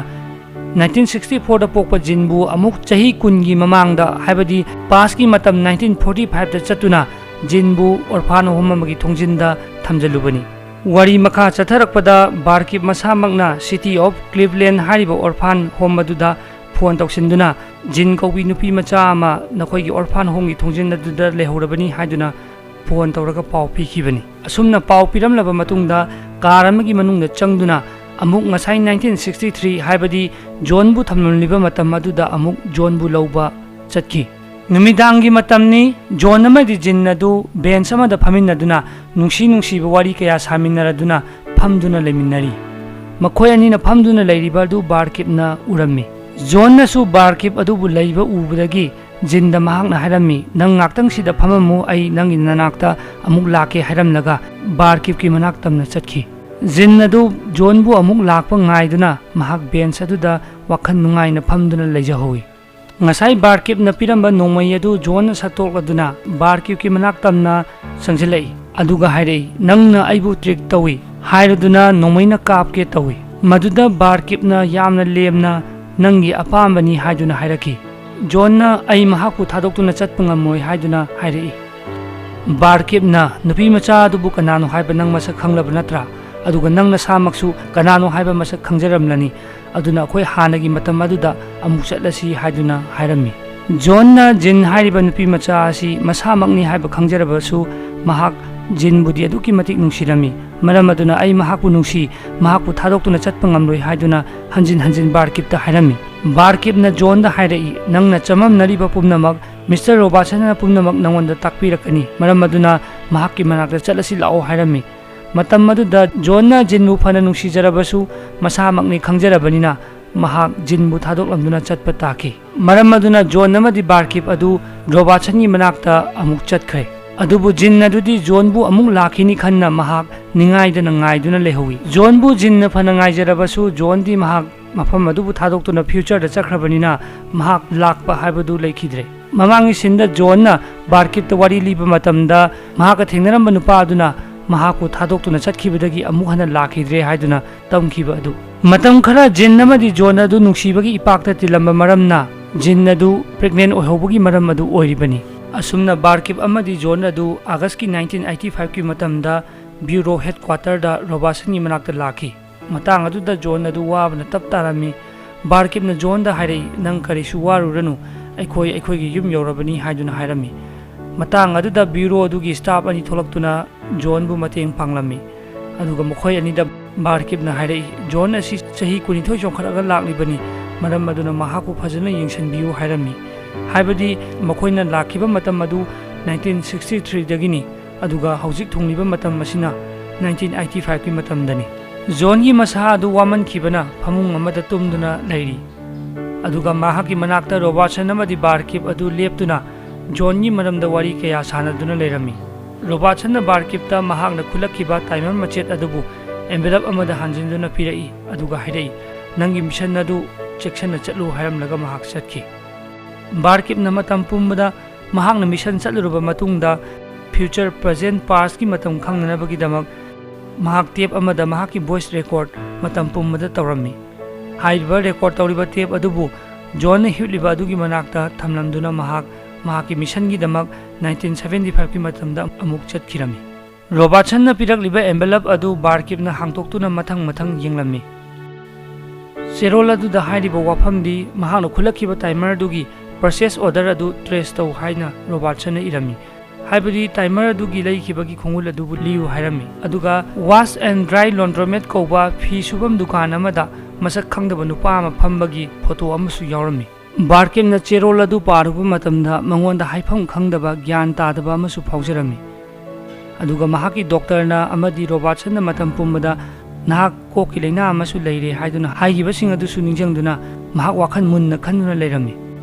ꯅꯥꯏꯟꯇꯤꯟ ꯁꯤꯛꯁꯇꯤ ꯐꯣꯔꯗ ꯄꯣꯛꯄ ꯖꯤꯟꯕꯨ ꯑꯃꯨꯛ ꯆꯍꯤ ꯀꯨꯟꯒꯤ ꯃꯃꯥꯡꯗ, ꯍꯥꯏꯕꯗꯤ ꯄꯥꯁꯀꯤ ꯃꯇꯝ ꯅꯥꯏꯟꯇꯤꯟ ꯐꯣꯔꯇꯤ ꯐꯥꯏꯚꯇ ꯆꯠꯇꯨꯅ ꯖꯤꯟꯕꯨ ꯑꯣꯔꯐꯥꯟ ꯍꯣꯝ ꯑꯃꯒꯤ ꯊꯣꯡꯖꯤꯟꯗ ꯊꯝꯖꯤꯜꯂꯨꯕꯅꯤ꯫ ꯋꯥꯔꯤ ꯃꯈꯥ ꯆꯠꯊꯔꯛꯄꯗ ꯕꯥꯔꯀꯤꯞ ꯃꯁꯥꯃꯛꯅ ꯁꯤꯇꯤ ꯑꯣꯐ ꯀ꯭ꯂꯤꯚꯂꯦꯟ ꯍꯥꯏꯔꯤꯕ ꯑꯣꯔꯐꯥꯟ ꯍꯣꯝ ꯑꯗꯨꯗ ꯐꯣꯟ ꯇꯧꯁꯤꯟꯗꯨꯅ, "ꯖꯤꯟ ꯀꯧꯕꯤ ꯅꯨꯄꯤ ꯃꯆꯥ ꯑꯃ ꯅꯈꯣꯏꯒꯤ ꯑꯣꯔꯐꯥꯟ ꯍꯣꯝꯒꯤ ꯊꯣꯡꯖꯤꯟ ꯑꯗꯨꯗ ꯂꯩꯍꯧꯔꯕꯅꯤ" ꯍꯥꯏꯗꯨꯅ ꯐꯣꯟ ꯇꯧꯔꯒ ꯄꯥꯎ ꯄꯤꯈꯤꯕꯅꯤ꯫ ꯑꯁꯨꯝꯅ ꯄꯥꯎ ꯄꯤꯔꯝꯂꯕ ꯃꯇꯨꯡꯗ ꯀꯥꯔ ꯑꯃꯒꯤ ꯃꯅꯨꯡꯗ ꯆꯪꯗꯨꯅ ꯑꯃꯨꯛ ꯉꯁꯥꯏ nineteen sixty three, ꯍꯥꯏꯕꯗꯤ ꯖꯣꯟꯕꯨ ꯊꯝꯂꯝꯂꯤꯕ ꯃꯇꯝ ꯑꯗꯨꯗ ꯑꯃꯨꯛ ꯖꯣꯟꯕꯨ ꯂꯧꯕ ꯆꯠꯈꯤ꯫ ꯅꯨꯃꯤꯗꯥꯡꯒꯤ ꯃꯇꯝꯅꯤ꯫ ꯖꯣꯟ ꯑꯃꯗꯤ ꯖꯤꯟ ꯑꯗꯨ ꯕꯦꯟꯆ ꯑꯃꯗ ꯐꯝꯃꯤꯟꯅꯗꯨꯅ ꯅꯨꯡꯁꯤ ꯅꯨꯡꯁꯤꯕ ꯋꯥꯔꯤ ꯀꯌꯥ ꯁꯥꯃꯤꯟꯅꯔꯗꯨꯅ ꯐꯝꯗꯨꯅ ꯂꯩꯃꯤꯟꯅꯔꯤ꯫ ꯃꯈꯣꯏ ꯑꯅꯤꯅ ꯐꯝꯗꯨꯅ ꯂꯩꯔꯤꯕ ꯑꯗꯨ ꯕꯥꯔꯀꯤꯞꯅ ꯎꯔꯝꯃꯤ꯫ ꯖꯣꯟꯅꯁꯨ ꯕꯥꯔꯀꯤꯞ ꯑꯗꯨꯕꯨ ꯂꯩꯕ ꯎꯕꯗꯒꯤ ꯖꯤꯟꯗ ꯃꯍꯥꯛꯅ ꯍꯥꯏꯔꯝꯃꯤ, "ꯅꯪ ꯉꯥꯛꯇꯪꯁꯤꯗ ꯐꯝꯃꯝꯃꯨ, ꯑꯩ ꯅꯪꯒꯤ ꯅꯅꯥꯛꯇ ꯑꯃꯨꯛ ꯂꯥꯛꯀꯦ" ꯍꯥꯏꯔꯝꯂꯒ ꯕꯥꯔꯀꯤꯞꯀꯤ ꯃꯅꯥꯛ ꯇꯝꯅ ꯆꯠꯈꯤ꯫ ꯖꯤꯟ ꯑꯗꯨ ꯖꯣꯟꯕꯨ ꯑꯃꯨꯛ ꯂꯥꯛꯄ ꯉꯥꯏꯗꯨꯅ ꯃꯍꯥꯛ ꯕꯦꯟꯆ ꯑꯗꯨꯗ ꯋꯥꯈꯜ ꯅꯨꯡꯉꯥꯏꯅ ꯐꯝꯗꯨꯅ ꯂꯩꯖꯍꯧꯏ꯫ ꯉꯁꯥꯏ ꯕꯥꯔꯀꯤꯞꯅ ꯄꯤꯔꯝꯕ ꯅꯣꯡꯃꯩ ꯑꯗꯨ ꯖꯣꯟꯅ ꯁꯠꯇꯣꯛꯂꯗꯨꯅ ꯕꯥꯔꯀꯤꯞꯀꯤ ꯃꯅꯥꯛ ꯇꯝꯅ ꯆꯪꯁꯤꯜꯂꯛꯏ꯫ ꯑꯗꯨꯒ ꯍꯥꯏꯔꯛꯏ, "ꯅꯪꯅ ꯑꯩꯕꯨ ꯇ꯭ꯔꯤꯛ ꯇꯧꯏ" ꯍꯥꯏꯔꯗꯨꯅ ꯅꯣꯡꯃꯩꯅ ꯀꯥꯞꯀꯦ ꯇꯧꯏ꯫ ꯃꯗꯨꯗ ꯕꯥꯔꯀꯤꯞꯅ ꯌꯥꯝꯅ ꯂꯦꯝꯅ "ꯅꯪꯒꯤ ꯑꯄꯥꯝꯕꯅꯤ" ꯍꯥꯏꯗꯨꯅ ꯍꯥꯏꯔꯛꯈꯤ꯫ ꯖꯣꯟꯅ "ꯑꯩ ꯃꯍꯥꯛꯄꯨ ꯊꯥꯗꯣꯛꯇꯨꯅ ꯆꯠꯄ ꯉꯝꯃꯣꯏ" ꯍꯥꯏꯗꯨꯅ ꯍꯥꯏꯔꯛꯏ꯫ ꯕꯥꯔꯀꯤꯞꯅ, "ꯅꯨꯄꯤ ꯃꯆꯥ ꯑꯗꯨꯕꯨ ꯀꯅꯥꯅꯣ ꯍꯥꯏꯕ ꯅꯪ ꯃꯁꯛ ꯈꯪꯂꯕ ꯅꯠꯇ꯭ꯔꯥ? ꯑꯗꯨꯒ ꯅꯪ ꯅꯁꯥꯃꯛꯁꯨ ꯀꯅꯥꯅꯣ ꯍꯥꯏꯕ ꯃꯁꯛ ꯈꯪꯖꯔꯝꯂꯅꯤ꯫ ꯑꯗꯨꯅ ꯑꯩꯈꯣꯏ ꯍꯥꯟꯅꯒꯤ ꯃꯇꯝ ꯑꯗꯨꯗ ꯑꯃꯨꯛ ꯆꯠꯂꯁꯤ" ꯍꯥꯏꯗꯨꯅ ꯍꯥꯏꯔꯝꯃꯤ꯫ ꯖꯣꯟꯅ ꯖꯤꯟ ꯍꯥꯏꯔꯤꯕ ꯅꯨꯄꯤ ꯃꯆꯥ ꯑꯁꯤ ꯃꯁꯥꯃꯛꯅꯤ ꯍꯥꯏꯕ ꯈꯪꯖꯔꯕꯁꯨ ꯃꯍꯥꯛ ꯖꯤꯟꯕꯨꯗꯤ ꯑꯗꯨꯛꯀꯤ ꯃꯇꯤꯛ ꯅꯨꯡꯁꯤꯔꯝꯃꯤ꯫ ꯃꯔꯝ ꯑꯗꯨꯅ "ꯑꯩ ꯃꯍꯥꯛꯄꯨ ꯅꯨꯡꯁꯤ, ꯃꯍꯥꯛꯄꯨ ꯊꯥꯗꯣꯛꯇꯨꯅ ꯆꯠꯄ ꯉꯝꯂꯣꯏ" ꯍꯥꯏꯗꯨꯅ ꯍꯟꯖꯤꯟ ꯍꯟꯖꯤꯟ ꯕꯥꯔꯀꯤꯞꯇ ꯍꯥꯏꯔꯝꯃꯤ꯫ ꯕꯥꯔꯀꯤꯞꯅ ꯖꯣꯟꯗ ꯍꯥꯏꯔꯛꯏ, "ꯅꯪꯅ ꯆꯃꯝꯅꯔꯤꯕ ꯄꯨꯝꯅꯃꯛ ꯃꯤꯁꯇꯔ ꯔꯣꯕꯥꯔꯠꯁꯟꯅ ꯄꯨꯝꯅꯃꯛ ꯅꯉꯣꯟꯗ ꯇꯥꯛꯄꯤꯔꯛꯀꯅꯤ꯫ ꯃꯔꯝ ꯑꯗꯨꯅ ꯃꯍꯥꯛꯀꯤ ꯃꯅꯥꯛꯇ ꯆꯠꯂꯁꯤ ꯂꯥꯛꯑꯣ" ꯍꯥꯏꯔꯝꯃꯤ꯫ ꯃꯇꯝ ꯑꯗꯨꯗ ꯖꯣꯟꯅ ꯖꯤꯟꯕꯨ ꯐꯅ ꯅꯨꯡꯁꯤꯖꯔꯕꯁꯨ ꯃꯁꯥꯃꯛꯅꯤ ꯈꯪꯖꯔꯕꯅꯤꯅ ꯃꯍꯥꯛ ꯖꯤꯟꯕꯨ ꯊꯥꯗꯣꯛꯂꯝꯗꯨꯅ ꯆꯠꯄ ꯇꯥꯈꯤ꯫ ꯃꯔꯝ ꯑꯗꯨꯅ ꯖꯣꯟ ꯑꯃꯗꯤ ꯕꯥꯔꯀꯤꯞ ꯑꯗꯨ ꯔꯣꯕꯥꯔꯠꯁꯟꯒꯤ ꯃꯅꯥꯛꯇ ꯑꯃꯨꯛ ꯆꯠꯈ꯭ꯔꯦ꯫ ꯑꯗꯨꯕꯨ ꯖꯤꯟ ꯑꯗꯨꯗꯤ ꯖꯣꯟꯕꯨ ꯑꯃꯨꯛ ꯂꯥꯛꯈꯤꯅꯤ ꯈꯟꯅ ꯃꯍꯥꯛ ꯅꯤꯡꯉꯥꯏꯗꯅ ꯉꯥꯏꯗꯨꯅ ꯂꯩꯍꯧꯏ꯫ ꯖꯣꯟꯕꯨ ꯖꯤꯟꯅ ꯐꯅ ꯉꯥꯏꯖꯔꯕꯁꯨ ꯖꯣꯟꯗꯤ ꯃꯍꯥꯛ ꯃꯐꯝ ꯑꯗꯨꯕꯨ ꯊꯥꯗꯣꯛꯇꯨꯅ ꯐ꯭ꯌꯨꯆꯔꯗ ꯆꯠꯈ꯭ꯔꯕꯅꯤꯅ ꯃꯍꯥꯛ ꯂꯥꯛꯄ ꯍꯥꯏꯕꯗꯨ ꯂꯩꯈꯤꯗ꯭ꯔꯦ꯫ ꯃꯃꯥꯡꯒꯤ ꯁꯤꯟꯗ ꯖꯣꯟꯅ ꯕꯥꯔꯀꯤꯞꯇ ꯋꯥꯔꯤ ꯂꯤꯕ ꯃꯇꯝꯗ ꯃꯍꯥꯛꯀ ꯊꯦꯡꯅꯔꯝꯕ ꯅꯨꯄꯥ ꯑꯗꯨꯅ ꯃꯍꯥꯛꯄꯨ ꯊꯥꯗꯣꯛꯇꯨꯅ ꯆꯠꯈꯤꯕꯗꯒꯤ ꯑꯃꯨꯛ ꯍꯟꯅ ꯂꯥꯛꯈꯤꯗ꯭ꯔꯦ ꯍꯥꯏꯗꯨꯅ ꯇꯝꯈꯤꯕ ꯑꯗꯨ꯫ ꯃꯇꯝ ꯈꯔ ꯖꯤꯟ ꯑꯃꯗꯤ ꯖꯣꯟ ꯑꯗꯨ ꯅꯨꯡꯁꯤꯕꯒꯤ ꯏꯄꯥꯛꯇ ꯇꯤꯜꯂꯝꯕ ꯃꯔꯝꯅ ꯖꯤꯟ ꯑꯗꯨ ꯄ꯭ꯔꯦꯒꯅꯦꯟ ꯑꯣꯏꯍꯧꯕꯒꯤ ꯃꯔꯝ ꯑꯗꯨ ꯑꯣꯏꯔꯤꯕꯅꯤ꯫ ꯑꯁꯨꯝꯅ ꯕꯥꯔꯀꯤꯞ ꯑꯃꯗꯤ ꯖꯣꯟ ꯑꯗꯨ ꯑꯥꯒꯁꯀꯤ nineteen eighty five ꯀꯤ ꯃꯇꯝꯗ ꯕ꯭ꯌꯨꯔꯣ ꯍꯦꯗꯀ꯭ꯋꯥꯇꯔꯗ ꯔꯣꯕꯥꯔꯠꯁꯟꯒꯤ ꯃꯅꯥꯛꯇ ꯂꯥꯛꯈꯤ꯫ ꯃꯇꯥꯡ ꯑꯗꯨꯗ ꯖꯣꯟ ꯑꯗꯨ ꯋꯥꯕꯅ ꯇꯞ ꯇꯥꯔꯝꯃꯤ꯫ ꯕꯥꯔꯀꯤꯞꯅ ꯖꯣꯟꯗ ꯍꯥꯏꯔꯛꯏ, "ꯅꯪ ꯀꯔꯤꯁꯨ ꯋꯥꯔꯨꯔꯅꯨ, ꯑꯩꯈꯣꯏ ꯑꯩꯈꯣꯏꯒꯤ ꯌꯨꯝ ꯌꯧꯔꯕꯅꯤ" ꯍꯥꯏꯗꯨꯅ ꯍꯥꯏꯔꯝꯃꯤ꯫ ꯃꯇꯥꯡ ꯑꯗꯨꯗ ꯕ꯭ꯌꯨꯔꯣ ꯑꯗꯨꯒꯤ ꯁ꯭ꯇꯥꯐ ꯑꯅꯤ ꯊꯣꯛꯂꯛꯇꯨꯅ ꯖꯣꯟꯕꯨ ꯃꯇꯦꯡ ꯄꯥꯡꯂꯝꯃꯤ꯫ ꯑꯗꯨꯒ ꯃꯈꯣꯏ ꯑꯅꯤꯗ ꯕꯥꯔꯀꯤꯞꯅ ꯍꯥꯏꯔꯛꯏ, "ꯖꯣꯟ ꯑꯁꯤ ꯆꯍꯤ ꯀꯨꯟꯅꯤꯊꯣꯏ ꯆꯣꯡꯈꯠꯂꯒ ꯂꯥꯛꯂꯤꯕꯅꯤ, ꯃꯔꯝ ꯑꯗꯨꯅ ꯃꯍꯥꯛꯄꯨ ꯐꯖꯅ ꯌꯦꯡꯁꯤꯟꯕꯤꯌꯨ" ꯍꯥꯏꯔꯝꯃꯤ꯫ ꯍꯥꯏꯕꯗꯤ ꯃꯈꯣꯏꯅ ꯂꯥꯛꯈꯤꯕ ꯃꯇꯝ ꯑꯗꯨ ꯅꯥꯏꯟꯇꯤꯟ ꯁꯤꯛꯁꯇꯤ ꯊ꯭ꯔꯤꯗꯒꯤꯅꯤ, ꯑꯗꯨꯒ ꯍꯧꯖꯤꯛ ꯊꯨꯡꯂꯤꯕ ꯃꯇꯝ ꯑꯁꯤꯅ ꯅꯥꯏꯟꯇꯤꯟ ꯑꯩꯠꯇꯤ ꯐꯥꯏꯚꯀꯤ ꯃꯇꯝꯗꯅꯤ꯫ ꯖꯣꯟꯒꯤ ꯃꯁꯥ ꯑꯗꯨ ꯋꯥꯃꯟꯈꯤꯕꯅ ꯐꯃꯨꯡ ꯑꯃꯗ ꯇꯨꯝꯗꯨꯅ ꯂꯩꯔꯤ꯫ ꯑꯗꯨꯒ ꯃꯍꯥꯛꯀꯤ ꯃꯅꯥꯛꯇ ꯔꯣꯕꯥꯔꯠꯁꯟ ꯑꯃꯗꯤ ꯕꯥꯔꯀꯤꯞ ꯑꯗꯨ ꯂꯦꯞꯇꯨꯅ ꯖꯣꯟꯒꯤ ꯃꯔꯝꯗ ꯋꯥꯔꯤ ꯀꯌꯥ ꯁꯥꯟꯅꯗꯨꯅ ꯂꯩꯔꯝꯃꯤ꯫ ꯔꯣꯕꯥꯔꯠꯁꯟꯅ ꯕꯥꯔꯀꯤꯞꯇ ꯃꯍꯥꯛꯅ ꯈꯨꯠꯂꯛꯈꯤꯕ ꯇꯥꯏꯃꯔ ꯃꯆꯦꯠ ꯑꯗꯨꯕꯨ ꯑꯦꯟꯚꯦꯂꯞ ꯑꯃꯗ ꯍꯥꯟꯖꯤꯟꯗꯨꯅ ꯄꯤꯔꯛꯏ, ꯑꯗꯨꯒ ꯍꯥꯏꯔꯛꯏ, "ꯅꯪꯒꯤ ꯃꯤꯁꯟ ꯑꯗꯨ ꯆꯦꯛꯁꯤꯟꯅ ꯆꯠꯂꯨ" ꯍꯥꯏꯔꯝꯂꯒ ꯃꯍꯥꯛ ꯆꯠꯈꯤ꯫ ꯕꯥꯔꯀꯤꯞꯅ ꯃꯇꯝ ꯄꯨꯝꯕꯗ ꯃꯍꯥꯛꯅ ꯃꯤꯁꯟ ꯆꯠꯂꯨꯔꯕ ꯃꯇꯨꯡꯗ future, present, pastꯀꯤ ꯃꯇꯝ ꯈꯪꯅꯅꯕꯒꯤꯗꯃꯛ ꯃꯍꯥꯛ ꯇꯦꯞ ꯑꯃꯗ ꯃꯍꯥꯛꯀꯤ ꯚꯣꯏꯁ ꯔꯦꯀꯣꯔꯗ ꯃꯇꯝ ꯄꯨꯝꯕꯗ ꯇꯧꯔꯝꯃꯤ꯫ ꯍꯥꯏꯔꯤꯕ ꯔꯦꯀꯣꯔꯗ ꯇꯧꯔꯤꯕ ꯇꯦꯞ ꯑꯗꯨꯕꯨ ꯖꯣꯟꯅ ꯍꯤꯞꯂꯤꯕ ꯑꯗꯨꯒꯤ ꯃꯅꯥꯛꯇ ꯊꯝꯂꯝꯗꯨꯅ ꯃꯍꯥꯛ ꯃꯍꯥꯛꯀꯤ ꯃꯤꯁꯟꯒꯤꯗꯃꯛ ꯅꯥꯏꯟꯇꯤꯟ ꯁꯚꯦꯟꯇꯤ ꯐꯥꯏꯚꯀꯤ ꯃꯇꯝꯗ ꯑꯃꯨꯛ ꯆꯠꯈꯤꯔꯝꯃꯤ꯫ ꯔꯣꯕꯥꯔꯠꯁꯟꯅ ꯄꯤꯔꯛꯂꯤꯕ ꯑꯦꯟꯚꯦꯂꯞ ꯑꯗꯨ ꯕꯥꯔꯀꯤꯞꯅ ꯍꯥꯡꯗꯣꯛꯇꯨꯅ ꯃꯊꯪ ꯃꯊꯪ ꯌꯦꯡꯂꯝꯃꯤ꯫ ꯆꯦꯔꯣꯜ ꯑꯗꯨꯗ ꯍꯥꯏꯔꯤꯕ ꯋꯥꯐꯝꯗꯤ ꯃꯍꯥꯛꯅ ꯈꯨꯠꯂꯛꯈꯤꯕ ꯇꯥꯏꯃꯔ ꯑꯗꯨꯒꯤ purchase order ꯑꯗꯨ trace ꯇꯧ ꯍꯥꯏꯅ ꯔꯣꯕꯥꯔꯠꯁꯟꯅ ꯏꯔꯝꯃꯤ꯫ ꯍꯥꯏꯕꯗꯤ ꯇꯥꯏꯃꯔ ꯑꯗꯨꯒꯤ ꯂꯩꯈꯤꯕꯒꯤ ꯈꯣꯡꯒꯨꯜ ꯑꯗꯨꯕꯨ ꯂꯤꯌꯨ ꯍꯥꯏꯔꯝꯃꯤ꯫ ꯑꯗꯨꯒ Wash and Dry Laundromat ꯀꯧꯕ ꯐꯤ ꯁꯨꯐꯝ ꯗꯨꯀꯥꯟ ꯑꯃꯗ ꯃꯁꯛ ꯈꯪꯗꯕ ꯅꯨꯄꯥ ꯑꯃ ꯐꯝꯕꯒꯤ ꯐꯣꯇꯣ ꯑꯃꯁꯨ ꯌꯥꯎꯔꯝꯃꯤ꯫ ꯕꯥꯔꯀꯤꯞꯅ ꯆꯦꯔꯣꯜ ꯑꯗꯨ ꯄꯥꯔꯨꯕ ꯃꯇꯝꯗ ꯃꯉꯣꯟꯗ ꯍꯥꯏꯐꯝ ꯈꯪꯗꯕ, ꯒ꯭ꯌꯥꯟ ꯇꯥꯗꯕ ꯑꯃꯁꯨ ꯐꯥꯎꯖꯔꯝꯃꯤ꯫ ꯑꯗꯨꯒ ꯃꯍꯥꯛꯀꯤ ꯗꯣꯛꯇꯔꯅ ꯑꯃꯗꯤ ꯔꯣꯕꯥꯔꯠꯁꯟꯅ ꯃꯇꯝ ꯄꯨꯝꯕꯗ "ꯅꯍꯥꯛ ꯀꯣꯛꯀꯤ ꯂꯥꯏꯅꯥ ꯑꯃꯁꯨ ꯂꯩꯔꯦ" ꯍꯥꯏꯗꯨꯅ ꯍꯥꯏꯈꯤꯕꯁꯤꯡ ꯑꯗꯨꯁꯨ ꯅꯤꯡꯁꯤꯡꯗꯨꯅ ꯃꯍꯥꯛ ꯋꯥꯈꯜ ꯃꯨꯟꯅ ꯈꯟꯗꯨꯅ ꯂꯩꯔꯝꯃꯤ꯫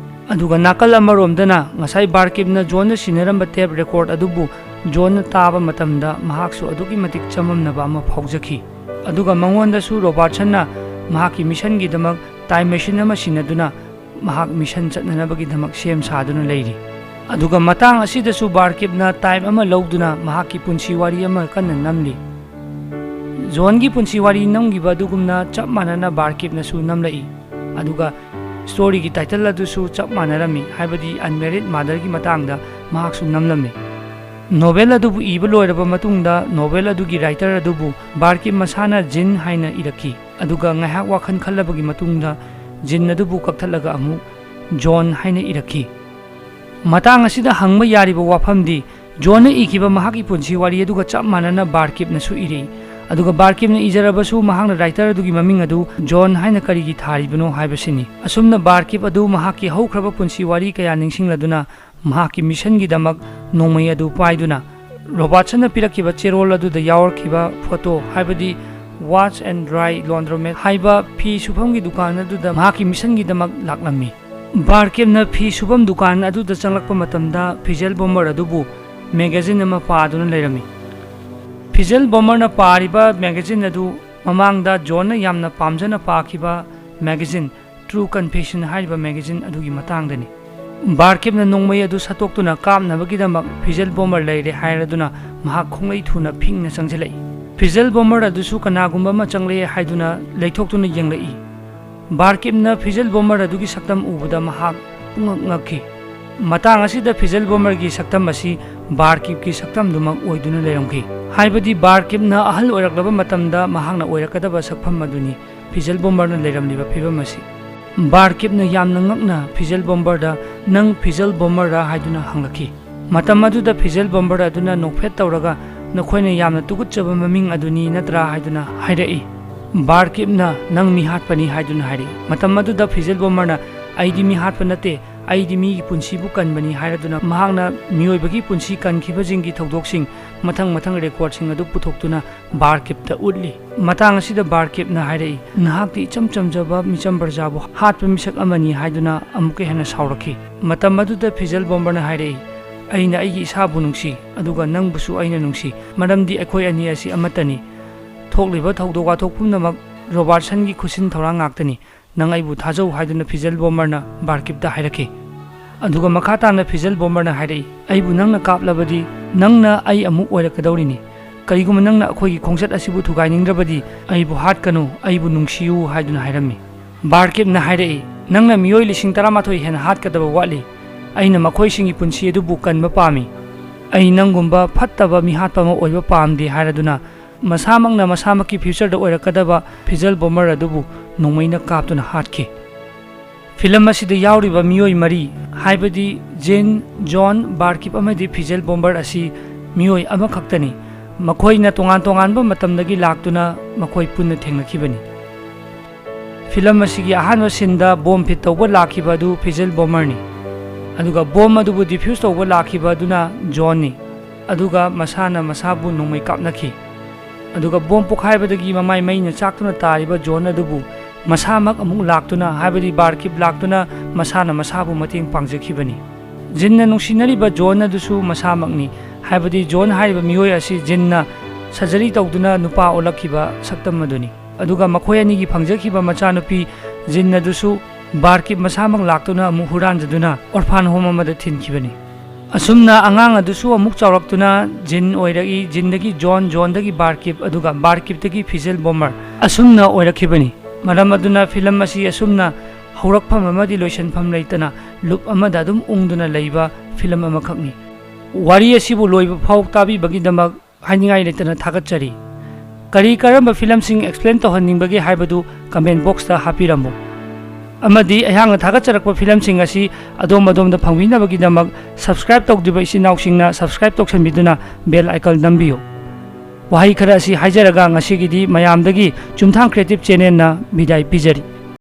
ꯑꯗꯨꯒ ꯅꯥꯀꯜ ꯑꯃꯔꯣꯝꯗꯅ ꯉꯁꯥꯏ ꯕꯥꯔꯀꯤꯞꯅ ꯖꯣꯟꯗ ꯁꯤꯟꯅꯔꯝꯕ ꯇꯦꯞ ꯔꯦꯀꯣꯔꯗ ꯑꯗꯨꯕꯨ ꯖꯣꯟꯅ ꯇꯥꯕ ꯃꯇꯝꯗ ꯃꯍꯥꯛꯁꯨ ꯑꯗꯨꯛꯀꯤ ꯃꯇꯤꯛ ꯆꯃꯝꯅꯕ ꯑꯃ ꯐꯥꯎꯖꯈꯤ꯫ ꯑꯗꯨꯒ ꯃꯉꯣꯟꯗꯁꯨ ꯔꯣꯕꯥꯔꯠꯁꯟꯅ ꯃꯍꯥꯛꯀꯤ ꯃꯤꯁꯟꯒꯤꯗꯃꯛ ꯇꯥꯏꯝ ꯃꯦꯁꯤꯟ ꯑꯃ ꯁꯤꯟꯅꯗꯨꯅ ꯃꯍꯥꯛ ꯃꯤꯁꯟ ꯆꯠꯅꯅꯕꯒꯤꯗꯃꯛ ꯁꯦꯝ ꯁꯥꯗꯨꯅ ꯂꯩꯔꯤ꯫ ꯑꯗꯨꯒ ꯃꯇꯥꯡ ꯑꯁꯤꯗꯁꯨ ꯕꯥꯔꯀꯤꯞꯅ ꯇꯥꯏꯝ ꯑꯃ ꯂꯧꯗꯨꯅ ꯃꯍꯥꯛꯀꯤ ꯄꯨꯟꯁꯤ ꯋꯥꯔꯤ ꯑꯃ ꯀꯟꯅ ꯅꯝꯂꯤ꯫ ꯖꯣꯟꯒꯤ ꯄꯨꯟꯁꯤ ꯋꯥꯔꯤ ꯅꯝꯈꯤꯕ ꯑꯗꯨꯒꯨꯝꯅ ꯆꯞ ꯃꯥꯟꯅꯅ ꯕꯥꯔꯀꯤꯞꯅꯁꯨ ꯅꯝꯂꯛꯏ꯫ ꯑꯗꯨꯒ ꯁ꯭ꯇꯣꯔꯤꯒꯤ ꯇꯥꯏꯇꯜ ꯑꯗꯨꯁꯨ ꯆꯞ ꯃꯥꯟꯅꯔꯝꯃꯤ, ꯍꯥꯏꯕꯗꯤ ꯑꯟꯃꯦꯔꯤꯗ ꯃꯥꯗꯔꯒꯤ ꯃꯇꯥꯡꯗ ꯃꯍꯥꯛꯁꯨ ꯅꯝꯂꯝꯃꯤ꯫ ꯅꯣꯚꯦꯜ ꯑꯗꯨꯕꯨ ꯏꯕ ꯂꯣꯏꯔꯕ ꯃꯇꯨꯡꯗ ꯅꯣꯚꯦꯜ ꯑꯗꯨꯒꯤ ꯔꯥꯏꯇꯔ ꯑꯗꯨꯕꯨ ꯕꯥꯔꯀꯤꯞ ꯃꯁꯥꯅ ꯖꯤꯟ ꯍꯥꯏꯅ ꯏꯔꯛꯈꯤ꯫ ꯑꯗꯨꯒ ꯉꯥꯏꯍꯥꯛ ꯋꯥꯈꯜ ꯈꯜꯂꯕꯒꯤ ꯃꯇꯨꯡꯗ ꯖꯤꯟ ꯑꯗꯨꯕꯨ ꯀꯛꯊꯠꯂꯒ ꯑꯃꯨꯛ ꯖꯣꯟ ꯍꯥꯏꯅ ꯏꯔꯛꯈꯤ꯫ ꯃꯇꯥꯡ ꯑꯁꯤꯗ ꯍꯪꯕ ꯌꯥꯔꯤꯕ ꯋꯥꯐꯝꯗꯤ, ꯖꯣꯟꯅ ꯏꯈꯤꯕ ꯃꯍꯥꯛꯀꯤ ꯄꯨꯟꯁꯤ ꯋꯥꯔꯤ ꯑꯗꯨꯒ ꯆꯞ ꯃꯥꯟꯅꯅ ꯕꯥꯔꯀꯤꯞꯅꯁꯨ ꯏꯔꯤ꯫ ꯑꯗꯨꯒ ꯕꯥꯔꯀꯤꯞꯅ ꯏꯖꯔꯕꯁꯨ, ꯃꯍꯥꯛꯅ ꯔꯥꯏꯇꯔ ꯑꯗꯨꯒꯤ ꯃꯃꯤꯡ ꯑꯗꯨ ꯖꯣꯟ ꯍꯥꯏꯅ ꯀꯔꯤꯒꯤ ꯊꯥꯔꯤꯕꯅꯣ ꯍꯥꯏꯕꯁꯤꯅꯤ꯫ ꯑꯁꯨꯝꯅ ꯕꯥꯔꯀꯤꯞ ꯑꯗꯨ ꯃꯍꯥꯛꯀꯤ ꯍꯧꯈ꯭ꯔꯕ ꯄꯨꯟꯁꯤ ꯋꯥꯔꯤ ꯀꯌꯥ ꯅꯤꯡꯁꯤꯡꯂꯗꯨꯅ, ꯃꯍꯥꯛꯀꯤ ꯃꯤꯁꯟꯒꯤꯗꯃꯛ ꯅꯣꯡꯃꯩ ꯑꯗꯨ ꯄꯥꯏꯗꯨꯅ, ꯔꯣꯕꯥꯔꯠꯁꯟꯅ ꯄꯤꯔꯛꯈꯤꯕ ꯆꯦꯔꯣꯜ ꯑꯗꯨꯗ ꯌꯥꯎꯔꯛꯈꯤꯕ ꯐꯣꯇꯣ, ꯍꯥꯏꯕꯗꯤ Wash and Dry Laundromat ꯍꯥꯏꯕ ꯐꯤ ꯁꯨꯐꯝꯒꯤ ꯗꯨꯀꯥꯟ ꯑꯗꯨꯗ ꯃꯍꯥꯛꯀꯤ ꯃꯤꯁꯟꯒꯤꯗꯃꯛ ꯂꯥꯛꯂꯝꯃꯤ꯫ ꯕꯥꯔꯀꯤꯞꯅ ꯐꯤ ꯁꯨꯐꯝ ꯗꯨꯀꯥꯟ ꯑꯗꯨꯗ ꯆꯪꯂꯛꯄ ꯃꯇꯝꯗ, ꯐꯤꯖꯦꯜ ꯕꯣꯃꯔ ꯑꯗꯨꯕꯨ ꯃꯦꯒꯥꯖꯤꯟ ꯑꯃ ꯄꯥꯗꯨꯅ ꯂꯩꯔꯝꯃꯤ꯫ ꯐꯤꯖꯦꯜ ꯕꯣꯃꯔꯅ ꯄꯥꯔꯤꯕ ꯃꯦꯒꯥꯖꯤꯟ ꯑꯗꯨ ꯃꯃꯥꯡꯗ ꯖꯣꯟꯅ ꯌꯥꯝꯅ ꯄꯥꯝꯖꯅ ꯄꯥꯈꯤꯕ ꯃꯦꯒꯥꯖꯤꯟ True Confession ꯍꯥꯏꯔꯤꯕ ꯃꯦꯒꯥꯖꯤꯟ ꯑꯗꯨꯒꯤ ꯃꯇꯥꯡꯗꯅꯤ꯫ ꯕꯥꯔꯀꯤꯞꯅ ꯅꯣꯡꯃꯩ ꯑꯗꯨ ꯁꯠꯇꯣꯛꯇꯨꯅ ꯀꯥꯞꯅꯕꯒꯤꯗꯃꯛ ꯐꯤꯖꯦꯜ ꯕꯣꯃꯔ ꯂꯩꯔꯦ ꯍꯥꯏꯔꯗꯨꯅ ꯃꯍꯥꯛ ꯈꯣꯡꯂꯩ ꯊꯨꯅ ꯐꯤꯡꯅ ꯆꯪꯁꯤꯜꯂꯛꯏ꯫ ꯐꯤꯖꯦꯜ ꯕꯣꯃꯔ ꯑꯗꯨꯁꯨ ꯀꯅꯥꯒꯨꯝꯕ ꯑꯃ ꯆꯪꯂꯛꯑꯦ ꯍꯥꯏꯗꯨꯅ ꯂꯩꯊꯣꯛꯇꯨꯅ ꯌꯦꯡꯂꯛꯏ꯫ ꯕꯥꯔꯀꯤꯞꯅ ꯐꯤꯖꯦꯜ ꯕꯣꯃꯔ ꯑꯗꯨꯒꯤ ꯁꯛꯇꯝ ꯎꯕꯗ ꯃꯍꯥꯛ ꯄꯨꯡꯉꯛ ꯉꯛꯈꯤ꯫ ꯃꯇꯥꯡ ꯑꯁꯤꯗ ꯐꯤꯖꯦꯜ ꯕꯣꯃꯔꯒꯤ ꯁꯛꯇꯝ ꯑꯁꯤ ꯕꯥꯔꯀꯤꯞꯀꯤ ꯁꯛꯇꯝꯗꯨꯃꯛ ꯑꯣꯏꯗꯨꯅ ꯂꯩꯔꯝꯈꯤ꯫ ꯍꯥꯏꯕꯗꯤ ꯕꯥꯔꯀꯤꯞꯅ ꯑꯍꯜ ꯑꯣꯏꯔꯛꯂꯕ ꯃꯇꯝꯗ ꯃꯍꯥꯛꯅ ꯑꯣꯏꯔꯛꯀꯗꯕ ꯁꯛꯐꯝ ꯑꯗꯨꯅꯤ ꯐꯤꯖꯦꯜ ꯕꯣꯃꯔꯅ ꯂꯩꯔꯝꯂꯤꯕ ꯐꯤꯕꯝ ꯑꯁꯤ꯫ ꯕꯥꯔꯀꯤꯞꯅ ꯌꯥꯝꯅ ꯉꯛꯅ ꯐꯤꯖꯦꯜ ꯕꯣꯃꯔꯗ, "ꯅꯪ ꯐꯤꯖꯦꯜ ꯕꯣꯃꯔꯔꯥ?" ꯍꯥꯏꯗꯨꯅ ꯍꯪꯂꯛꯈꯤ꯫ ꯃꯇꯝ ꯑꯗꯨꯗ ꯐꯤꯖꯦꯜ ꯕꯣꯃꯔ ꯑꯗꯨꯅ ꯅꯣꯛꯐꯦꯠ ꯇꯧꯔꯒ, "ꯅꯈꯣꯏꯅ ꯌꯥꯝꯅ ꯇꯨꯀꯠꯆꯕ ꯃꯃꯤꯡ ꯑꯗꯨꯅꯤ ꯅꯠꯇ꯭ꯔꯥ?" ꯍꯥꯏꯗꯨꯅ ꯍꯥꯏꯔꯛꯏ꯫ ꯕꯥꯔꯀꯤꯞꯅ, "ꯅꯪ ꯃꯤꯍꯥꯠꯄꯅꯤ" ꯍꯥꯏꯗꯨꯅ ꯍꯥꯏꯔꯛꯏ꯫ ꯃꯇꯝ ꯑꯗꯨꯗ ꯐꯤꯖꯦꯜ ꯕꯣꯃꯔꯅ, "ꯑꯩꯗꯤ ꯃꯤꯍꯥꯠꯄ ꯅꯠꯇꯦ, ꯑꯩꯗꯤ ꯃꯤꯒꯤ ꯄꯨꯟꯁꯤꯕꯨ ꯀꯟꯕꯅꯤ" ꯍꯥꯏꯔꯗꯨꯅ ꯃꯍꯥꯛꯅ ꯃꯤꯑꯣꯏꯕꯒꯤ ꯄꯨꯟꯁꯤ ꯀꯟꯈꯤꯕꯁꯤꯡꯒꯤ ꯊꯧꯗꯣꯛꯁꯤꯡ ꯃꯊꯪ ꯃꯊꯪ ꯔꯦꯀꯣꯔꯗꯁꯤꯡ ꯑꯗꯨ ꯄꯨꯊꯣꯛꯇꯨꯅ ꯕꯥꯔꯀꯤꯞꯇ ꯎꯠꯂꯤ꯫ ꯃꯇꯥꯡ ꯑꯁꯤꯗ ꯕꯥꯔꯀꯤꯞꯅ ꯍꯥꯏꯔꯛꯏ, "ꯅꯍꯥꯛꯇꯤ ꯏꯆꯝ ꯆꯝꯖꯕ ꯃꯤꯆꯝ ꯄ꯭ꯔꯖꯥꯕꯨ ꯍꯥꯠꯄ ꯃꯤꯁꯛ ꯑꯃꯅꯤ" ꯍꯥꯏꯗꯨꯅ ꯑꯃꯨꯛꯀ ꯍꯦꯟꯅ ꯁꯥꯎꯔꯛꯈꯤ꯫ ꯃꯇꯝ ꯑꯗꯨꯗ ꯐꯤꯖꯦꯜ ꯕꯣꯝꯕꯔꯅ ꯍꯥꯏꯔꯛꯏ, "ꯑꯩꯅ ꯑꯩꯒꯤ ꯏꯁꯥꯕꯨ ꯅꯨꯡꯁꯤ, ꯑꯗꯨꯒ ꯅꯪꯕꯨꯁꯨ ꯑꯩꯅ ꯅꯨꯡꯁꯤ, ꯃꯔꯝꯗꯤ ꯑꯩꯈꯣꯏ ꯑꯅꯤ ꯑꯁꯤ ꯑꯃꯠꯇꯅꯤ꯫ ꯊꯣꯛꯂꯤꯕ ꯊꯧꯗꯣꯛ ꯋꯥꯊꯣꯛ ꯄꯨꯝꯅꯃꯛ ꯔꯣꯕꯥꯔꯠꯁꯟꯒꯤ ꯈꯨꯠꯁꯤꯟ ꯊꯧꯔꯥꯡ ꯉꯥꯛꯇꯅꯤ꯫ ꯅꯪ ꯑꯩꯕꯨ ꯊꯥꯖꯧ" ꯍꯥꯏꯗꯨꯅ ꯐꯤꯖꯦꯜ ꯕꯣꯝꯕꯔꯅ ꯕꯥꯔꯀꯤꯞꯇ ꯍꯥꯏꯔꯛꯈꯤ꯫ ꯑꯗꯨꯒ ꯃꯈꯥ ꯇꯥꯅ ꯐꯤꯖꯦꯜ ꯕꯣꯝꯕꯔꯅ ꯍꯥꯏꯔꯛꯏ, "ꯑꯩꯕꯨ ꯅꯪꯅ ꯀꯥꯞꯂꯕꯗꯤ ꯅꯪꯅ ꯑꯩ ꯑꯃꯨꯛ ꯑꯣꯏꯔꯛꯀꯗꯧꯔꯤꯅꯤ꯫ ꯀꯔꯤꯒꯨꯝꯕ ꯅꯪꯅ ꯑꯩꯈꯣꯏꯒꯤ ꯈꯣꯡꯆꯠ ꯑꯁꯤꯕꯨ ꯊꯨꯒꯥꯏꯅꯤꯡꯗ꯭ꯔꯕꯗꯤ ꯑꯩꯕꯨ ꯍꯥꯠꯀꯅꯨ, ꯑꯩꯕꯨ ꯅꯨꯡꯁꯤꯌꯨ" ꯍꯥꯏꯗꯨꯅ ꯍꯥꯏꯔꯝꯃꯤ꯫ ꯕꯥꯔꯀꯤꯞꯅ ꯍꯥꯏꯔꯛꯏ, "ꯅꯪꯅ ꯃꯤꯑꯣꯏ ꯂꯤꯁꯤꯡ ꯇꯔꯥꯃꯥꯊꯣꯏ ꯍꯦꯟꯅ ꯍꯥꯠꯀꯗꯕ ꯋꯥꯠꯂꯤ꯫ ꯑꯩꯅ ꯃꯈꯣꯏꯁꯤꯡꯒꯤ ꯄꯨꯟꯁꯤ ꯑꯗꯨꯕꯨ ꯀꯟꯕ ꯄꯥꯝꯃꯤ꯫ ꯑꯩ ꯅꯪꯒꯨꯝꯕ ꯐꯠꯇꯕ ꯃꯤꯍꯥꯠꯄ ꯑꯃ ꯑꯣꯏꯕ ꯄꯥꯝꯗꯦ" ꯍꯥꯏꯔꯗꯨꯅ ꯃꯁꯥꯃꯛꯅ ꯃꯁꯥꯃꯛꯀꯤ ꯐ꯭ꯌꯨꯆꯔꯗ ꯑꯣꯏꯔꯛꯀꯗꯕ ꯐꯤꯖꯦꯜ ꯕꯣꯝꯕꯔ ꯑꯗꯨꯕꯨ ꯅꯣꯡꯃꯩꯅ ꯀꯥꯞꯇꯨꯅ ꯍꯥꯠꯈꯤ꯫ ꯐꯤꯂꯝ ꯑꯁꯤꯗ ꯌꯥꯎꯔꯤꯕ ꯃꯤꯑꯣꯏ ꯃꯔꯤ, ꯍꯥꯏꯕꯗꯤ ꯖꯤꯟ, ꯖꯣꯟ, ꯕꯥꯔꯀꯤꯞ ꯑꯃꯗꯤ ꯐꯤꯖꯦꯜ ꯕꯣꯝꯕꯔ ꯑꯁꯤ ꯃꯤꯑꯣꯏ ꯑꯃꯈꯛꯇꯅꯤ꯫ ꯃꯈꯣꯏꯅ ꯇꯣꯉꯥꯟ ꯇꯣꯉꯥꯟꯕ ꯃꯇꯝꯗꯒꯤ ꯂꯥꯛꯇꯨꯅ ꯃꯈꯣꯏ ꯄꯨꯟꯅ ꯊꯦꯡꯅꯈꯤꯕꯅꯤ꯫ ꯐꯤꯂꯝ ꯑꯁꯤꯒꯤ ꯑꯍꯥꯟꯕ ꯁꯤꯟꯗ ꯕꯣꯝ ꯐꯤꯠ ꯇꯧꯕ ꯂꯥꯛꯈꯤꯕ ꯑꯗꯨ ꯐꯤꯖꯦꯜ ꯕꯣꯃꯔꯅꯤ꯫ ꯑꯗꯨꯒ ꯕꯣꯝ ꯑꯗꯨꯕꯨ ꯗꯤꯐ꯭ꯌꯨꯁ ꯇꯧꯕ ꯂꯥꯛꯈꯤꯕ ꯑꯗꯨꯅ ꯖꯣꯟꯅꯤ꯫ ꯑꯗꯨꯒ ꯃꯁꯥꯅ ꯃꯁꯥꯕꯨ ꯅꯣꯡꯃꯩ ꯀꯥꯞꯅꯈꯤ꯫ ꯑꯗꯨꯒ ꯕꯣꯝ ꯄꯣꯈꯥꯏꯕꯗꯒꯤ ꯃꯃꯥꯏ ꯃꯩꯅ ꯆꯥꯛꯇꯨꯅ ꯇꯥꯔꯤꯕ ꯖꯣꯟ ꯑꯗꯨꯕꯨ ꯃꯁꯥꯃꯛ ꯑꯃꯨꯛ ꯂꯥꯛꯇꯨꯅ, ꯍꯥꯏꯕꯗꯤ ꯕꯥꯔꯀꯤꯞ ꯂꯥꯛꯇꯨꯅ ꯃꯁꯥꯅ ꯃꯁꯥꯕꯨ ꯃꯇꯦꯡ ꯄꯥꯡꯖꯈꯤꯕꯅꯤ꯫ ꯖꯤꯟꯅ ꯅꯨꯡꯁꯤꯅꯔꯤꯕ ꯖꯣꯟ ꯑꯗꯨꯁꯨ ꯃꯁꯥꯃꯛꯅꯤ, ꯍꯥꯏꯕꯗꯤ ꯖꯣꯟ ꯍꯥꯏꯔꯤꯕ ꯃꯤꯑꯣꯏ ꯑꯁꯤ ꯖꯤꯟꯅ ꯁꯔꯖꯔꯤ ꯇꯧꯗꯨꯅ ꯅꯨꯄꯥ ꯑꯣꯜꯂꯛꯈꯤꯕ ꯁꯛꯇꯝ ꯑꯗꯨꯅꯤ꯫ ꯑꯗꯨꯒ ꯃꯈꯣꯏ ꯑꯅꯤꯒꯤ ꯐꯪꯖꯈꯤꯕ ꯃꯆꯥꯅꯨꯄꯤ ꯖꯤꯟ ꯑꯗꯨꯁꯨ ꯕꯥꯔꯀꯤꯞ ꯃꯁꯥꯃꯛ ꯂꯥꯛꯇꯨꯅ ꯑꯃꯨꯛ ꯍꯨꯔꯥꯟꯖꯗꯨꯅ ꯑꯣꯔꯐꯥꯟ ꯍꯣꯝ ꯑꯃꯗ ꯊꯤꯟꯈꯤꯕꯅꯤ꯫ ꯑꯁꯨꯝꯅ ꯑꯉꯥꯡ ꯑꯗꯨꯁꯨ ꯑꯃꯨꯛ ꯆꯥꯎꯔꯛꯇꯨꯅ ꯖꯤꯟ ꯑꯣꯏꯔꯛꯏ, ꯖꯤꯟꯗꯒꯤ ꯖꯣꯟ, ꯖꯣꯟꯗꯒꯤ ꯕꯥꯔꯀꯤꯞ, ꯑꯗꯨꯒ ꯕꯥꯔꯀꯤꯞꯇꯒꯤ ꯐꯤꯖꯦꯜ ꯕꯣꯃꯔ ꯑꯁꯨꯝꯅ ꯑꯣꯏꯔꯛꯈꯤꯕꯅꯤ꯫ ꯃꯔꯝ ꯑꯗꯨꯅ ꯐꯤꯂꯝ ꯑꯁꯤ ꯑꯁꯨꯝꯅ ꯍꯧꯔꯛꯐꯝ ꯑꯃꯗꯤ ꯂꯣꯏꯁꯤꯟꯐꯝ ꯂꯩꯇꯅ ꯂꯨꯞ ꯑꯃꯗ ꯑꯗꯨꯝ ꯎꯪꯗꯨꯅ ꯂꯩꯕ ꯐꯤꯂꯝ ꯑꯃꯈꯛꯅꯤ꯫ ꯋꯥꯔꯤ ꯑꯁꯤꯕꯨ ꯂꯣꯏꯕ ꯐꯥꯎ ꯇꯥꯕꯤꯕꯒꯤꯗꯃꯛ ꯍꯥꯏꯅꯤꯡꯉꯥꯏ ꯂꯩꯇꯅ ꯊꯥꯒꯠꯆꯔꯤ꯫ ꯀꯔꯤ ꯀꯔꯝꯕ ꯐꯤꯂꯝꯁꯤꯡ ꯑꯦꯛꯁꯄ꯭ꯂꯦꯟ ꯇꯧꯍꯟꯅꯤꯡꯕꯒꯦ ꯍꯥꯏꯕꯗꯨ ꯀꯃꯦꯟ ꯕꯣꯛꯁꯇ ꯍꯥꯞꯄꯤꯔꯝꯃꯨ꯫ ꯑꯃꯗꯤ ꯑꯩꯍꯥꯛꯅ ꯊꯥꯒꯠꯆꯔꯛꯄ ꯐꯤꯂꯝꯁꯤꯡ ꯑꯁꯤ ꯑꯗꯣꯝ ꯑꯗꯣꯝꯗ ꯐꯪꯕꯤꯅꯕꯒꯤꯗꯃꯛ ꯁꯕꯁꯀ꯭ꯔꯥꯏꯕ ꯇꯧꯗ꯭ꯔꯤꯕ ꯏꯆꯤꯟ ꯏꯅꯥꯎꯁꯤꯡꯅ ꯁꯕꯁꯀ꯭ꯔꯥꯏꯕ ꯇꯧꯁꯟꯕꯤꯗꯨꯅ ꯕꯦꯜ ꯑꯥꯏꯀꯟ ꯅꯝꯕꯤꯌꯨ꯫ ꯋꯥꯍꯩ ꯈꯔ ꯑꯁꯤ ꯍꯥꯏꯖꯔꯒ ꯉꯁꯤꯒꯤꯗꯤ ꯃꯌꯥꯝꯗꯒꯤ ꯆꯨꯝꯊꯥꯡ ꯀ꯭ꯔꯤꯌꯦꯇꯤꯚ ꯆꯦꯅꯦꯜꯅ ꯕꯤꯗꯥꯏ ꯄꯤꯖꯔꯤ꯫